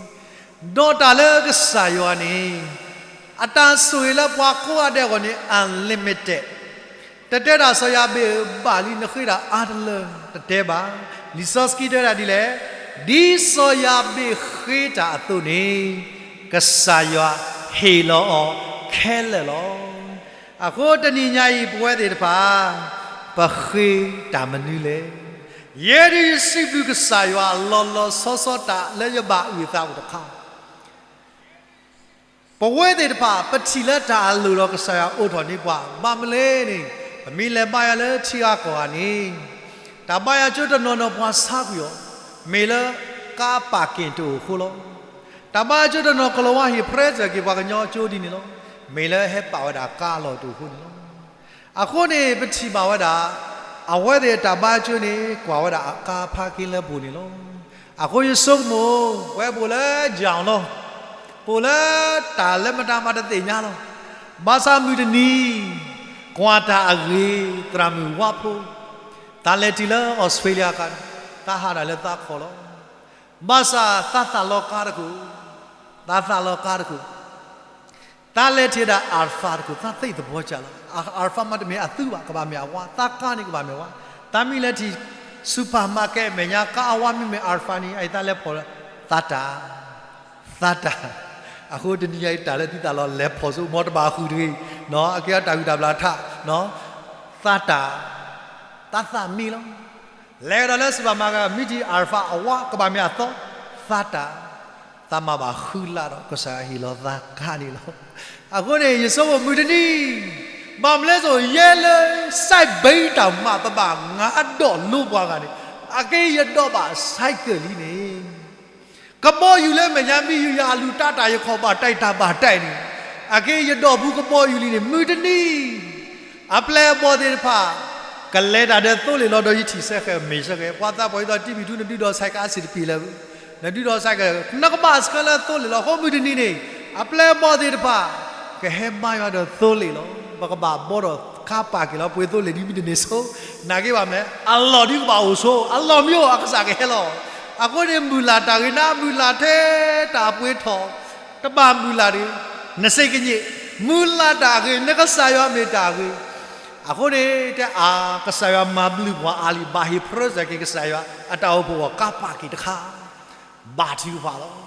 ဒီးတၢ်လၢကစၢ်ယွၤန့ၣ် အတၢ်ဆိၣ်ဂ့ၤလၢပှၤကိးဂၤဒဲးအဂီၢ်န့ၣ် unlimited. တတဲဒၣ်စီၤယၤဘ့းဧၢ ဘၣ်လံနဃ့ဒၣ်အါတလၢ တတဲဘၣ်. လံာ်စီဆှံတဲဝဲဒၣ်ဒ်လဲၣ်, ဒ်စီၤယၤဘ့းဃ့တၢ်အသိးန့ၣ် ကစၢ်ယွၤဟ့ၣ်လီၤအီၤခဲလၢာ်လီၤ. အဃိတနံၤညါအံၤ ပဝဲသ့ၣ်တဖၣ် ပဃ့တၢ်မနုၤလဲၣ်. ယဲဒၣ်ယစံးဘျုးကစၢ်ယွၤလီၤလီၤဆီဆီတၢ်လၢယဘၣ်အုၣ်အသးအိၣ်တခါ ပဝဲသ့ၣ်တဖၣ် ပထံၣ်လၢတၢ်အလိၣ်ဒီးကစၢ်ယွၤအိးထီၣ်န့ၢ်ပှၤ ဘၣ်မနုၤလဲၣ်န့ၣ် ပမ့ၢ်လဲၤဘါယွၤလၢထံဂၤကီၢ်ဂၤန့ၣ် တၢ်ဘါယွၤကၠိတနီၤနီၤပှၤဆါကွံာ်အီၤ မ့ၢ်လၢကါပၣ်က့ၣ်တအိၣ်အဃိလီၤ. တၢ်ဘါယွၤကၠိတနီၤကလီၤဝါဟ့ၣ် present က့ၤပှၤကညီကၠိဒ်န့ၣ်လီၤ. မ့ၢ်လၢဟဲပာ်ဝဲဒၣ်ကါအလီၢ်တအိၣ်အဃိန့ၣ်လီၤ. အဃိန့ၣ် ပထံၣ်ဘၣ်ဝဲဒၣ် အဝဲသ့ၣ်တၢ်ဘါယွၤကၠိန့ၣ် ကွၢ်ဝဲဒၣ်အကါ parking လၢပူၤန့ၣ်လီၤ. အဃိယဆိကမိၣ် ပဝဲပအိၣ်လၢယၤလီၤ, ပအိၣ်လၢတၢ်လၢမတၤမၤတသ့ၣ်ညါလီၤ. ဘၣ်ဆၣ်မုၢ်တနံၤ ကွၢ်တၢ်အဂ့ၤ သရၣ်မုၣ်ဝါဖိ သးလဲၤတုၤလၢ Australia အခါန့ၣ် သးဟးဒၣ်လၢသးခီၣ်လီၤ. ဘၣ်ဆၣ်သးသးလီကါတခိၣ်, သးသးလီကါတခိၣ်, သးလဲၤထံၣ်ဒၣ် Alpha တခိၣ် သးသ့ၣ်သဘှီကၢ်လီၤ. Alpha မ့တမ့ၢ်အသုဘၣ် ကဘၣ်မ့ၢ်အဝါ, သးကါန့ၣ်ကဘၣ်မ့ၢ်ဝါ. သးမ့ၢ်လဲၤထံၣ် supermarket အမဲာ်ညါ ကါအဝါမ့မ့ၢ် Alpha န့ၣ် အအံၤသးလဲၤဖီၣ်လၢ သးတၢ်, သးတၢ်. အဃိတနံၤညါအံၤတၢ်လၢသုသးလီၤလဲၤဖီၣ်ဆိ မ်တဘၣ်ဃုာ်တဂ့ၤ, အကဲအတၢ်ဂုၢ်တၢ်ဘျၣ်ထး, သးတၢ်, သးသးမံလီၤ. လဲၤကဒီးလၢ supermarket မ့ၢ်ထံၣ် Alpha အဝါ ကဘၣ်မ့ၢ်အသီ, သးတၢ်, သးမၤဘၣ်ဃုလၢ်ဒီး ကစၢ်ယွၤဟ့ၣ်လီၤသးကါန့ၣ်လီၤ. အဃိန့ၣ် ယဆိကမိၣ်မုၢ်တနံၤ, ဘၣ်မနုၤလဲၣ်စိ ယဲလၢ စဲးဘ့တၢ်မၤ ပဘၣ်ငါဒိးလိပှၤဂၤန့ၣ်, အက့ယဒိးဘၣ် cycle လံန့ၣ် ကဘီယူၤလၢမဲာ်ညါမ့ၢ်ယုၤယၤအလူၤတၢ်တၢ်ယခီၣ်ဘၣ်တၢ်အံၤတၢ်ဘၣ်တၢ်အံၤန့ၣ်, အက့ယဒိးဘူးကဘီယူၤလံန့ၣ် မုၢ်တနံၤ, အပျဲၢ်အဘီၣ်သ့ၣ်တဖၣ် ကလဲၤတၢ်ဒီးသိလ့ၣ်လီၤဒီးယထံၣ်စဲဃဲၤမ့ၢ်စဲဃဲၤ, ပှၤသးပှၢ်အံၤသီတံၢ်မံၤထူ နဒုးဒီး cycle အစ့ၣ်တပံၤလၢၤ, နဒုးဒီး cycle နကဘၣ်စခါလၢသိလ့ၣ်လီၤ. အဃိမုၢ်တနံၤန့ၣ် အပျဲၢ်အဘီၣ်သ့ၣ်တဖၣ် ကဟဲဘါယွၤဒီးသိလ့ၣ်လီၤ. ပကဘၣ်ဘီဒီးကါပာ်က့ၤလီၤ ပှ့ၤသိလ့ၣ်ဒ်မုၢ်တနံၤဆိ, နာ်က့ဘၣ်မနုၤလဲၣ် အလီၢ်ဒ်ကဘၣ်အိၣ်ဆိ, အလီၢ်မ့ၢ်အိၣ်အကစၢ်ကဟဲလီၤ. အဃိန့ၣ်မုၢ်လၢ်တၢ်ဂ့ၤ နမုၢ်လၢ်ထဲတၢ်အပှ့ၤထီၣ်, တဘၣ်မုၢ်လၢ်ဒီး နစ့ကညံး, မုၢ်လၢ်တၢ်အဂ့ၤ နကစၢ်ယွၤမ့ၢ်တၢ်အဂ့ၤ. အဃိန့ၣ် တဲအါ ကစၢ်ယွၤမၤဘျုးပှၤအါလံ ဘၣ်ဟ့ၣ် present က့ၤကစၢ်ယွၤ အတၢ်အိၣ်ဖှိၣ်အဂီၢ် ကါပာ်က့ၤတခါ, ဘၣ်ထုကဖၣ်လီၤ.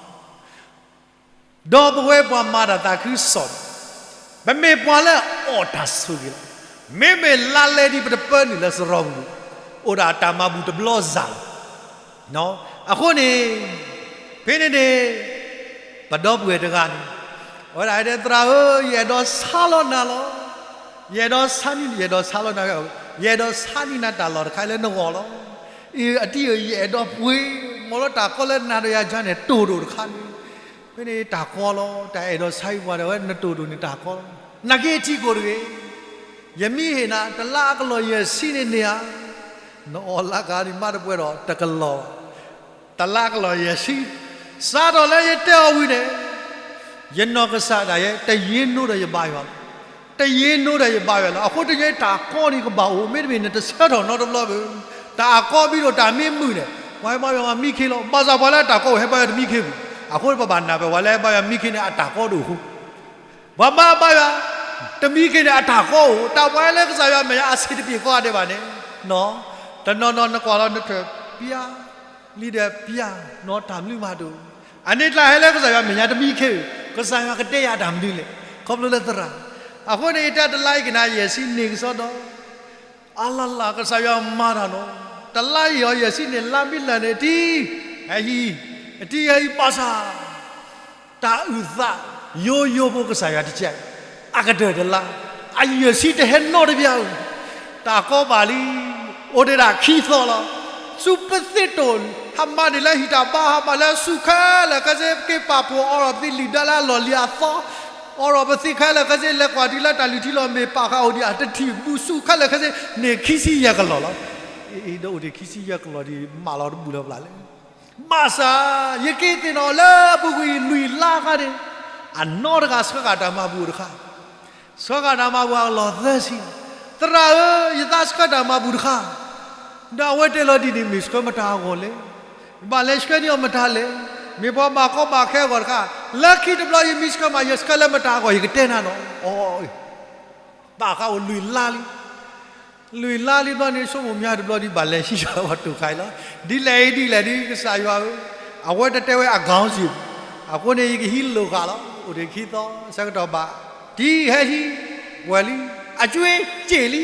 ဒီးပဝဲပှၤမၤတၢ်သးခုကစီၣ်န့ၣ် ပမ့ၢ်ပှၤလၢအအီၣ်တၢ်ဆိၣ်ဂ့ၤလီၤ. မ့မ့ၢ်လါလဲဒ်ပတပၢနုာ်လၢစရီပူၤန့ၣ် အိၣ်ဒၣ်တၢ်မၤဘူၣ်တဘျီစၢ်လီၤ. အဃိန့ၣ် ဖဲန့ၣ်န့ၣ် ပဒီပုၢ်ဝဲၢ်တဂၤန့ၣ် အဝဲဒၣ်တဲ သရၣ်ဧၢ, ယအဲၣ်ဒိးဆါလီၤနၤလီၤ. ယအဲၣ်ဒိးဆါန့ၢ်, ယအဲၣ်ဒိးဆါလီၤနၤ, ယအဲၣ်ဒိးဆါန့ၢ်နၤတၢ်လီၢ်တခါလၢနဂီၢ်လီၤ. အံၤအတံၤဧၢ, ယအဲၣ်ဒိးပှ့ၤ, မ်လၢတၢ်ကီလၢနၤဒီးယၤကၠါန့ၣ် တိၢ်ဒိၣ်တခါန့ၣ်, ဖဲန့ၣ်တၢ်ကီလီၤ. တၢ်အဲၣ်ဒိးဆါဟံၣ်ပှၤဒီး အဝဲနတိၢ်ဒိၣ်န့ၣ်တၢ်ကီလီၤ. နာ်က့ထံကိၣ်တဂ့ၤ, ယမ့ၢ်ဟ့ၣ်နၤ တလါအကလီၢ်ယဲၢ်ဆံန့ၣ်န့ၣ်ဧါ, နအီၣ်လၢကါန့ၣ် မ့ၢ်တပှဲၤဒီးတကလီၢ်ဘၣ်. တလါကလီၢ်ယဲၢ်ဆံ, စးထီၣ်လၢယတဲအီၤဝံၤန့ၣ်, ယနီၢ်ကစၢ်ဒၣ်ယဲ တယ့နိဒီးယဘါယွၤလီၤ. တယ့နိဒီးယဘါယွၤလီၤ. အဃိတယဲတၢ်ကီန့ၣ်ကဘၣ်အိၣ်, မ့တမ့ၢ်နတဆၢထီၣ်နီတဘျီဘၣ်. တၢ်အကီဘံဒီးတၢ်မ့ၢ်မုာ်န့ၣ် ပှၤဟဲဘါယွၤမံခ့လီၤ. ဘၣ်ဆၣ်ပှၤလၢအတၢ်ကီအိၣ် ဟဲဘါယွၤတမံခ့ဘၣ်. အဃိပဘၣ်နၢ်ပၢၢ် ပှၤလၢဟဲဘါယွၤမံခ့န့ၣ် အတၢ်ကီတအိၣ်ဃိ ပှၤမၤဘါယွၤ တမံခ့န့ၣ် အတၢ်ကီအိၣ်, တၢ်ပှၤလၢကစၢ်ယွၤမဲာ်ညါအဆံးတပံၤဃီဂၤဒဲးဘၣ်န့ၣ်, နီၤ, တနီၤနီၤနကွၢ်လီၤနထၢၣ်ပျၢ်, လံဒီးပျၢ်, နီၤတၢ်မနုၤမးတအိၣ်, အန့ၣ်တၢ်ဟဲလၢကစၢ်ယွၤမဲာ်ညါတမံခ့ဧၢ, ကစၢ်ယွၤကတဲယၤတၢ်မနုၤလဲၣ်, ခီဖျိလၢသရၣ်, အဃိန့ၣ် ယတဲတလါအံၤကနၣ်ယဲၢ်ဆံန့ၢ်ကစီဒီး အလလၢ်ကစၢ်ယွၤမၤတၢ်နီၤ, တလါအံၤအီၤယဲၢ်ဆံန့ၢ်လါမ့ၢ်လၢာ်န့ၣ် တံၤ, ဟဲဟံး, တံၤဟဲဟံးဘၣ်ဆၣ် တၢ်အုၣ်သးယိယိဖိကစၢ်ယွၤတကဲး, အကတၢၢ်တလါ, အယဲၢ်ဆံတဟဲနီတဘျီဧၢ, တၢ်ကီဘၣ်လံ, အိၣ်ဒံးဒၣ်ခံသီလီၤ, ဆူပသ့ၣ်တိၣ်, ဟးမၤန့ၢ်လၢဟံၣ်တၢ်ဘါ ဟးမၤလၢဆူၣ်ခဲလၢာ်ခဲဆ့ က့ၤပာ်ဖှိၣ်အီထီၣ်ပသံလံာ်ဒါလၢအလီၢ်လံၤအသီ, အီထီၣ်ပသံခဲလၢာ်ခဲဆ့ လဲၤကွၢ်ဒံးလၢတၢ်လုၢ်ထံလီၤမ့ၢ်ပာ်ဃာ်အိၣ်ဒံးအတထံၣ်ဘူၣ်ဆူၣ်ခဲလၢာ်ခဲဆ့န့ၢ်ခံဆံယဲၢ်ကလီၢ်လီၤ, အ့ ဒီးအိၣ်ဒံးခံဆံယဲၢ်ကလီၢ်ဒံး မးလီၤတဘူၣ်လၢၤပျၢ်လဲၣ် ဘၣ်ဆၣ် ယက့ၤသ့ၣ်နီၣ်လၢအပူၤကွံာ်လွံၢ်လါခါန့ၣ်, အနီၢ်တဂၤဆှၢဃာ်တၢ်မၤဘူၣ်တခါ, ဆှၢဃာ်တၢ်မၤဘူၣ်အကလီၢ်သၢဆံ, သရၣ်ဧၢ, ယသးဆှၢတၢ်မၤဘူၣ်တခါ, ဒီးအဝဲတဲလီၤဒ်န့ၣ် မ့ၢ်ဆှၢမတၤအဂီၢ်လဲၣ်, ယဘၣ်လဲၤဆှၢန့ၢ်အီၤမတၤလဲၣ်, မ့ၢ်ပှၤဘၣ်ကီဘၣ်ခဲအဂီၢ်တခါ, လၢခံတဘျီယမ့ၢ်ဆှၢမး ယဆှၢလၢမတၤအဂီၢ် ယကတဲနၤနီၤ, အီ ဘၣ်ဃးအိၣ်လွံၢ်လါလံ, လွံၢ်လါလံဘျီန့ၣ် ဆိကမိၣ်မးတဘျီဒ်ဘၣ်လဲၤဟံးယွၤပှၤတိာ်ခါအံၤလီၤ, ဒ်လဲၣ်အံၤဒ်လဲၣ်ဒ်ကစၢ်ယွၤဧၢ, အဝဲတတဲဝဲအကီစံၣ်, အဃိန့ၣ် ယကဟံးလိာ်ဃာ်လီၤ, အိၣ်ဒံးခံသီ ဆၢကတီၢ်ဘၣ်, တံၤဟဲဟံး, ပှဲၤလံ, အကၠွ့က့ၣ်လံ,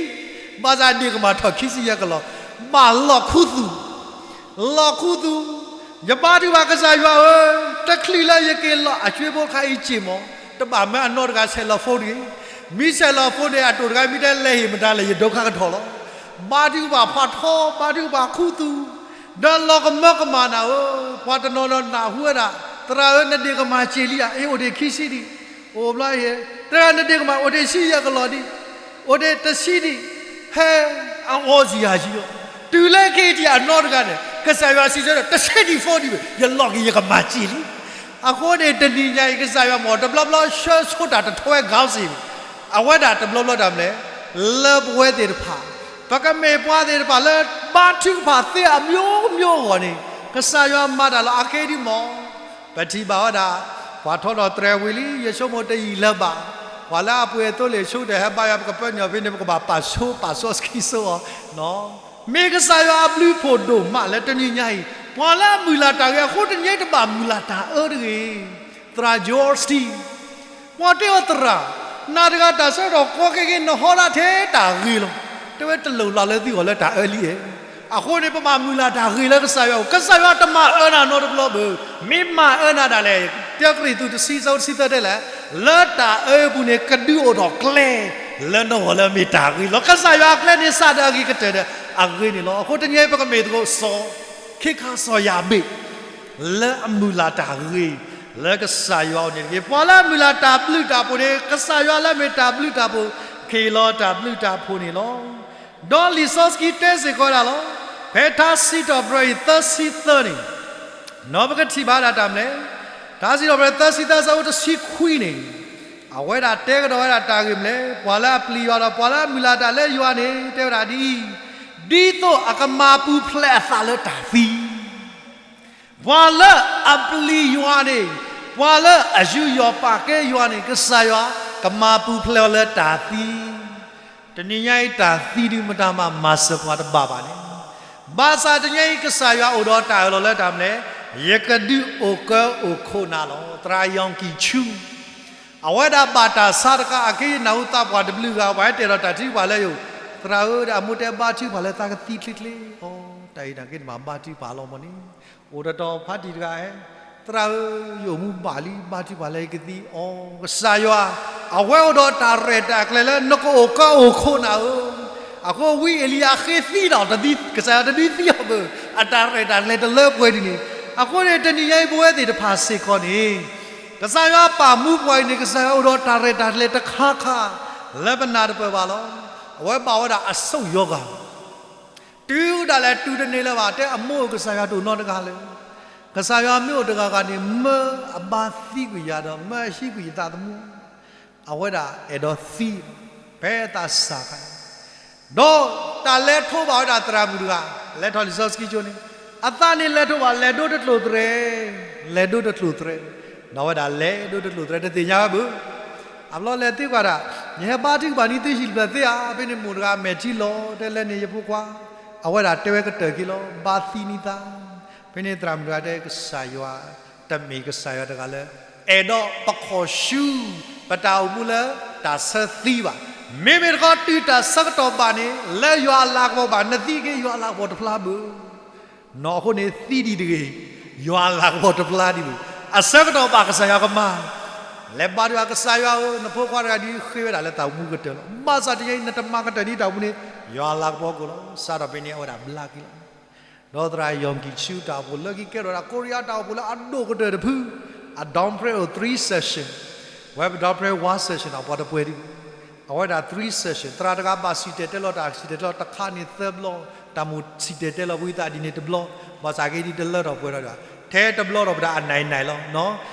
ဘၣ်ဆၣ်ဒ့ၣ်ကမၣ်ထီၣ်ခံဆံယဲၢ်ကလီၢ်, ဘၣ်လီၢ်ခူသူၣ် လီၢ်ခူသူၣ်, ယဘါထုကဖၣ်ကစၢ်ယွၤဧၢ, တချုးလၢယက့ၤလီၤအကၠွ့ဖိခါအံၤစ့ၢ်မး, တဘၣ်မၢအနီၢ်တဂၤဆဲးလီၤဖိတဂ့ၤ, မ့ၢ်ဆဲးလီၤဖိန့ၣ် အတိာ်တဂၤမ့ၢ်တဲလဲၤဟ့ၣ်မတၤလဲၣ် ယဒိခါကထီၣ်လီၤ, ဘါထုကဖၣ်ဖးထီ ဘါထုကဖၣ်ခူသူၣ်, ဒီးလီၤကမၢကမၣ်နၤဧၢ, ပှၤတနီၤနီၤနၢ်ဟူဝဲဒၣ်, သရၣ်ဧၢ နဒ့ၣ်ကမၣ်စ့ၢ်လံဧါ, အ့ အိၣ်ဒံးခံဆံဒံး, အိၣ်ဘျီဟ့ၣ်, သရၣ်နဒ့ၣ်ကမၣ်အိၣ်ဒံးဆံယဲၢ်ကလီၢ်ဒံး, အိၣ်ဒံးတဆံဒံး, ဟဲအဂီၤစံၣ်ယၤယံၤလီၤ, တုၤလၢခဲအံၤထံးအနီၢ်တဂၤန့ၣ် ကစၢ်ယွၤစံးဆၢဒီး တဆံဒံးဖိဒံးဘၣ် ယလီၢ်က့ၤယကမၤစ့ၢ်လံ, အဃိန့ၣ် တနံၤညါအံၤ ကစၢ်ယွၤမ့ၢ်တဘျီဘျီ ဆှၢဆိတၢ်တထီဝဲကီစံၣ်, အဝဲဒၣ်တဘျီဘျီတၢ်မနုၤလဲၣ်, လၢပဝဲသ့ၣ်တဖၣ်, ပကမ့ၢ်ပှၤသ့ၣ်တဖၣ်လၢ ဘါထုကဖၣ်သ့အမျိုးမျိုးအဂီၢ်န့ၣ် ကစၢ်ယွၤမၤတၢ်လီၤအဃ့ဒံးမး, ပထံၣ်ဘၣ်ဝဲဒၣ်, ပှၤထီထီၣ်တြဲၤဝံၤလံ ယဆိကမိၣ်တယံာ်လၢၤဘၣ်, ပှၤလၢအပှ့ၤအသိလ့ၣ်ဆိကတၢၢ်ဟဲဘါယွၤ ပကပၢနုာ်အီၤဖဲန့ၣ် ပကဘၣ်ပာ်ဆိပာ်စီဆှံစိအီၤ, မ့ၢ်ကစၢ်ယွၤအဘျုးဖှိၣ်ဒိၣ်မးလၢတနံၤညါအံၤ, ပှၤလၢအမုၢ်လၢ်တၢ်ဂ့ၤအဃိတနံၤအံၤတဘၣ်မုၢ်လၢ်တၢ်အၢတဂ့ၤ, သရၣ် George T ပှၤတဲအီၤသရၣ်, နၤတဂၤတၢ်ဆၢကတီၢ်ကီက့ၤက့ၤ နဟီဒၣ်ထဲတၢ်ဂ့ၤလီၤ, တဲဝဲတလိၣ်လီၤလၢသုဂီၢ်လၢတၢ်အၢလံဧါ, အဃိန့ၣ် ပဘၣ်မုၢ်လၢ်တၢ်ဂ့ၤလၢကစၢ်ယွၤအအိၣ်, ကစၢ်ယွၤတမၤအၢနၤနီတဘျီဘၣ်, မ့ၢ်မၤအၢနၤဒၣ်လဲာ်, တၢကရံၣ်သူးတဆံ ဆၢဖိတဆံသၢတဲလဲၣ်, လၢတၢ်အၢအပူၤန့ၣ် ကဒုးအိၣ်ထီၣ်ကျဲ လၢနဂီၢ်လၢအမ့ၢ်တၢ်ဂ့ၤလီၤ, ကစၢ်ယွၤအကျဲန့ၣ်စးဒီးအဂ့ၤကတၢၢ်ဒီးအဂ့ၤန့ၣ်လီၤ, အဃိတနံၤအံၤပကမ့ၢ်သကိးစီၤ, ခ့ခါစီၤယၤဘ့း လၢအမုၢ်လၢ်တၢ်ဂ့ၤ လၢကစၢ်ယွၤအအိၣ်န့ၣ်တက့ၢ်. ပှၤလၢအမုၢ်လၢ်တၢ်ဘျုးတၢ်ဖှိၣ်န့ၣ် ကစၢ်ယွၤလၢအမ့ၢ်တၢ်ဘျုးတၢ်ဖှိၣ် ကဟ့ၣ်လီၤတၢ်ဘျုးတၢ်ဖှိၣ်န့ၣ်လီၤ. ဒီးလံာ်စီဆှံတဲစ့ၢ်ကီးဒၣ်လီၤ. ဖဲထါစံးထီၣ်ပတြၢၤအံၤသၢဆံသၢန့ၣ်, နီၢ်ပကထံၣ်ဘၣ်ဝဲဒၣ်တၢ်မနုၤလဲၣ်, ထါစံးထီၣ်ပတြၢၤသၢဆံသၢ အဆၢဖိတဆံခွံန့ၣ်, အဝဲဒၣ်တဲကဒီးဝဲဒၣ်တၢ်ဂ့ၢ်မနုၤလဲၣ်, ပှၤလၢအပျံၤယွၤဒီး ပှၤလၢအမုၢ်လၢ်တၢ်လၢယွၤန့ၣ် တဲဝဲဒၣ်ဒ်အံၤ, ဒ်သိးအကမၤပူၤဖျဲးအသးလၢတၢ်သံ ပှၤလၢအပျံၤယွၤန့ၣ်, ပှၤလၢအယူးယီၣ်ပာ်ကဲယွၤန့ၣ် ကစၢ်ယွၤကမၤပူၤဖျဲးအီၤလၢတၢ်သံ. တနံၤညါအံၤတၢ်သံဒုးမတၤမၤ မၤစၢၤပှၤတဘၣ်ဘၣ်န့ၣ်, ဘၣ်ဆၣ်တနံၤညါအံၤ ကစၢ်ယွၤအိၣ်ဒီးတၢ်အၢၣ်လီၤလၢတၢ်မနုၤလဲၣ်, ယကဒုးအိၣ်ကၢအိၣ်ခိးနၤလီၤ. သရၣ်ယီၣ်ကံၣ်ဆူ အဝဲဒၣ်ဘၣ်တၢ်ဆါတခါ အက့ယနၢ်ဟူသးပှၢ်တဘျုးဂၤ ပှၤဟဲတဲဒီးတၢ်ထုကဖၣ်လၢယအိၣ်, သရၣ်ဧၢ ဒီးအမိၢ်တဲဘါထုကဖၣ်လၢသးကသံချ့ချ့, အီ တၢ်အံၤန့ၣ်က့ၤတမၤဘါထုကဖၣ်လီၤမၢ်န့ၣ်, အိၣ်တတီၤဖးတံၢ်တဂၤဧၢ, သရၣ်ဧၢ ယအိၣ်မူဘၣ်လံ ဘါထုကဖၣ်လၢယကသံ, အီ ကစၢ်ယွၤ အဝဲအိၣ်ဒီးတၢ်ရဲၣ်တၢ်ကျဲၤလၢနကအိၣ်ကၢအိၣ်ခိးနၤဧၢ, အဃိဝံအ့လံယၤဃ့သံဒီး ကစၢ်ယွၤတဒုးသံအီၤဘၣ်, အတၢ်ရဲၣ်တၢ်ကျဲၤတလၢပှဲၤဒ်န့ၣ်, အဃိန့ၣ် တနံၤညါအံၤပဝဲသ့ၣ်တဖၣ်စ့ၢ်ကီးန့ၣ် ကစၢ်ယွၤပာ်မူပှၤအံၤန့ၣ် ကစၢ်ယွၤအိၣ်ဒီးတၢ်ရဲၣ်တၢ်ကျဲၤတခါခါ လၢပနၢ်တပၢၢ်ဘၣ်လီၤ. အဝဲဘၣ်ဝဲဒၣ်အစိၣ်ယီၤဂၤ, တုၤဒၣ်လဲာ်တုၤတန့ၢ်လၢၤဘၣ် တဲအမိၢ်ဧၢ ကစၢ်ယွၤတအိၣ်နီတဂၤလၢၤ, ကစၢ်ယွၤမ့ၢ်အိၣ်တဂၤဂၤန့ၣ် မၢအဘါသံကွံာ်ယၤဒီး မၢအဟံးကွံာ်ယသးသမူ, အဝဲဒၣ်အဲၣ်ဒိးသံ, ဖဲအသးစၢ်ခါန့ၣ် ဒီးတၢ်လဲၤထိးဘၣ်ဝဲဒၣ်သရၣ်မုၣ်တဂၤ, လဲၤထီၣ်လံာ်စီဆှံကၠိန့ၣ်, အသးန့ၣ်လဲၤထိးဘၣ် လဲၤဒိတကျိၣ်တြဲၤ, လဲၤဒိတကျိၣ်တြဲၤ, ဒီးဝဲဒၣ်လဲၤဒိတကျိၣ်တြဲၤ တသ့ၣ်ညါဝဲဘၣ်. အဘျီလဲၤသံကွၢ်ဒၣ်, ယဟဲဘါထုကဖၣ်န့ၢ်သုဟံၣ်တဖျၢၣ်သ့ဧါ, ဖဲန့ၣ်မိၢ်တဂၤမဲာ်ထံလီၤ, တဲလဲန့ၣ်ယဖိခွါ အဝဲဒၣ်တဲဝဲကတၢၢ်က့ၤလီၤ, ဘါသံနံၤသး. ဖဲန့ၣ်သရၣ်မုၣ်တဂၤတဲ ကစၢ်ယွၤတမ့ၢ်ကစၢ်ယွၤတဂၤလၢ အဲၣ်ဒိးပခီၣ်ဆူ ပတၢ်အိၣ်မူလၢတၢ်ဆၢသံဘၣ်. မ့မ့ၢ်တခီတုၤတၢ်ဆၢကတီၢ်ဘၣ်န့ၣ် လၢယွၤအလၤကပီၤဘၣ် နသံက့ၤယွၤအလၤကပီၤတဖျါဘၣ်. နီၢ်အဃိန့ၣ်သံဒံးတဂ့ၤ, ယွၤအလၤကပီၤတဖျါဒံးဘၣ်. အဆၢကတီၢ်ဘၣ်ကစၢ်ယွၤကမၤ လဲၤဘါထုကဖၣ် ကစၢ်ယွၤဧၢ, နဖိခွါတဂၤဒ်ဃ့ဝဲဒၣ်လၢတၢ်အိၣ်မူကတၢၢ်လီၤ. ဘၣ်ဆၣ်တနံၤအံၤ နတမၤကတၢၢ်ဒ်တၢ်အိၣ်မူန့ၣ် ယွၤအလၤကပီၤကအိၣ်လီၤ. စးထီၣ်ဖဲန့ၣ် အဝဲဒၣ်ဘျါက့ၤလီၤ. ဒီးသရၣ်ယီၢ်ကံၣ်ဆူတၢ်အိၣ်ဖှိၣ်လၢခံကဲထီၣ်ဝဲဒၣ် ကိရံယါတၢ်အိၣ်ဖှိၣ်လၢအဒိၣ်ကတၢၢ်တဖု, အ downpray အိၣ် three session, ဝဲပ downpray one session အပှၤတပှဲၤဒံးဘၣ်. အဝဲဒၣ် three session သရၣ်တဂၤဘၣ်စံၣ်တဲၤတဲလီၤတၢ် စံၣ်တဲၤတဲလီၤတခါန့ၣ်သၢဘျီ, တၢ်မိၣ်စံၣ်တဲၤတဲလီၤဝံသးဒ်န့ၣ်တဘျီ, ဘၣ်ဆၣ်က့ဒ်တလၢထီၣ်ပှဲၤထီၣ်ဒံးဘၣ်, ထဲတဘျီထီၣ်ပတၢ်အနၢ်အနၢ်လီၤ.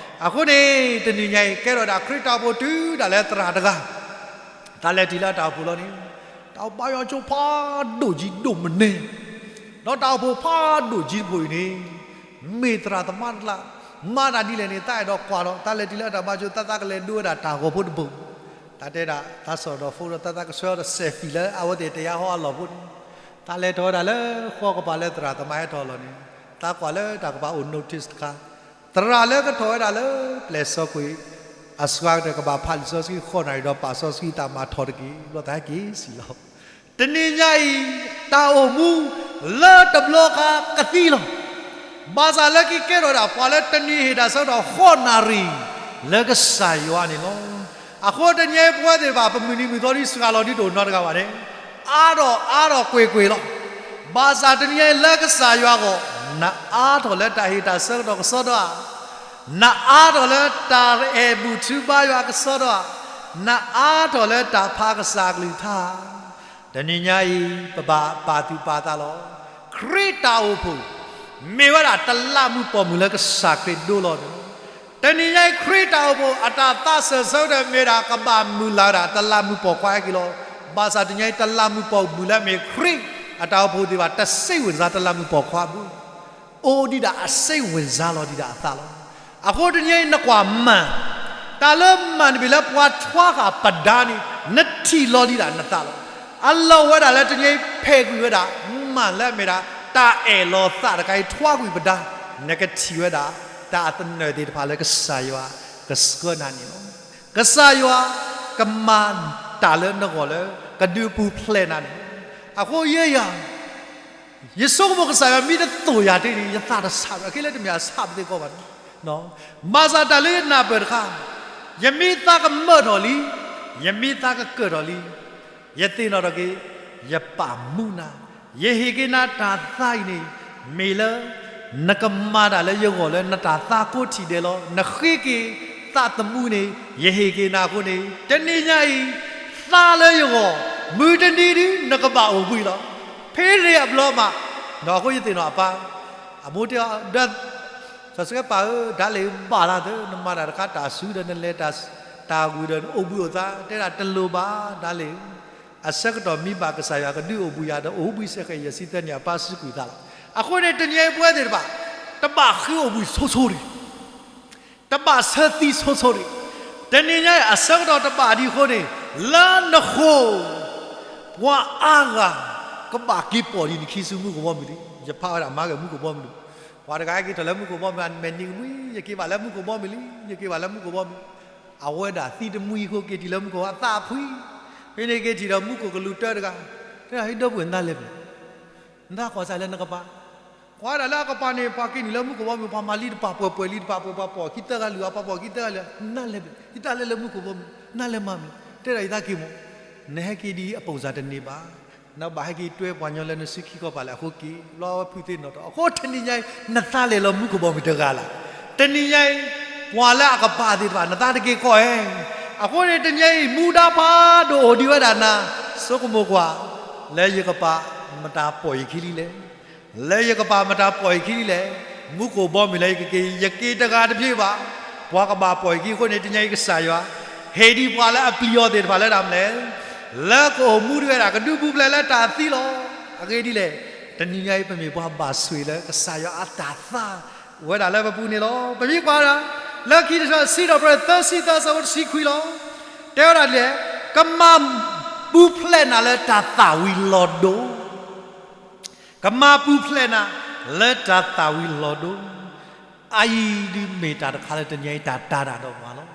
အဃိန့ၣ် တနံၤညါအံၤ ကဲထီၣ်ဝဲဒၣ်ခရံာ်တၢ်အိၣ်ဖှိၣ်တုၤဒၣ်လဲာ်သရၣ်တဂၤ တၢ်လဲၤတံၢ်လၢအတၢ်အိၣ်ဖှိၣ်လီၤန့ၣ်, တၢ်အိၣ်ဘါယွၤကၠိဖးဒိၣ်ကံဒိၣ်မနုၤ, ဒီးတၢ်အိၣ်ဖှိၣ်ဖးဒိၣ်ကံတဖှိၣ်အံၤန့ၣ်, မ့ၢ်သရၣ်သမါတကျါ, မၤတၢ်ဒ်လဲၣ်န့ၣ် သးအဲၣ်ဒိးကွၢ်လီၤ. တၢ်လဲၤတံၢ်လၢအတၢ်ဘါယွၤကၠိ သးသးကလဲၤဒိဝဲဒၣ်တၢ်ဂီၤဖိတဘိ, တၢ်တဲဒၣ် သးစီၣ်ဒီး phone ဒီး သးသးကဆှၢဒီး selfie လၢအဝဲသ့ၣ်တယါဟီအလီၢ်ဖိန့ၣ်, တၢ်လဲၤထီၣ်ဝဲဒၣ်လၢဃီကပၤလၢသရၣ်သမါဟဲထီၣ်အလီၢ်န့ၣ်, သးကွၢ်လၢတၢ်ကပၤအိၣ် notice တခါ, သရၣ်လၢကထီၣ်ဝဲဒၣ်လၢပျဲၢ်စီကွံာ် အစှၤကတၢၢ်ကဘၣ်ဖးလံာ်စီဆှံဃိးနၣ်ရံၣ်ဒီးပာ်စီဆှံသးမၤထီၣ်တက့ၢ်, ဘျီသးဟဲက့ၤစံၣ်လီၤ. တနံၤညါအံၤ တၢ်အိၣ်မူလၢတဘျီခါကသံလီၤ. ဘၣ်ဆၣ်လၢခံကဲထီၣ်ဝဲဒၣ် ပှၤလၢတနံၤဟ့ၣ်တၢ်ဆၢကတီၢ်ဃိးနၣ်ရံၣ် လၢကစၢ်ယွၤန့ၣ်လီၤ. အဃိတနံၤညါအံၤ ပဝဲသ့ၣ်တဖၣ် ပမုၢ်နံၤမုၢ်သီဒ်စှၤလီၤဒ်တအိၣ်နီတဂၤဘၣ်န့ၣ်, အါထီၣ်အါထီၣ်ကွ့ၢ်ကွ့ၢ်လီၤ. ဘၣ်ဆၣ်တနံၤညါအံၤလၢကစၢ်ယွၤအဂီၢ်, နအါထီၣ်လၢတၢ်ဟ့ၣ်တၢ်ဆၢကတီၢ်ကစီဒီဧါ, နအါထီၣ်လၢတၢ်အဲၣ်ဘူၣ်ထုဘါယွၤကစီဒီဧါ, နအါထီၣ်လၢတၢ်ဖးကစၢ်အကလုၢ်ကထါ, တနံၤညါအံၤ ပဘၣ်ပာ်သူၣ်ပာ်သးလီၤ. ခရံာ်တၢ်အိၣ်ဖှိၣ် မ့ၢ်ဝဲဒၣ်တလးမူးပိာ်မုၣ်လၢကစၢ်ခရံာ်ဒိလီၤန့ၣ်လီၤ. တနံၤညါအံၤ ခရံာ်တၢ်အိၣ်ဖှိၣ် အတၢ်သးစၢၢ်ဆၢကတီၢ်မ့ၢ်ဒၣ် ကဘၣ်မုၢ်လၢ်ဝဲဒၣ် တလးမူးပိာ်ခွါဟဲက့ၤလီၤ. ဘၣ်ဆၣ်တနံၤညါအံၤ တလးမူးပိာ်မုၣ်လၢအမ့ၢ်ခရံာ် အတၢ်အိၣ်ဖှိၣ်သ့ၣ်တဖၣ် တစိတ်ဝင်စား တလးမူးပိာ်ခွါဘၣ်. အိၣ်ဒံးဒၣ်အစိတ်ဝင်စားလီၤ ဒံးဒၣ်အသးလီၤ. အဃိတနံၤညါအံၤ နကွၢ်မၢ်, တၢ်လၢမၢ်န့ၣ်မ့ၢ်လၢပှၤထွါဃာ်ပဒါန့ၣ် နထံၣ်လီၤဒံးဒၣ်နသးလီၤ. အလီၢ်ဝဲဒၣ်လၢတနံၤညါအံၤ ဖဲးကွံာ်ဝဲဒၣ် မၢ်လၢအမ့ၢ်ဒၣ် တၢ်အဲၣ်လီၤသးတခါအံၤ ထွါကွံာ်ပဒါ, နကထံၣ်ဝဲဒၣ် တၢ်အသနၢၣ်သ့ၣ်တဖၣ်လၢကစၢ်ယွၤကဆှၢနၤန့ၣ်လီၤ. ကစၢ်ယွၤကမၤတၢ်လၢနဂီၢ်လၢ ကဒုးပူၤဖျဲးနၤန့ၣ်လီၤ. အဃိယဲယၤ ယဆိကမိၣ်ကစၢ်ယွၤမ့ၢ်တသိၣ်ယၤတ့ၢ်န့ၣ် ယသးတဆးဘၣ်, အခဲလၢာ်တမ့ၢ်အဆၣ်ပသ့ၣ်ကီးဘၣ်န့ၣ်, ဘၣ်ဆၣ်တၢ်လၢယနၢ်ပၢၢ်တခါ, ယမ့ၢ်သးကမၢၢ်ထီၣ်လံ, ယမ့ၢ်သးကကၢၢ်ထီၣ်လံ, ယသ့ၣ်နီၣ်ထီၣ်က့ၤ ယပာ်မူနၤ, ယဟ့ၣ်က့ၤနၤတၢ်သါအံၤန့ၣ်, မ့ၢ်လၢ နကမၤတၢ်လၢယဂီၢ်လၢနတၢ်သါကိးထံၣ်ဒဲးလီၤ. နဃ့က့ၤသးသမူန့ၣ် ယဟ့ၣ်က့ၤနၤအဃိန့ၣ်, တနံၤညါအံၤ သါလၢယဂီၢ်, မုၢ်တနံၤဒုး နကဘၣ်အိၣ်ဘှံးလီၤ. ဖဲန့ၣ်အဘျီမး, ဒီးအဃိယသ့ၣ်နီၣ်အပၢ်, အမိၢ်တဲအီၤ, စီၤစကဲပၢ်ဧၢ, ဒ်လဲၣ်ဘၣ်လၢ်သၢ, နမၤတၢ်တခါတၢ်စူၤဒီးနလဲၤတၢ်ဂုၤဒီးနအိၣ်ဘှံးအိၣ်သါ, တဲဒၣ်တလိၣ်ဘၣ်, ဒ်လဲၣ် အဆၢကတီၢ်မ့ၢ်ဘၣ်ကစၢ်ယွၤကဒုးအိၣ်ဘှံးယၤဒီး အိၣ်ဘှံးစ့ၢ်ကီးယဲၢ်ဆံသၢနံၣ်အပၢ်စုကွံာ်သးလီၤ. အဃိန့ၣ် တနံၤညါအံၤပဝဲသ့ၣ်တဖၣ် တဘၣ်ဃ့အိၣ်ဘှံးဆိဆိတဂ့ၤ, တဘၣ်ဆၢသံဆိဆိတဂ့ၤ. တနံၤညါအံၤ အဆၢကတီၢ်တဘၣ်ဒံးအဃိန့ၣ်, လၢနဃိ ပှၤအါဂၤ ကဘၣ်က့ၤပိာ်ဒံးနခံဆူမူခိၣ်ဘီမုၢ်လံ. ယဖးဝဲဒၣ်မၤဂ့ၤမူခိၣ်ဘီမုၢ်, ပှၤတဂၤဟဲက့ၤထီၣ်လၢမူခိၣ်ဘီမုၢ် အမဲာ်နံၤကမှံ, ယက့ၤဘၣ်လၢမူခိၣ်ဘီမုၢ်လံ, ယက့ၤဘၣ်လၢမူခိၣ်ဘီမုၢ်. အဝဲဒၣ်သံတမှံအဃိ က့ၤထံၣ်လၢမူခိၣ်အသးဖှံ, ဖဲန့ၣ်က့ၤထံၣ်ဒီးမူခိၣ်ကလူးတၢတဂၤ, တဲဒၣ် ဟံးဒီပုၢ်ဝဲၢ် နၤလဲၤဖဲလဲၣ်, နသးကွၢ်စၢ်လၢနကပၤ, ကွၢ်ဒၣ်လၢအကပၤန့ၣ် ပှၤက့ၤနုာ်လၢမူခိၣ်ဘီမုၢ် ပှၤမၤလံတပာ်ပှဲၤပှဲၤလံတပာ်ပှဲၤ ပှၤပိာ်ခံသၢဂၤလုၢ် ပှၤပိာ်ခံသၢဂၤလုၢ်, နၤလဲၤဖဲလဲၣ်, ယတၢ်လဲၤလၢမူခိၣ်ဘီမုၢ် နၤလဲၤမၤမနုၤလဲၣ်, တဲဒၣ်ယသးက့ၤမး, နဟဲက့ၤဒ်အပုံစံတန့ၢ်ဘၣ်, နဘၣ်ဟဲက့ၤတွဲပှၤညီလၢနစုခံခီပၤလဲၣ်အဃိက့ၤ, ဘျီဝဲဖုးသ့ၣ်နီၣ်ထီၣ်, အဃိတနံၤညါအံၤ နသးလဲၤလီၤမူခိၣ်ဘီမုၢ်တဂၤလၢ်, တနံၤညါအံၤ ပှၤလၢအကပၤသ့ၣ်တဖၣ် နသးတက့ၤကီးဧါ. အဃိန့ၣ်တနံၤညါအံၤ မူဒါဖးဒိၣ်အိၣ်ဒံးဝဲဒၣ်နၤ, ဆိကမိၣ်ကွၢ် လၢယကပၤမတၤပိာ်ယခံလံလဲၣ်, လၢယကပၤမတၤပိာ်ယခံလံလဲၣ်, မူခိၣ်ဘီမုၢ်လၢယကက့ၤ ယက့ၤတဂၤတဖျ့ဘၣ်, ပှၤကဘၣ်ပိာ်ယခံအဃိန့ၣ် တနံၤညါအံၤကစၢ်ယွၤ ဟ့ၣ်ဒံးပှၤလၢအပျံၤအီၤသ့ၣ်တဖၣ်လၢတၢ်မနုၤလဲၣ်, လၢကအိၣ်မူဒံးဝဲဒၣ် ကဒုးပူၤဖျဲးလၢတၢ်သံလီၤ. အဂ့ၢ်ဒ်လဲၣ်, တနံၤညါအံၤ ပမ့ၢ်ပှၤဘၣ်ဆိၣ်ဂ့ၤလၢကစၢ်ယွၤအတၢ်သါ အိၣ်ဝဲဒၣ်လၢပပူၤန့ၣ်လီၤ. ပမ့ၢ်ကွၢ်ဒၣ် လၢခံတဆၢ စံးထီၣ်ပတြၢၤ သၢဆံသၢ အဆၢဖိတဆံခွံလီၤ. တဲဝဲဒၣ်ဒ်လဲၣ်, ကမၤပူၤဖျဲးနၤလၢတၢ်သၣ်ဝံၤလီၤဒိၣ် ကမၤပူၤဖျဲးနၤ လၢတၢ်သၣ်ဝံၤလီၤဒိ, အအံၤဒုးမ့ၢ်တၢ်တခါလၢတနံၤအံၤတၢ်တၤတၢ်ဒီးပှၤလီ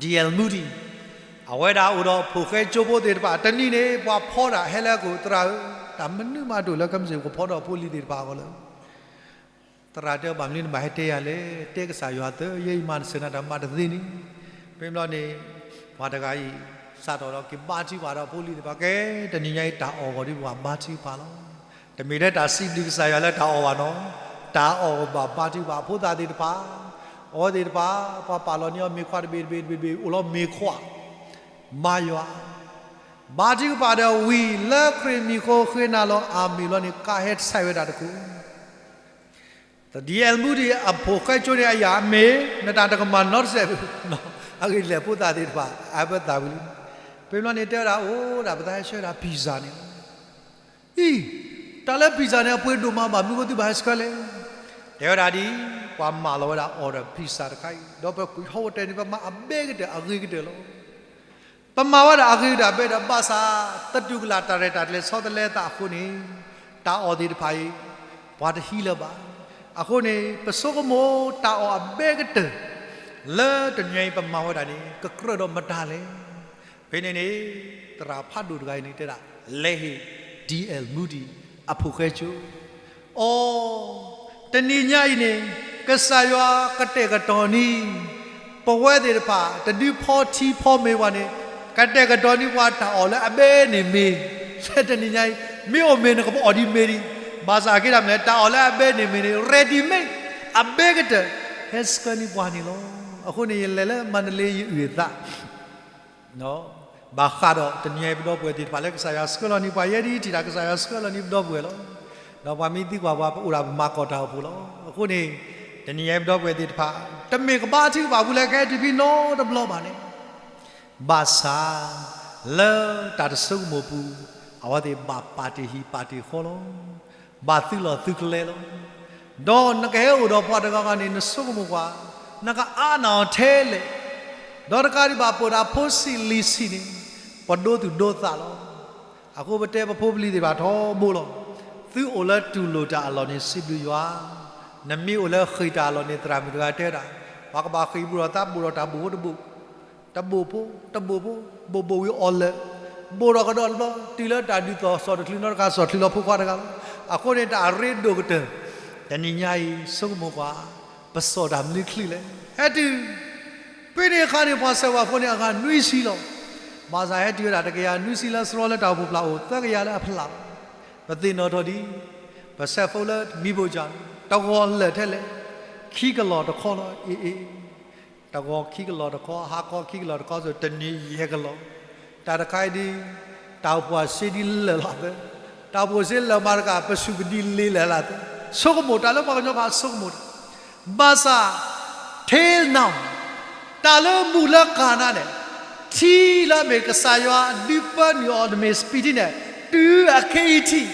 ၤ. ဒံၣ်အဲၣ်မူဒံၣ် အဝဲဒၣ်အိၣ်ဒီးဖိၣ်ဃဲကၠိဖိသ့ၣ်တဖၣ် တနံၤန့ၣ် ပှၤဖီဒၣ်ဟဲလၢအကိာ် သရၣ်ဧၢ, တၢ်မနုၤမးတအိၣ်လၢကမ့ၢ်စ့ၢ်ကီး ပဖီဒီးဖိလံၤသ့ၣ်တဖၣ်အဂီၢ်လၢ သရၣ်တဲ ဘၣ်မနုၤနဘၣ်ဟဲတဲယၤလဲၣ်, တဲကစၢ်ယွၤသၢ ယဲအံၤမၤတစၢၤနၤတၢ်မၤတသ့န့ၣ်. ဖဲဘျီန့ၣ် ပှၤတဂၤအံၤ စးထီၣ်ဒီးက့ၤဘါထုကဖၣ်ဒီးဖိလံၤသ့ၣ်တဖၣ် ကဲ တနံၤညါအံၤတၢ်အီၣ်ဂီၢ်ဒ်ပှၤဘါထုကဖၣ်လီၤ. တမ့ၢ်ထဲတၢ်စံးဘျုးကစၢ်ယွၤလၢတၢ်အီၣ်ဘၣ်နီၤ, တၢ်အီၣ်ဘၣ်ဘါထုကဖၣ် ဖိသၣ်သ့ၣ်တဖၣ်, အဝဲသ့ၣ်တဖၣ် ပှၤပာ်လီၤန့ၢ်အီၤမ့ၤခွးတဘ့ၣ်တဘ့ၣ်တဘ့ၣ်တဘ့ၣ် အိၣ်လီၤမ့ၤခွး မၤယွၤ ဘါထုကဖၣ်ဒီးဝံၤ လၢခရံာ်မံၤဃိဃ့နၤလီၤ အမ့ၢ်လီၤန့ၣ် ကါဟဲဆဲးဝဲဒၣ်တခိၣ် ဒံၣ်အဲၣ်မူဒံၣ် အဖိၣ်ဃဲကၠိန့ၣ် အယၤမ့ၢ် နတၢ်တကမၣ်နီတစဲးဘၣ်, အဂ့ၢ်ဒ်လဲၣ် ဖိသၣ်သ့ၣ်တဖၣ် အဘၢသၣ်ဝံၤလံ. ဖဲဘျီန့ၣ်တဲဝဲဒၣ် အိၣ်ဒၣ်ပသးဟဲဆှၢဒၣ် pizza န့ၣ်လီၤ. အံၤ တၢ်လၢ pizza န့ၣ် အပှ့ၤဒိၣ်မးဘၣ် မနုၤဃိသုဘၣ်ဟဲဆှၢလဲၣ်. တဲဝဲဒၣ်ဒ် ပှၤမၢလီၤဝဲဒၣ် order pizza တခါအံၤ ဒီးပဟီၣ်ဝဲတဲန့ၣ် ပမၤအဘဲကတၢၢ်အဂ့ၤကတၢၢ်လီၤ. ပမၤဝဲဒၣ်အဂ့ၤကတၢၢ်အဘဲဒီး ဘၣ်ဆၣ် တတူၢ်ကလာ်တၢ်ရဲၣ်တၢ်ကျဲၤဆီတလဲသးအဃိန့ၣ် တၢ်အီၣ်သ့ၣ်တဖၣ်အံၤ ပှၤတဟံးလၢၤဘၣ်. အဃိန့ၣ် ပဆိကမိၣ်တၢ်အီၣ်အဘဲကတၢၢ် လၢတနံၤအံၤပမၤဝဲဒၣ်န့ၣ် ကကြၢးဒီးမတၤလဲၣ်. ဖဲန့ၣ်န့ၣ် သရၣ်ဖးဒိၣ်တဂၤအံၤန့ၣ်တဲဒၣ် လဲၤဟ့ၣ် ဒံၣ်အဲၣ်မူဒံၣ် အဖိၣ်ဃဲကၠိ အီ, တနံၤညါအံၤန့ၣ် ကစၢ်ယွၤကတဲာ်ကတီၤန့ၢ် ပဝဲသ့ၣ်တဖၣ် တဒုးဖီထံဖီမ့ၤပှၤန့ၣ် ကတဲာ်ကတီၤန့ၢ်ပှၤတၢ်အီၣ်လၢအဘဲန့ၣ်မ့ၤ, လၢတနံၤညါအံၤ မ့ၢ်အိၣ်မ့ၢ်နကပအီၣ်ဒံးမ့ၤဒံး, ဘၣ်ဆၣ်က့ဒၣ်မ့ၢ်လဲၣ် တၢ်အီၣ်လၢအဘဲန့ၣ်မ့ၤန့ၣ် ready made အဘဲကတၢၢ် ဟဲဆှၢန့ၢ်ပှၤန့ၣ်လီၤ. အဃိန့ၣ် ယလဲၤလၢမန္တလေးယအုၣ်အသး ဘၣ်ဃးဒီးတနံၤညါအံၤ ပဒီပုၢ်ဝဲၢ်သ့ၣ်တဖၣ်လၢကစၢ်ယွၤဆှၢလီၤန့ၢ်ပှၤ ယဲဒ်ယထံၣ်တၢ် ကစၢ်ယွၤဆှၢလီၤန့ၢ်ပဒီပုၢ်ဝဲၢ်လီၤ. ဒီးပှၤမ့ၢ်သံကွၢ်ပှၤ ပအိၣ်ဒၣ်ပမၤကီၢ်တၢ်အိၣ်ဖှိၣ်လီၤ. အဃိန့ၣ် တနံၤညါအံၤပဒီပုၢ်ဝဲၢ်သ့ၣ်တဖၣ် တမ့ၢ်ကဘါထုကဖၣ်ပူၤလၢကဟဲတုၤဖဲနီတဘျီဘၣ်န့ၣ် ဘၣ်ဆၣ် လၢတၢ်တဆိကမိၣ်ပူၤ အဝဲသ့ၣ်ဘၣ်ပာ်တ့ၢ်ဟံၣ်ပာ်တ့ၢ်ဃီလီၤ. ဘၣ်သုးလီၢ်သုးကလဲလီၤ. ဒီးနကဟဲအိၣ်ဒီးပှၤတဂၤဂၤန့ၣ် နဆိကမိၣ်ကွၢ် နကအါနၢ်အီၤထဲလဲၣ်. ဒီးတကးဒံးဘၣ် ပအိၣ်ဒၣ်ဖိဆံးလံၤဆံးန့ၣ် ပဒိသူၣ်ဒိသးလီၤ. အဃိပတဲပဖိပလံၤသ့ၣ်တဖၣ်ထီဘိလီၤ. သုအိၣ်လၢတူၢ်လိာ်တၢ်အလီၢ်န့ၣ် စံးဘျုးယွၤ, နမ့ၢ်အိၣ်လၢဃ့ၢ်တၢ်အလီၢ်န့ၣ် သရၣ်မုၣ်တဂၤတဲဒၣ် ပှၤကဘၣ်ဃ့ၢ်ဘူးဒီးသးဘိၣ်ဒီးတၢ်ဘိၣ်ဖိတဘိၣ် တဘိၣ်ဖိ တဘိၣ်ဖိ ဘိၣ်ဘိၣ်ဝံၤအီၣ်လၢာ်, ဘိၣ်ဒီးကဒီးတဘျီ တုၤလၢတၢ်ဒ်သိးစီၣ်တချုးနီတခါ စီၣ်ချုးလီၤဖိခွါတဂၤလီၤ. အဃိန့ၣ် တၢ်အရ့ဒိၣ်ကတၢၢ် တနံၤညါအံၤ ဆိကမိၣ်ကွၢ် ပစီၣ်တၢ်မနုၤချုးလဲၣ်. ဟဲတုၤ ဖဲန့ၣ်အခါန့ၣ် ပှၤစဲးဝၤဖိန့ၣ် အဂၤနွံဆံလီၤ. ဘၣ်ဆၣ်ဟဲတုၤဝဲဒၣ်တကယၤနွံဆံလၢစရီလၢတၢ်အိၣ်ဖှိၣ်ဖျၢၣ်အိၣ် သၢကယၤလၢအဖျၢၣ်လီၤ. ပသ့ၣ်နီၣ်ထီၣ်ဒ် ပစဲးဖိလၢမံၤဘိၣ်ကၠၢ်န့ၣ် တဂီၤလၢာ်ထဲလဲၣ်, ခံကလီၢ်တခီလီၤ. အ့ အ့ တဂီၤခံကလီၢ်တခီ, ဟါခီခံကလီၢ်တခီ စိၤတနံၤယဲၢ်ကလီၢ်. တၢ်တခါအံၤဒ် တၢ်အိၣ်ဖှိၣ်အစ့ဒ်လၢာ်လီၤသၢ, တၢ်အိၣ်ဖှိၣ်စ့လၢာ်မးတကး ပစူၢ်ကဒံလ့လၢာ်လီၤသၢ. ဆိကမိၣ်တၢ်လၢပှၤကညီဘၣ်ဆိကမိၣ်တၢ်, ဘၣ်ဆၣ် till now တၢ်လၢမုၢ်လၢကၤနၤန့ၣ် ထံလၢအမ့ၢ်ကစၢ်ယွၤဒုးပၢနုာ်အီၤတမ့ၢ်စပံးထံန့ၣ် တုၤအခဲအံၤထံၣ်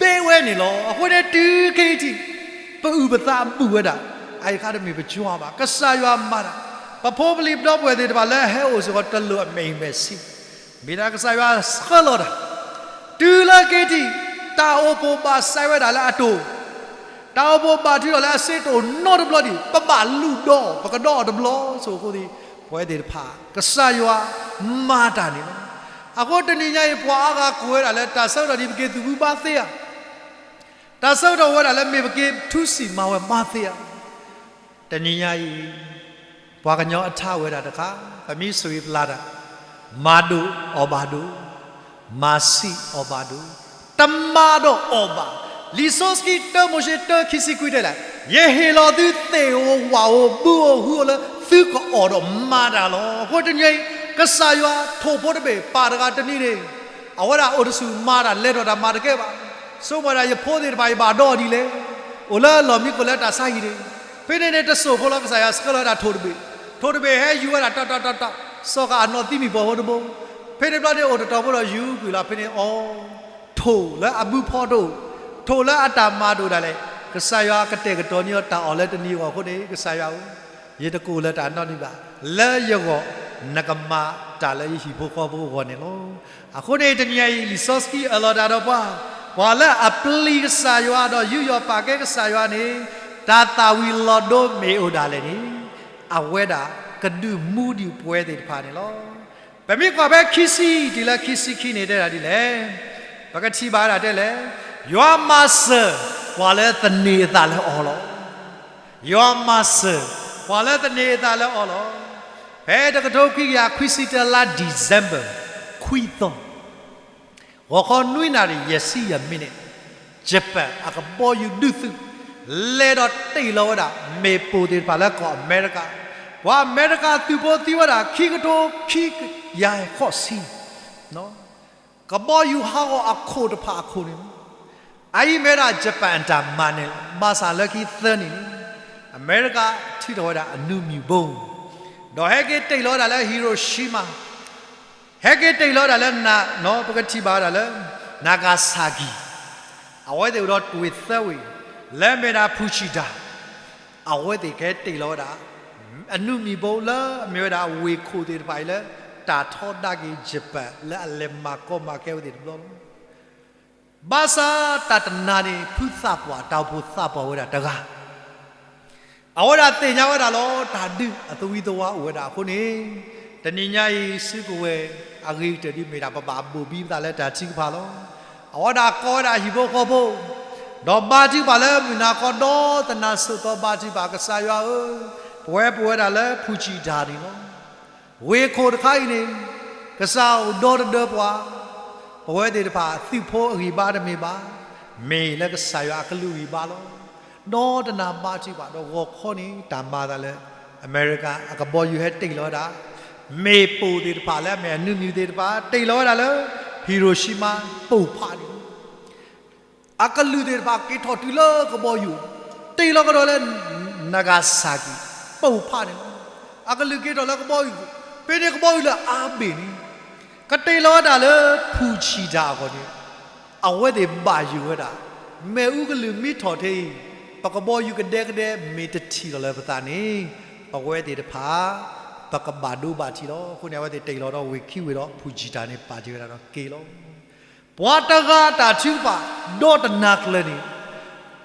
ဘဲဝဲန့ၣ်လီၤ. အဃိန့ၣ်တုၤခဲအံၤထံၣ် ပအုၣ်ပသးဘူၣ်ဝဲဒၣ်, အအံၤတခါတမ့ၢ်ပကွၢ်ဘၣ် ကစၢ်ယွၤမၤတၢ်, ပဖိပလံၤပဒီပုၢ်ဝဲၢ်သ့ၣ်တဖၣ်လၢဟဲအိၣ်စ့ၢ်ကီးတလိၣ်အမဲာ်အံၤမဲာ်ဆံး, မ့ၢ်ဒၣ်ကစၢ်ယွၤဆှၢလီၤတၢ်, တုၤလၢခဲအံၤထံၣ် တၢ်အိၣ်ဖှိၣ်ဘၣ်စဲးဝဲဒၣ်လၢအတိၢ် တၢ်အိၣ်ဖှိၣ်ဘၣ်ထုးထီၣ်လၢအစ့တအိၣ်နီတဘျီဒံး ပဘၣ်လုၢ်ဒီး ပကဒီးအီၤတဘျီစိၤအဃိသတး ပဝဲသ့ၣ်တဖၣ် ကစၢ်ယွၤမၤတၢ်န့ၣ်လီၤ. အဃိတနံၤညါအံၤ ပှၤအါဂၤကိးဝဲဒၣ်လၢတၢ်ဆၢကတီၢ်ဒ်ပက့ၤသူၣ်ဘုဘါသ့ဧါ, တၢ်ဆၢကတီၢ်ဝဲဒၣ်လၢမ့ၢ်ပက့ၤထူစံၣ်မၤဝဲဘါသ့ဧါ. တနံၤညါအံၤ ပှၤကညီအထါဝဲဒၣ်တခါ, ပမ့ၢ်ဆိၣ်ဂ့ၤပျၢ်တၢ်, မၤဒိၣ်အီၣ်ဘၣ်ဒိၣ်, မၤဆံးအီၣ်ဘၣ်ဒိၣ်, တမၤဒီးအီၣ်ဘၣ်. လံာ်စီဆှံတၢမိၤၡ့တၢခံဆံခွံတဲလဲၣ်, ယဟ့ၣ်လီၤသုသ့ၣ်ဧိၤဝၣ်ဧိၤ ဘုဧိၤဟုဧိၤလၢသုကအီၣ်ဒီးမၤတၢ်လီၤ. အဃိတနံၤအံၤ ကစၢ်ယွၤထိၣ်ဖိတဘ့ၣ်ပၢ်တဂၤတနံၤန့ၣ် အဝဲဒၣ်အိၣ်တဆူၣ်မၤတၢ်လဲၤထီၣ်တၢ်မၤတကဲဘၣ်. ဆိကမိၣ်ဒၣ်ယဖိသ့ၣ်တဖၣ်အံၤဘၣ်ဒီးအီၤဒ်လဲၣ်, အိၣ်လၢလီၢ်မံခိၣ်လၢတၢ်ဆါဟံၣ်န့ၣ်, ဖဲန့ၣ်န့ၣ်တစိၢ်ဖိလီၤ ကစၢ်ယွၤဆှၢလီၤဝဲဒၣ်ထိၣ်တဘ့ၣ်, ထိၣ်တဘ့ၣ်ဟဲယူၤဝဲဒၣ်တီတီတီတီ, စီၤကၤအနီၢ်သံမံၤပှီၢ်ဖိတဘိ, ဖဲန့ၣ်ဘျီန့ၣ်အိၣ်တတီၤဖိဒီးယူၤကွံာ်လီၤ ဖဲန့ၣ်အီၤ ထိၣ်လၢအဘုဖီတအိၣ်, ထိၣ်လၢအတၢ်မၤဒိၣ်ဒၣ်လဲာ်, ကစၢ်ယွၤကတဲာ်ကတီၤန့ၢ်အီၤတၢ်အီၣ်လၢတနံၤအဂီၢ်အဃိန့ၣ် ကစၢ်ယွၤဧၢ, ယတကိၢ်လၢတၢ်နီတမံၤဘၣ်, လၢယဂီၢ် နကမၤတၢ်လၢယဟံၣ်ဖိဃီဖိအဂီၢ်န့ၣ်လီၤ. အဃိန့ၣ်တနံၤအံၤ လံာ်စီဆှံအၢၣ်လီၤတၢ်ဒီးပှၤ ပှၤလၢအပျံၤကစၢ်ယွၤဒီးယူးယီၣ်ပာ်ကဲကစၢ်ယွၤန့ၣ်, တၢ်သၣ်ဝံၤလီၤဒိမ့ၢ်အိၣ်ဒၣ်လဲာ်န့ၣ်, အဝဲဒၣ်ကဒုးမူဒံးပဝဲသ့ၣ်တဖၣ်န့ၣ်လီၤ. ပမ့ၢ်ကွၢ်ဖဲခံဆံတုၤလၢခံဆံခံန့ၣ် တဲဒၣ်ဒ်လဲၣ်. ပကထံၣ်ဘၣ်ဝဲဒၣ်တဲလဲၣ်, ယွၤမၤစၢၤပှၤလၢသန့ၤအသးလၢအီၤလီၤ. ယွၤမၤစၢၤပှၤလၢသန့ၤအသးလၢအီၤလီၤ. ဖဲတကထိခွံကယၤခွံဆံတၢ လါ December ခွံသီ ဂီၤခီနွံနၣ်ရံၣ်ယဲၢ်ဆံယဲၢ်မံးနံး, Japan အကဘီယူၤဒုးသုး လဲၤဒီးတ့ၢ်လီၤဝဲဒၣ် မ့ၣ်ပိၢ်သ့ၣ်တဖၣ်လၢကီၢ်အမဲရကၤ, ပှၤအမဲရကၤသုးဖိသံဝဲဒၣ် ခံကထိခံကယၤဃိးဆံ, ကဘီယူၤဟးဂီၤအခိၣ်တဖၣ်အခိၣ်န့ၣ် အအံၤမ့ၢ်ဝဲဒၣ် Japan အတၢ်မၤနၢၤလီၤ. ဘၣ်ဆၣ်လၢခံသၢနံၣ်န့ၣ် အမဲရကၤထုးထီၣ်ဝဲဒၣ်အနူမံၣ်ဘိ, ဒီးဟဲက့ၤတ့ၢ်လီၤဝဲဒၣ်လၢ Hiroshima, ဟဲက့ၤတ့ၢ်လီၤဝဲဒၣ်လၢ ပကထံၣ်ဘၣ်ဝဲဒၣ်လၢ Nagasaki, အဝဲသ့ၣ်အိၣ်ဒီးတွ့ၣ်သၢဝ့ၢ် လၢအမ့ၢ်ဝဲဒၣ် Fukushima, အဝဲသ့ၣ်ကဟဲတ့ၢ်လီၤဝဲဒၣ် အနူမံၣ်ဘိလၢအမ့ၢ်ဝဲဒၣ်ဝ့ၢ်ခိၣ်သ့ၣ်တဖၣ်အံၤလၢ တၢ်ထီဒါက့ၤ Japan လၢအလဲၤမၤကီမၤခဲဝဲသ့ၣ်တဘျီလီၤ. ဘၣ်ဆၣ်တၢ်တနၤန့ၣ် ဖုသးပှၢ်တၢ်အိၣ်ဖှိၣ်သးပှၢ်ဝဲဒၣ်တဂၤ အဝဲဒၣ်သ့ၣ်ညါဝဲဒၣ်လီၤ တၢ်ဒုးအသဝံသဝါအိၣ်ဝဲဒၣ်အဃိန့ၣ်, တနံၤညါအံၤ စုကဝဲၤအဂ့ၤကတၢၢ်ဒ်မ့ၢ်ဒၣ် ပဘၣ်ဘိၣ်ဘံပသးလၢတၢ်ထုကဖၣ်လီၤ. အဝဲဒၣ်ကိးဝဲဒၣ်ဟံၣ်ဖိဃီဖိ, ဒီးဘါထုကဖၣ်လၢမုၢ်နၤခီဒီးသနၤစိၣ်သီဘါထုကဖၣ် ကစၢ်ယွၤဧၢ, ပဝဲပအိၣ်ဝဲဒၣ်လၢ Fukushima န့ၣ်လီၤ. ဝ့ၢ်ခိၣ်တခါအံၤန့ၣ် ကစၢ်အိၣ်ဒီတဒၢပှၤ, ပဝဲသ့ၣ်တဖၣ်သုးဖိအဂံၢ်ဘါတမ့ၢ်ဘၣ်, မ့ၢ်လၢကစၢ်ယွၤအကလုၢ်ဂံၢ်ဘါလီၤ. ဒီတနၤဘါထုကဖၣ်ဒီးဂီၤခီန့ၣ် တၢ်မၤသးလၢ အမဲရကၤအကဘီယူၤဟဲတ့ၢ်လီၤဝဲဒၣ် မ့ၣ်ပိၢ်သ့ၣ်တဖၣ်လၢအမ့ၢ်အနူမံၣ်သ့ၣ်တဖၣ် တ့ၢ်လီၤဝဲဒၣ်လၢ Hiroshima ပိၢ်ဖးန့ၣ်လီၤ. အကလုၢ်သ့ၣ်တဖၣ်က့ၤထီၣ်တုၤလၢကဘီယူၤ, တ့ၢ်လီၤကဒီးလၢ Nagasaki ပိၢ်ဖးန့ၣ်လီၤ. အကလုၢ်က့ၤထီၣ်လၢကဘီယူၤ, ဖဲန့ၣ်ကဘီယူၤလၢအါဘ့ၣ်န့ၣ် ကတ့ၢ်လီၤဝဲဒၣ်လၢ Fukushima အဂီၢ်န့ၣ်, အဝဲသ့ၣ်ဘၣ်ယိၣ်ဝဲဒၣ် မ့ၣ်အူကလုၢ်မ့ၢ်ထီၣ်ထဲအံၤ ပကဘီယူၤကဒဲကဒဲမ့ၢ်တထံၣ်လီၤလၢပသးန့ၣ် ပဝဲသ့ၣ်တဖၣ် ပကဘၣ်ဒိဘၣ်ထံးလီၤ. အဃိန့ၣ် အဝဲသ့ၣ်တ့ၢ်လီၤဒီးဝ့ၢ်ခံဝ့ၢ်ဒီး Fukushima န့ၣ် ပာ်တ့ၢ်ဝဲဒၣ်ဒီးက့ၤလီၤ. ပှၤတဂၤတၢ်ထုကဖၣ် ဒီတနၤကျၢၤန့ၣ်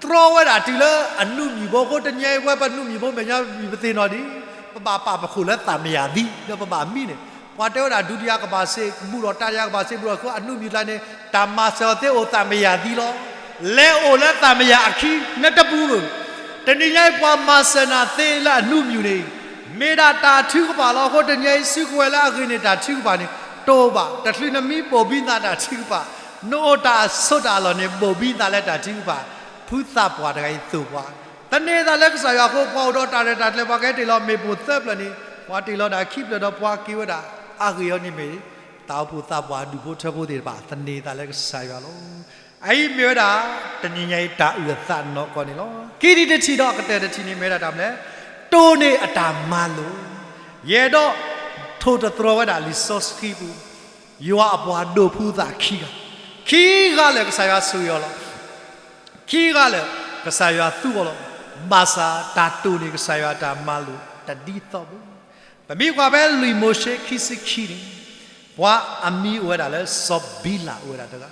တြီဝဲဒၣ်တုၤလၢအနူမံၣ်ဘိအဃိ တနံၤအံၤပဝဲပနူမံၣ်ဘိမဲာ်ညါမံၤပသ့ၣ်နီၣ်ဒံး ပဘၣ်ပာ်ပခိၣ်လၢသးမယၤသံ ဒီးပဘၣ်မံန့ၣ် ပှၤတဲဝဲဒၣ် ဒုတိယကမ္ဘာစစ် ဘူးဒီး တတိယကမ္ဘာစစ် ဘူးဒီးအဃိ အနူမံၣ်ကျါန့ၣ် တၢ်မၤစၢၤအီၤသ့အိၣ်သးမယၤသံလီၤ. လဲၤအိၣ်လၢသးမယၤအခံ နတပူၤဧၢ. တနံၤညါအံၤ ပှၤမၤစၢၤနၤသ့လၢအနူမံၣ်န့ၣ် မ့ၢ်ဒၣ်တၢ်ထုကဖၣ်လီၤ. အဃိတနံၤညါအံၤ စုကဝဲၤလၢအဂ့ၤန့ၢ်တၢ်ထုကဖၣ်န့ၣ် တအိၣ်ဘၣ်. တချုးနမံဘိၣ်ဘံနၤတၢ်ထုကဖၣ်, နအိၣ်တၢ်အဆိးတၢ်အလီၢ်န့ၣ် ဘိၣ်ဘံနၤလၢတၢ်ထုကဖၣ်. ဖုသးပှၢ်တဂၤအံၤသိၣ်ပှၤ သန့ၤသးလၢကစၢ်ယွၤအဃိ ပှၤအိၣ်ဒီးတၢ်ရဲၣ်တၢ်ကျဲၤ ပှၤကဟဲတ့ၢ်လီၤမ့ၣ်ပိၢ်သၢဖျၢၣ်န့ၣ် ပှၤတ့ၢ်လီၤဒၣ်ခံဖျၢၣ်ဒီးပှၤက့ၤဝဲဒၣ် အဂ့ၢ်အီၤန့ၣ်မ့ၢ် တၢ်အိၣ်ဖှိၣ်သးပှၢ်အဒူၣ်ဖိထၢဖိသ့ၣ်တဖၣ် သန့ၤသးလၢကစၢ်ယွၤလီၤ. အအံၤမ့ၢ်ဝဲဒၣ် တနံၤညါအံၤတၢ်အုၣ်အသးနီၢ်ကီၢ်န့ၣ်လီၤ. ခံထံၣ်တထံၣ်ဒီးအကတၢၢ်တထံၣ်န့ၣ် မ့ၢ်ဝဲဒၣ်တၢ်မနုၤလဲၣ်, တိၢ်န့ၢ်အတၢ်မၤလိာ်, ယအဲၣ်ဒိးထိၣ်သတြီၤဝဲဒၣ်လံာ်စီဆှံပူၤ ယွၤအပှၤဒိးဖုသးခံဂၤ, ခံဂၤလၢာ်ကစၢ်ယွၤဆိၣ်ဂ့ၤအီၤလီၤ. ခံဂၤလၢာ်ကစၢ်ယွၤသူအီၤလီၤ. ဘၣ်ဆၣ်တၢ်တိၢ်န့ၢ်ကစၢ်ယွၤအတၢ်မၤလိာ်တဒ်သိးဘၣ်. ပမ့ၢ်ကွၢ်ဖဲလွံၢ်မိၤၡ့ခံဆံခံန့ၣ် ပှၤအမံၤအိၣ်ဝဲဒၣ်လၢစီၤဘံလးအိၣ်ဝဲဒၣ်တဂၤ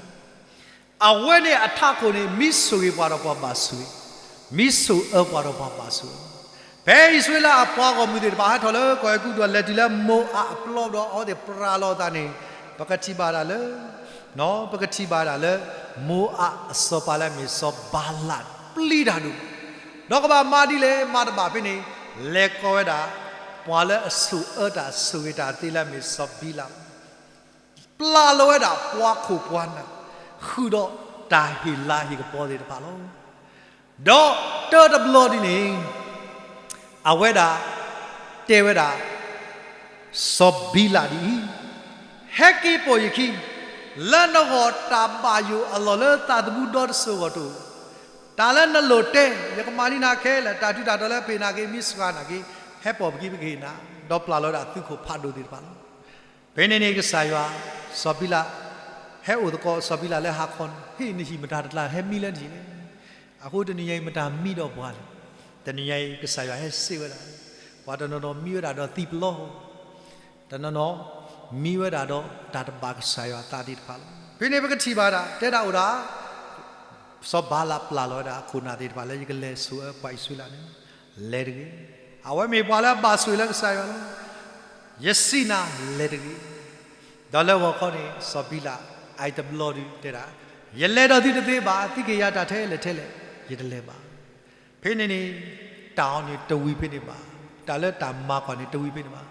အဝဲန့ၣ်အထးခိၣ်န့ၣ် မ့ၢ်ဆိၣ်ဂ့ၤပှၤဒီးပှၤဘၣ်ဆိၣ်ဂ့ၤ, မ့ၢ်ဆိၣ်အၢပှၤဒီးပှၤဘၣ်ဆိၣ်အၢ. ဖဲအံၣ်စရ့လးအပှၤဂီၢ်မုၢ်သ့ၣ်တဖၣ်ဟဲထီၣ်လၢကီၢ်အဲၤကူပတူး လဲၤတုၤလၢမိၤအးအပျီဒီး အဝဲသ့ၣ်ပြးလီၤအသးန့ၣ် ပကထံၣ်ဘၣ်ဒၣ်လၢ ပကထံၣ်ဘၣ်ဒၣ်လၢ မိၤအးအစီၤပၤလၢအမ့ၢ်စီၤဘၤလး ပျံၤတၢ်ဒိၣ်, ဒီးကဘၣ်မၤဒ်လဲၣ်မၤတဘၣ်ဖဲန့ၣ် လဲၤကိးဝဲဒၣ် ပှၤလၢအဆိၣ်အၢတၢ်ဆိၣ်ဂ့ၤတၢ်သ့လၢအမ့ၢ်စီၤဘံလး ပျဲလီၤဝဲဒၣ်ပှၤခိၣ်ပှၤနၢ် ဃုာ်ဒီးတၢ်ဟ့ၣ်လၤဟ့ၣ်ကပီၤသ့ၣ်တဖၣ်လီၤ. ဒီးတၢတဘျီဒ်န့ၣ် အဝဲဒၣ်တဲဝဲဒၣ် စီၤဘံလးဒ်အံၤ, ဟဲက့ၤပိာ်ယခံ, လၢနဂီၢ်တၢ်ဘၣ်ယိၣ်အလီၢ်လၢသးသမူဒီတစိၤအဂီၢ်တအိၣ်, တၢ်လၢနလိၣ်တဲ ယကမၤဒ်နၤခဲလၢာ်, တၢ်ထူးတၢ်တီၤလၢပဟ့ၣ်နၤက့ၤ မ့ၢ်စှၤနၤက့ၤ, ဟဲပိာ်ပခံပကဟ့ၣ်နၤ, ဒီးပျဲလီၤဝဲဒၣ်သုးခိၣ်ဖးဒိၣ်သ့ၣ်တဖၣ်လီၤ. ဖဲန့ၣ်န့ၣ်ကစၢ်ယွၤ, စီၤဘံလး, ဟဲအိၣ်သကိးစီၤဘံလးလၢဟါခီန့ၣ်, ဟ့ၣ်နဟံၣ်မတၤတကျါ ဟဲမံလၢနဟံၣ်လဲၣ်. အဃိတနံၤညါအံၤမတၤမံဒီးပှၤလဲၣ်. တနံၤညါအံၤကစၢ်ယွၤဟဲစံးဝဲဒၣ်, ပှၤတနီၤနီၤမံဝဲဒၣ်ဒီးသံပလီၢ်, တနီၤနီၤ မံဝဲဒၣ်ဒီးတၢ်တဘၣ်ကစၢ်ယွၤအသးသ့ၣ်တဖၣ်လီၤ. ဖဲန့ၣ်ပကထံၣ်ဘၣ်ဒၣ် တဲဒၣ်အိၣ်ဒၣ် စီၤဘၤလးပျၢ်လီၤဝဲဒၣ်အခိၣ်နၢ်သ့ၣ်တဖၣ်လၢယကလဲၤဆိၣ်အၢပှၤအံၣ်စရ့လးန့ၣ်, လဲၤတဂ့ၤ. အဝဲမ့ၢ်ပှၤလၢအဘၣ်ဆိၣ်ဂ့ၤလၢကစၢ်ယွၤလီၤ. ယစံးနၤ, လဲၤတဂ့ၤ. ဒီးလၢဂီၤခီန့ၣ် စီၤဘံလး အအံၤတဘျီဒုးတဲဒၣ်, ယလဲၤဒီးသုတသ့ဘၣ်, သုက့ၤယၤတၢ်ထဲလဲၣ်ထဲလဲၣ်, ယတလဲၤဘၣ်. ဖဲန့ၣ်န့ၣ် တၢ်အီၤန့ၣ်တဝံၤဖဲန့ၣ်ဘၣ်, တၢ်လၢတၢ်မၤကွၢ်န့ၣ်တဝံၤဖဲန့ၣ်ဘၣ်.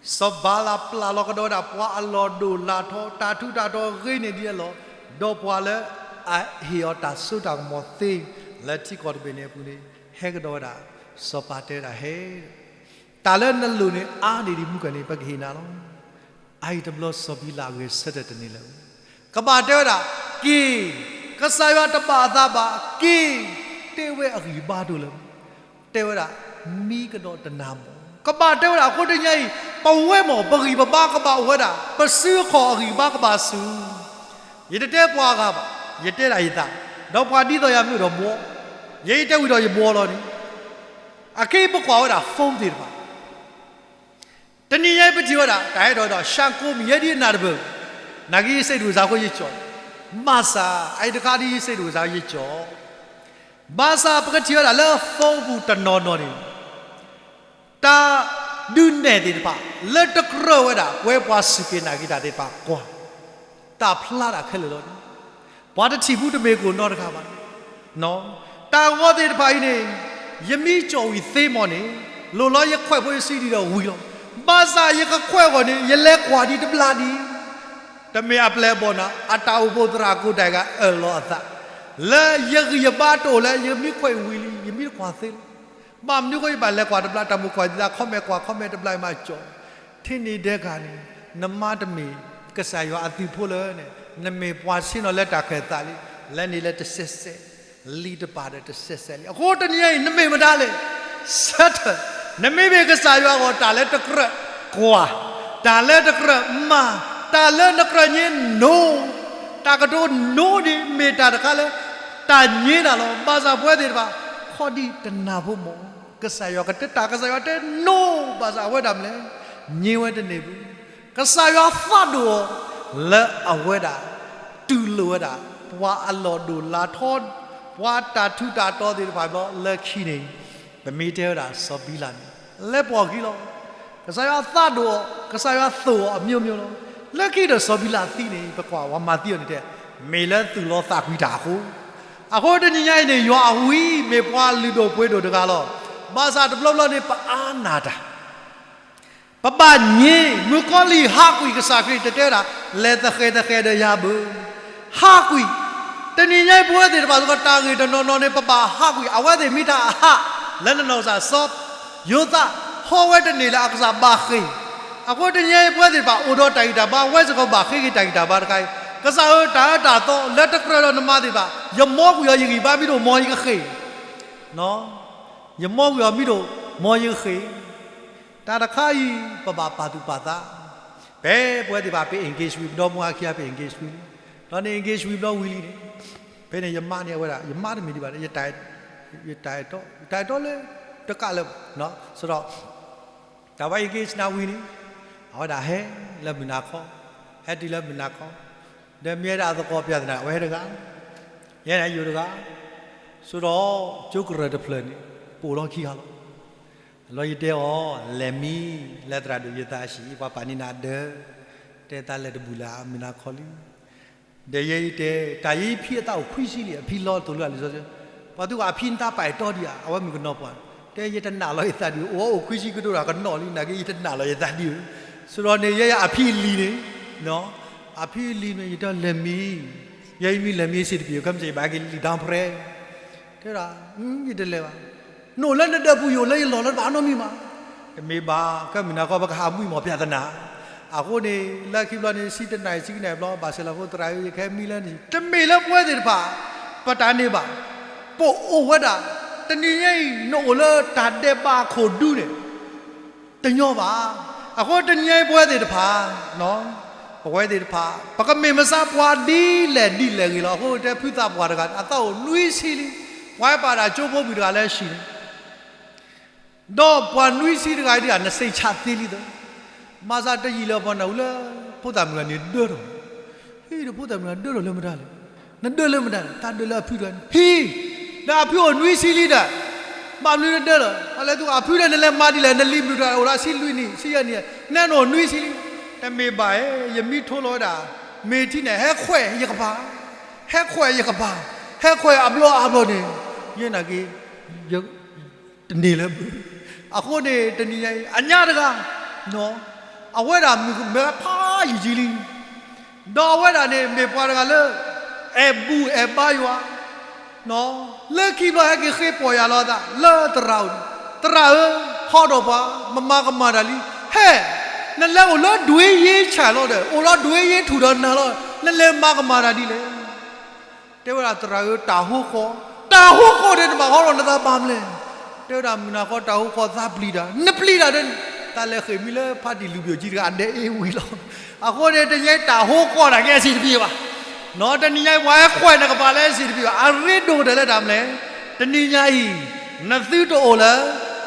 စီၤဘၤလးပျၢ်လီၤကဒီးဝဲဒၣ် ပှၤအလီၢ်ဒိၣ်လၢ်ထီ, တၢ်ထူးတၢ်တီၤဂ့ၤန့ၢ်ဒ်အလီၢ်, ဒီးပှၤလၢအဟ့ၣ်အီၤတၢ်စိတၢ်ကမီၤသ့ လၢထံကီၢ်တဘ့ၣ်န့ၣ်အပူၤန့ၣ် ဟဲကဒီးဝဲဒၣ်, စီၤပၤတဲဝဲဒၣ်, ဟဲ, တၢ်လၢနလိၣ်န့ၣ်အါန့ၢ်ဒံးမုၢ်ကၢၢ်န့ၣ် ပကဟ့ၣ်နၤလီၤ. အအံၤတဘျီစီၤဘံလးဂဲၤဆၢထၢၣ်တန့ၢ်လၢၤ, ကဘၣ်တဲဝဲဒၣ်, က့ၤ, ကစၢ်ယွၤတဘၣ်အသးဘၣ်, က့ၤ, တဲဝဲအဂံၢ်ဘါဒိၣ်လၢၤ, တဲဝဲဒၣ်, မံကဒီးတနၤမီၢ်, ကဘၣ်တဲဝဲဒၣ်, အဃိတနံၤအံၤ ပဝဲမီၢ် ပဂံၢ်ပဘါကဘၣ်အိၣ်ဝဲဒၣ်, ပစုအခီၣ်အဂံၢ်ဘါကဘၣ်ဆူၣ် ယတတဲပှၤအဂၤဘၣ်, ယတဲဒၣ်ယသး, ဒီးပှၤဒ်သိးယၤမ့ၢ်ဒီးဘှီ, ယအံၤတဲဝံၤဒီးယဘှီလီၤန့ၣ်, အခဲအံၤပကွၢ်ဝဲဒၣ် phone သ့ၣ်တဖၣ်, တနံၤညါအံၤပထံၣ်ဝဲဒၣ် တၢ်ဟဲထီၣ်ဒီး ရှၤကိမံၤ ယဲဒ်အနၢ်တပၢၢ်, နာ်က့ယစံးဒိၣ်စၢ်ဃိယကၠီၣ်, ဘၣ်ဆၣ် အအံၤတခါဒ်ယစံးဒိၣ်စၢ်ယကၠီၣ်, ဘၣ်ဆၣ်ပကထံၣ်ဝဲဒၣ်လၢ phone ပူၤတနီၤနီၤန့ၣ် တၢ်ဒုးနဲၣ်သ့ၣ်တဖၣ် လၢတကြၢးဝဲဒၣ် ပဝဲပှၤစူၢ်က့ၤနာ်က့ၤတၢ်သ့ၣ်တဖၣ်ကွၢ်, တၢ်ဖျါတၢ်ခဲလၢာ်လီၤန့ၣ်, ပှၤတထံၣ်ဘူးတမ့ၢ်ကအိၣ်နီတဂၤဘၣ်. တၢ်ဂီၤသ့ၣ်တဖၣ်အံၤန့ၣ် ယမ့ၢ်ကၠီၣ်ဝံၤသ့မီၢ်န့ၣ်, လိၣ်လီၤယခွဲးဖိယစံဒံဒီးဝံၤလီၤ. ဘၣ်ဆၣ်ယကခွဲးအဂီၢ်န့ၣ် ယလဲၤကွၢ်ဒံးတဘျါဒံး, တမ့ၢ်အပျဲၢ်အဘီၣ်နီၤ, အတၢ်အိၣ်ဖှိၣ်သရၣ်ကိးတၢ်ဂၤအၢၣ်လီၤအသး, လၢယဂံၢ်ယဘါတအိၣ်လၢ ယမ့ၢ်ခွဲးဝံၤလံ ယမ့ၢ်တကွၢ်သ့လၢၤ. ဘၣ်မနုၤဃိယဘၣ်လဲၤကွၢ်တဘျါ, တၢ်မိၣ်ကွၢ်ဒ်သိး comment ကွၢ် comment တဘျါအံၤမးကၠီၣ်, ထဲန့ၣ်ဒဲးဂၤန့ၣ်, နမါတမ့ၢ်ကစၢ်ယွၤအသုးဖိလၢန့ၣ်, နမ့ၢ်ပှၤဆ့ၣ်နီၤလၢတၢ်ခၢၣ်သးလံ, လၢန့ၣ်လၢတစဲးစဲး, လံာ်တပာ်ဒီးတစဲးစဲးလံ. အဃိတနံၤညါအံၤ နမ့ၢ်မတၤလဲၣ်, Satan, နမ့ၢ်မ့ၢ်ကစၢ်ယွၤအဂီၢ် တၢ်လၢတကြၢးကွၢ်, တၢ်လၢတကြၢးမၤ, တၢ်လၢနကြၢးညိ, no, တၢ်ကတိၤ no န့ၣ် မ့ၢ်တၢ်တခါလၢ တၢ်ညိတၢ်လီၤ. ဘၣ်ဆၣ်ပဝဲသ့ၣ်တဖၣ် ခီဒံးတနၢ်ဖိမီၢ်, ကစၢ်ယွၤကတဲတၢ်, ကစၢ်ယွၤတဲ no, ဘၣ်ဆၣ်အဝဲဒၣ်မနုၤလဲၣ်, ညိဝဲတန့ၢ်ဘူး. ကစၢ်ယွၤသးဒိၣ်အီၤ လၢအဝဲဒၣ် တူၢ်လိာ်ဝဲဒၣ် ပှၤအလီၢ်ဒိၣ်လၢထီ, ပှၤတၢ်ထူးတၢ်တီၤသ့ၣ်တဖၣ်ဘျီ လၢခံန့ၣ်, ပမ့ၢ်တဲဝဲဒၣ်စီၤဘံလးန့ၣ် လဲၤပိာ်ခံလီၤ. ကစၢ်ယွၤသးဒိၣ်အီၤ, ကစၢ်ယွၤသိၣ်အီၤအမျိုးမျိုးလီၤ. လၢခံဒီးစီၤဘံလးသံန့ၣ် ပကွၢ်ဝဲမၤသံအီၤန့ၣ်တဲ, မ့ၢ်လၢသူၣ်လီသးကွံတၢ်အဃိ. အဃိတနံၤညါအံၤန့ၣ် ယွၤအဝံၣ်မ့ၢ်ပှၤလုၢ်ဒိၣ်ပှ့ၤဒိၣ်တဂၤလီၤ. ဘၣ်ဆၣ်တဘျီဘျီန့ၣ် ပအါနၢ်တၢ် ပဘၣ်ညိ, မုၣ်ကီၤလံၢ်ဟးကွံာ်ကစၢ်ခရံာ် တတဲဝဲဒၣ် လဲၤသဃဲၤသဃဲၤဒီးယၤဘၣ်. ဟးကွံာ်, တနံၤညါအံၤပဝဲသ့ၣ်တဖၣ်စ့ၢ်ကီး တၢ်ဂ့ၢ်တနီၤနီၤန့ၣ် ပဘၣ်ဟးကွံာ်, အဝဲသ့ၣ်မ့ၢ်တၢ်အဟး, လၢနနီၢ်ကစၢ်စီၤယိၤသး ဟီဝဲတန့ၢ်လၢအကစၢ်ဘၣ်ဃ့ၢ်. အဃိတနံၤညါအံၤပဝဲသ့ၣ်တဖၣ် အိၣ်ဒီးတၢ်ဂံၢ်တၢ်ဘါ, ဝဲစ့ၢ်ကီးဘၣ်ဃ့က့ၤတၢ်ဂံၢ်တၢ်ဘါတခါအံၤ, ကစၢ်ဧၢ တၢ်အၢတၢ်သီလၢတကြၢးဒီးနမၤသ့ၣ်တဖၣ်, ယမီကွံာ်အီၤယဂံၢ်ဘါမ့ၢ်တအိၣ်မ်ယကဃ့ၢ် ယမီကွံာ်အီၤမ့ၢ်တအိၣ်မ်ယကဃ့ၢ်. တၢ်တခါအံၤ ပဘၣ်ပာ်သူၣ်ပာ်သး, ဖဲပဝဲသ့ၣ်တဖၣ် ပ engage ဝံၤ, ပဒီမါဝၤခံဂၤ ပ engage ဝံၤလံ, ဒီးန့ၣ် engage ဝံၤဘျီဝံၤလံန့ၣ်, ဖဲန့ၣ်ယမါန့ၣ် အဝဲဒၣ် ယမါတမ့ၢ်ဒံးဘၣ်န့ၣ်, ယတၢ်အဲၣ်တီ, ယတၢ်အဲၣ်တီလၢ တကးလၢ, စဒီး တၢ်ဝဲ engage နၤဝံၤန့ၣ်, အဝဲဒၣ်ဟဲလၢမုၢ်နၤခီ, ဟဲတုၤလၢမုၢ်နၤခီ, ဒီးမ့ၢ်ဝဲဒၣ်အသကိးပျၢ်သနာ် အဝဲတဂၤ, ယဲဒၣ်ယိၤတဂၤ, စဒီး ကၠိကရၢၢ်တဖျၢၣ်န့ၣ် ပအိၣ်လီၤခံဂၤလီၤ. လီၤယတဲအီၤ, လဲၤမံ, လၢသရၣ်ဒိၣ်ယသးဆံး, ပှၤပာ်န့ၢ်နၤဒၢ, တဲသးလဲၤတဘူၣ်လၢမုၢ်နၤခီလံ. ဒီးယဲယတဲ, တၢ်ယဲယဖံအသးအိၣ်ခွံဆံလံ, အဖံလီၤတိၢ်လၢလံာ်စီဆှံ, ပှၤသံကွၢ်အဖံနသးပာ်အဲၣ်တီဒံးဧါ, အဝဲမုၣ်ကနီၤပှၢ်, တဲယတနာ်လီၤယသးဒံး, အိၣ်အိၣ်ခွံဆံကတိၤတၢ်ကနီၤလံ, နာ်က့ယတနာ်လီၤယသးဒံးဧၢ, စဒီးန့ၣ် ယဲယအဖံအလံၤန့ၣ်, အဖံအလံၤန့ၣ် ယတဲလဲၤမံ, ယဲယမံလဲၤမံစ့ၢ်တပံၤ, ခဲမုၢ်ဆ့ၣ်ယဘၣ်ဟဲက့ၤလံာ်တၢ်ဖရဲ တဲဒၣ်, ယတလဲၤဘၣ်, နအိၣ်လၢနဒီပုၢ်ယအိၣ်လၢယလီၢ်လၢနဘၣ်အနီၢ်မံမး, တမ့ၢ်ဘၣ်, ကဲမုၢ်နၤခီပကဟးမံမီၢ်ပျၢ်သနာ်, အဃိန့ၣ် လၢခံဘျီန့ၣ် ဆံတနၣ်ရံၣ်ဆံကနၣ်ရံၣ်ဘျီ ဘၣ်ဆဲးလီၤဖိသရၣ်ဧၢ ယကဟဲမံလၢန့ၣ်, တမ့ၢ်လၢပဝဲသ့ၣ်တဖၣ် ပတၢ်န့ၢ်ဘၣ်, ပအိၣ်ဝဲဒၣ်, တနံၤညါအံၤ နအိၣ်လၢတၢ်ဒဲးဘးအခိၣ်ဒူန့ၣ် တညီဘၣ်. အဃိတနံၤညါအံၤပဝဲသ့ၣ်တဖၣ်, ပဝဲသ့ၣ်တဖၣ် ပကမ့ၢ်မဆါပှၤဒ်လဲၣ်ဒ်လဲၣ်ဂ့ၤလီၤ. အဃိတဲဖုသးပှၢ်တဂၤန့ၣ် အသးအိၣ်နွံဆံလံ, ပှၤဟဲပာ်တၢ်ကၠိဖိဘုၣ်တဂၤလၢဟံၣ်န့ၣ်, ဒီးပှၤနွံဆံတဂၤအံၤဒ် နစံးဆၣ်သ့လံသၢ, မၤစၢ်တယံာ်လၢပှၤနၢ်ဟူလၢ ဖိသၣ်မုၣ်တဂၤန့ၣ်ဒၢထီၣ်, ဟံၣ်ဒီးဖိသၣ်မုၣ်တဂၤဒၢထီၣ်လၢမတၤလဲၣ်, နဒၢလၢမတၤလဲၣ်, တၢ်ဒၢလၢအဖုတဂၤန့ၣ်. ဟံ, ဒီးအဖုအိၣ်နွံဆံလံဒီး, ဘၣ်မနုၤနဒၢလီၤ. အလဲၤသူ အဖုဒီးနလဲၤမၤဒ်လဲၣ်, နလံၤမုၢ်တဂၤအိၣ်ဒီးဆံလွံၢ်နံၣ်, ဆံယဲၢ်နံၣ်, နဲနအိၣ်နွံဆံလံ. တမ့ၢ်ဘၣ်ဧါ, ယမံထိလီၤဝဲဒၣ်, မ့ၢ်ထံန့ၣ် ဟဲခွဲးယကပၤ, ဟဲခွဲးယကပၤ, ဟဲခွဲးအဘျီအဘျီန့ၣ်, ယဲနာ်က့ၤ တန့ၢ်လၢၤဘၣ်. အဃိန့ၣ် တနံၤညါအံၤ အညါတဂၤ, အဝဲဒၣ်မုၣ်ကမဲဖးယံာ်ယံာ်လံ, ဒီးအဝဲဒၣ်န့ၣ် မ့ၢ်ပှၤတဂၤလၢ အဲၣ်ဘူၣ်အဲၣ်ဘါယွၤ, လၢခံဘျီဟဲက့ၤဃ့ပိာ်ယၤလီၤအသးလၢသရၣ်အိၣ်, သရၣ်ဧၢ, ဟီဒီးပှၤ, မမၤကမၣ်တၢ်လံ, ဟဲ, နလဲၤအိၣ်လၢဒွ့ယ့ဆၣ်လီၤဒီး အိၣ်လီၤဒွ့ယ့ထူၣ်ဒီးနၤလီၤ, နလဲၤမၤကမၣ်တၢ်ဒ်လဲၣ်. တဲဝဲဒၣ် သရၣ်ဧၢ, တၢ်ဟိဃီ, တၢ်ဟိဃီန့ၣ် နဘၣ်ဟီထီၣ်နသးဘၣ်မလဲၣ်. တဲဝဲဒၣ် မုၢ်နၤဃီတၢ်ဟိဃီသးပျံၤတၢ်, နပျံၤတၢ်ဒီး, တၢ်လဲၤဃ့ၢ်မှံလၢဖါတံၢ်လုၢ်ပယိၣ်ကၠံတဂၤအဒဲအ့ဝံၤလီၤ. အဃိန့ၣ် တနံၤညါအံၤတၢ်ဟိဃီတၢ်ကဲအဆံးတပျံၤဘၣ်. တနံၤညါအံၤပှၤဟဲခွဲးနကပၤလၢအဆံးတပျံၤဘၣ်. အရ့ဒိၣ်ကတၢၢ်လၢတၢ်မလဲၣ်. တနံၤညါအံၤ နသုတအိၣ်လၢ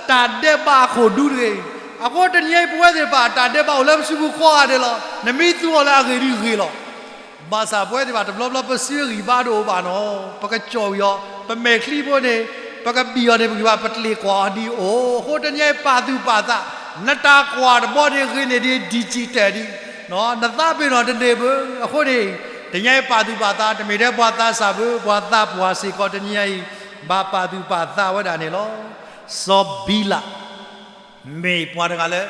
တၢ်ဒဲးဘးအခိၣ်ဒူတဂ့ၤ. အဃိတနံၤညါအံၤ ပဝဲသ့ၣ်တဖၣ် တၢ်ဒဲးဘးအိၣ်လၢပစုပူၤဃီဂၤဒဲးလီၤ. နမ့ၢ်သူအီၤလၢအဂ့ၢ်ဒ်ဂ့ၤလီၤ. ဘၣ်ဆၣ်ပဝဲသ့ၣ်တဖၣ်တဘျီဘျီပစုအဂံၢ်ဘါတအိၣ်ဘၣ်နီၤ, ပကကၠီၣ်ဝံၤအီၤ, ပမဲာ်ချံဖိန့ၣ်, ပကဘံၣ်အီၤန့ၣ် ပဂံၢ်ဘါ ပတ့ၢ်ကွၢ်အီၤဒ်အအိၣ်. အဃိတနံၤညါအံၤပာ်သူၣ်ပာ်သး, နတၢ်ကွၢ်တဘီန့ၣ်ဂ့ၤန့ၢ်ဒ် digital ဒ်, နသးပ့ၤနီၣ်တန့ၢ်ဘၣ်. အဃိန့ၣ် တနံၤညါအံၤပာ်သူၣ်ပာ်သး, တမ့ၢ်ထဲပှၤသးစၢ်ဘၣ်, ပှၤသးပှၢ်စ့ၢ်ကီးတနံၤညါအံၤ ဘၣ်ပာ်သူၣ်ပာ်သးဝဲဒၣ်န့ၣ်လီၤ. စီၤဘံလး မ့ၢ်ပှၤတဂၤလၢ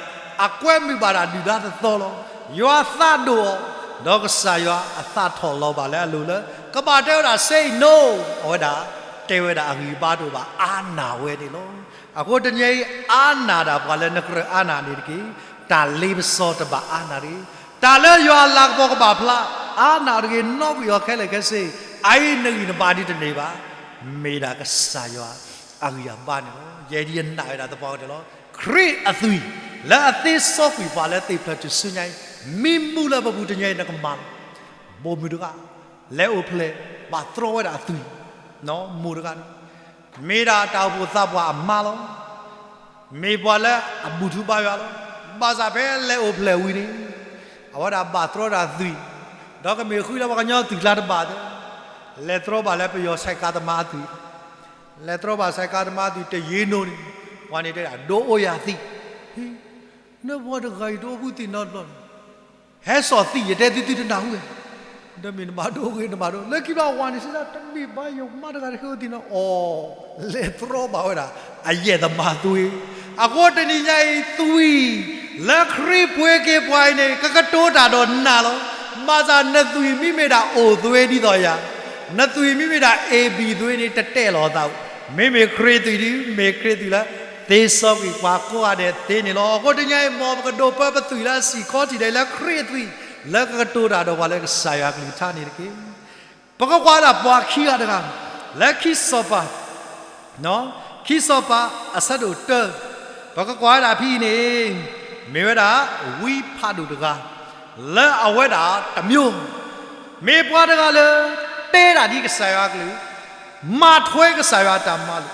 အကွဲမုာ်ဘၣ်တၢ်ဒုၣ်ဒါတသီလီၤ. ယွၤသးဒိၣ်အီၤ, ဒီးကစၢ်ယွၤအသးထီၣ်လီၤဘၣ်လၢအလိၤလၢ ကဘၣ်တဲဝဲဒၣ် say no, အဝဲဒၣ်တဲဝဲဒၣ်အဂံၢ်ဘါတအိၣ်ဘၣ် အါနၢ်ဝဲန့ၣ်လီၤ. အဃိတနံၤအံၤ အါနၢ်ဒၣ်ပှၤလၢနကြၢးအါနၢ်န့ၣ်တက့ၢ်. တၢ်လ့ပစီတဘၣ်အါနၢ်တဂ့ၤ. တၢ်လၢယွၤအလၤကပီၤကဘၣ်ဖျါ, အါနၢ်တဂ့ၤ, နီၣ်ကွံာ်အီၤခဲလၢာ်ခဲဆ့, အအံၤနဂံၢ်နဘါဒ်တန့ၢ်ဘၣ်. မ့ၢ်ဒၣ်ကစၢ်ယွၤ အဂံၢ်အဘါန့ၣ်လီၤ. ယဲဒ်ယနာ်ဝဲဒၣ်သပှၢ်ကတၢၢ်လီၤ. ခရံာ်အသွံၣ် လၢအသ့စီကွံာ်ပှၤလၢသ့ၣ်ဖျၢၣ်ထူၣ်စုညါအံၤ, မ့ၢ်မူလၢပပူၤတနံၤအံၤနကမၤလီၤ. ဘိၣ်မုၢ်တဂၤ လဲၤအိၣ်ဖျဲၣ် ဘၣ်တြီဝဲဒၣ်အသွံၣ်, မိၢ်တဂၤန့ၣ် မ့ၢ်ဒၣ်တၢ်အိၣ်ဖှိၣ်သးပှၢ်အမါလီၤ. မ့ၢ်ပှၤလၢအဘူၣ်ထူဘါယွၤလီၤ. ဘၣ်ဆၣ်ဖဲလဲၤအိၣ်ဖျဲၣ်ဝံၤန့ၣ် အဝဲဒၣ်ဘၣ်တြီဒၣ်သွံၣ်, ဒီးကမ့ၢ်ဃုလၢပှၤကညီသွံၣ်ကျါတဘၣ်သ့, လဲၤတြီဘၣ်လၢပယီၤဆဲးကါသမားအသွံၣ်, လဲၤတြီဘၣ်ဆဲးကါသမားအသွံၣ်တယံာ်နီၢ်န့ၣ်, ပှၤန့ၣ်တဲဒၣ် ဒိးအိၣ်ယၤသံ, ဟ့, နပှၤတဂၤအံၤတအိၣ်ဘၣ်သံနီတဘျီန့ၣ် ဟဲစိာ်သံၣ်ယတဲသုသုတနၢ်ဟူဝဲ, ဒီးမ့ၢ်နဘၣ်ဒိအဂ့ၤနဘၣ်ဒိ, လၢခံဘျီဝၤန့ၣ်စံးဒၣ် တမ့ၢ်ဘၣ်ယမါတဂၤတဃ့ဝဲသံၣ်နီၤ, အိ, လဲၤတြီဘၣ်ဝဲဒၣ် အယဲၢ်သမားသွံၣ်, အဃိတနံၤညါအံၤသွံၣ် လၢခရံာ်ပှ့ၤက့ၤပှၤအံၤန့ၣ် ကကတိၤတၢ်ဒီးနၤလီၤ. ဘၣ်ဆၣ်နသွံၣ်မ့မ့ၢ်ဒၣ်အိၣ်သွံၣ် ဒ်သိးယၤ, နသွံၣ်မ့မ့ၢ်ဒၣ် A B သွံၣ်န့ၣ် တတဲာ်လီၤသး, မ့မ့ၢ်ခရံာ်သွံၣ်ဒီး မ့ၢ်ခရံာ်သွံၣ်လၢ သ့စီကွံာ်ပှၤကိးဂၤဒဲးသ့န့ၣ်လီၤ. အဃိတနံၤညါအံၤ မ်ပကဒိးပၢပသွံၣ်လၢအစံၣ်ခီထံးဒဲးလၢခရံာ်အသွံၣ် လၢကကတိၤတၢ်ဒီးပှၤလၢကစၢ်ယွၤအကလုၢ်ကထါန့ၣ်တက့ၢ်. ပကကွၢ်ဒၣ်ပှၤခံဂၤတဂၤ လၢခံစီၤပၤ, ခံစီၤပၤအဆၢဒိၣ်တၢ, ပကကွၢ်ဝဲဒၣ်ဖဲအံၤန့ၣ် မ့ၢ်ဝဲဒၣ် ဝံဖးဒိၣ်တဂၤ လၢအဝဲဒၣ်တမံၤ မ့ၢ်ပှၤတဂၤလၢ တဲဒၣ်ဒ်ကစၢ်ယွၤအကလုၢ်, မၤထွဲကစၢ်ယွၤအတၢ်မၤလိာ်,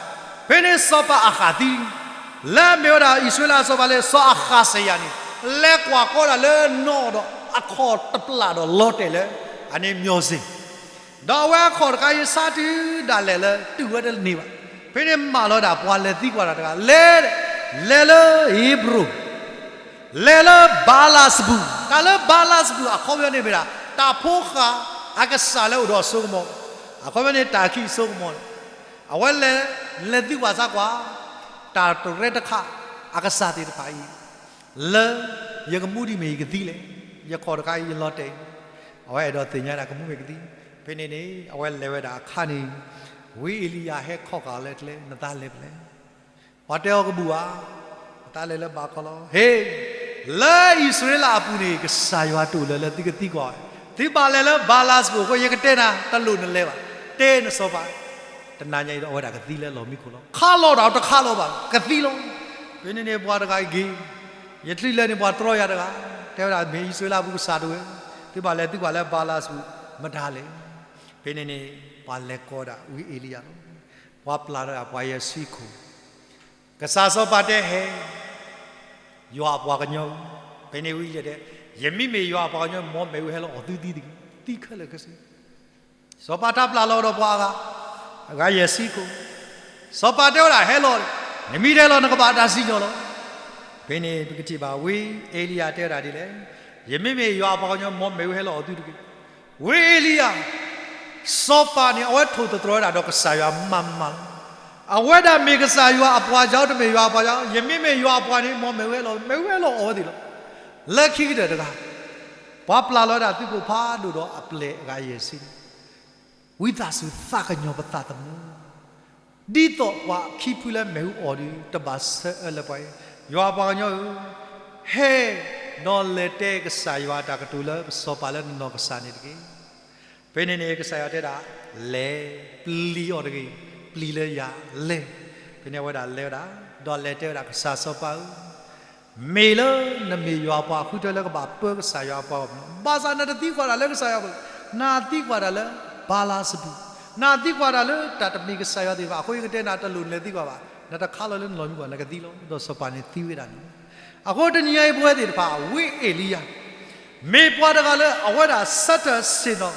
ဖဲန့ၣ်စီၤပၤအဃးသံ, လၢအမ့ၢ်ဝဲဒၣ်အံၣ်စရ့လးအစီၤပၤလၢစီၤအဃးစယၤန့ၣ် လဲၤကွၢ်ကီဒၣ်လၢနီၣ်ဒီးအခီၣ်တပျၢ်ဒီးလီၤတဲာ်လၢ အန့ၣ်မျီစ့ၢ် ဒီးအဝဲအခီၣ်တခါအံၤဆါတုၤဒၣ်လဲာ်လၢ တုၤဝဲတန့ၢ်ဘၣ်. ဖဲန့ၣ်မၢလီၤဒၣ်ပှၤလဲၤသံကွၢ်တၢ်တဂၤ လဲၤ, လဲၤလၢဧ့ၤဘြိၣ်, လဲၤလၢဘၤလးစဘူၣ်, တၢ်လၢဘၤလးစဘူၣ်အခီပညီန့ၣ်မ့ၢ်ဒၣ် တၢ်ဖိဃာ်အကစၢ်လၢအိၣ်ဒီးအစိကမီၤ, အခီပညီန့ၣ်တၢ်ခံးစိကမီၤန့ၣ်, အဝဲလဲၤ, လဲၤသံကွၢ်စၢ်ကွၢ်, တၢ်တရဲတခါ အကစၢ်သ့ၣ်တဖၣ်အံၤ လၢယကမူဒ်မ့ၢ်ယကသံလဲၣ်, ယခီၣ်တခါအံၤယလီၤတဲာ်, အဝဲအဲၣ်ဒိးသ့ၣ်ညါဒၣ်ကမူမ့ၢ်ကသံ, ဖဲန့ၣ်န့ၣ် အဝဲလဲၤဝဲဒၣ်အခါန့ၣ်, ဝံအ့လံယၤဟဲခီၣ်ဃာ်လၢကျဲ နသးလဲၤဖဲလဲၣ်, ပှၤတဲအီၤကဘူၣ်ဧါ, နသးလဲၤလၢဘးခီလီၤ, ဟ့ၣ်, လၢအံၣ်စရ့လးအပူၤန့ၣ် ကစၢ်ယွၤတအိၣ်လၢၤလၢသုကသံကွၢ်, သုဘၣ်လဲၤလၢဘၤလးစဘူၣ်အဃိ ယကတဲနၤ တလိၣ်နလဲၤဘၣ်, တဲနစီၤပၤ တနၤညါအံၤဒီးအဝဲဒၣ်ကသံလၢလီၢ်မံခိၣ်လီၤ, ခးလီၤတၢ်တခးလီၤဘၣ် ကသံလီၤ, ဖဲန့ၣ်န့ၣ်ပှၤတဂၤအံၤဂ့ၤ, ယချံလဲန့ၣ်ပှၤတြီယၤတဂၤ, တဲဝဲဒၣ်မ့ၢ်အံၣ်စရ့လးအပူၤကစၢ်တအိၣ်ဝဲ, သုဘၣ်လဲၤသုကွၢ်လၢဘၤလးစဘူၣ် မတၤလဲၣ်, ဖဲန့ၣ်န့ၣ် ပှၤလဲၤကိးဒၣ်ဝံအ့လံယၤလီၤ, ပှၤပျၢ်တဂၤပှၤယဲၢ်ဆံခိၣ် ကစၢ်စီၤပၤတဲဟဲ, ယွၤအပှၤကညီဧၢ, ဖဲန့ၣ်ဝံအ့လံယၤတဲ, ယမ့မ့ၢ်ယွၤအပှၤကညီ မ်မဲာ်ဝံဟဲလီၤအီၣ်သုသံတဂ့ၤ, သံခဲလၢာ်ခဲဆ့, စီၤပၤတၢ်ပျၢ်လီၤဒီးပှၤအဂၤ, အဂၤယဲၢ်ဆံခိၣ်, စီၤပၤတဲဝဲဒၣ် ဟဲလီၤ, နမ့ၢ်တဟဲလီၤ နကဘၣ်တၢ်စံၣ်ညီၣ်လီၤ. ဖဲန့ၣ်ပကထံၣ်ဘၣ် ဝ့ၢ်အ့လံယၤတဲဝဲဒၣ်ဒ်လဲၣ်, ယမ့မ့ၢ်ယွၤအပှၤကညီ မ်မ့ၣ်အူဟဲလီၤအီၣ်သုတဂ့ၤ. ဝ့ၢ်အ့လံယၤ, စီၤပၤန့ၣ် အဝဲထိၣ်သတြီၤဝဲဒၣ်ဒီးကစၢ်ယွၤမးမးလီၤ. အဝဲဒၣ်မ့ၢ်ကစၢ်ယွၤအပှၤဧါ, တမ့ၢ်ယွၤအပှၤဧါ, ယမ့မ့ၢ်ယွၤအပှၤန့ၣ် မ်မ့ၣ်အူဟဲလီၤ, မ့ၣ်အူဟဲလီၤအီၣ်ဝဲသ့ၣ်လီၤ. လၢခံကတၢၢ်တဂၤ, ပှၤပျၢ်လီၤဝဲဒၣ်သုးခိၣ်ဖးဒိၣ်ဒီးအပျဲၢ်အဂၤယဲၢ်ဆံန့ၣ်, ဝံသးစူၤသးကညီၤပသးသမူ, ဒ်သိးပှၤခံဖုလၢမ့ၣ်အူအီၣ်ဒီး တဘၣ်ဆၢအၢလၢပှၤအံၤ, ယွၤအပှၤကညီဧၢ, ဟဲ, ဒီးလဲၤတဲကစၢ်ယွၤအတၢ်ကတိၤလၢစီၤပၤလၢနနီၢ်ကစၢ်န့ၣ်တက့ၢ်. ဖဲန့ၣ်န့ၣ် ကစၢ်ယွၤတဲဒၣ်, လဲၤ, ပျံၤအီၤတဂ့ၤ, ပျံၤလၢယၤ, လဲၤ. ဖဲန့ၣ်အဝဲဒၣ်လဲၤဝဲဒၣ်, ဒီးလဲၤတဲဝဲဒၣ် ကစၢ်စီၤပၤဧၢ, မ့ၢ်လၢနမ့ၢ်ယွၤအပှၤဃုထၢလၢကဘၣ်ပၢကစၢ်ယွၤအပှၤဂီၢ်မုၢ်လီၤ. ဘၣ်ဆၣ်နတသံကွၢ်တၢ်လၢကစၢ်ယွၤအပှၤ, နသံကွၢ်တၢ်လၢဘၤလးစဘူၣ်, နသံကွၢ်တၢ်လၢတၢ်တမ့ၢ်ကစၢ်ယွၤသ့ၣ်တဖၣ်, အဃိယကတဲနၤတလိၣ်နလဲၤသံကွၢ်ဘၣ်, နတခါလီၤလၢနလီၢ်မံဘၣ် နကသံလီၤ. ဒီးစီၤပၤန့ၣ်သံဝဲဒၣ်န့ၣ်လီၤ. အဃိတနံၤညါအံၤပဝဲသ့ၣ်တဖၣ် ဝ့ၢ်အ့လံယၤ မ့ၢ်ပှၤတဂၤလၢအဝဲဒၣ်ဆၢထၢၣ်ဆ့ၣ်နီၤ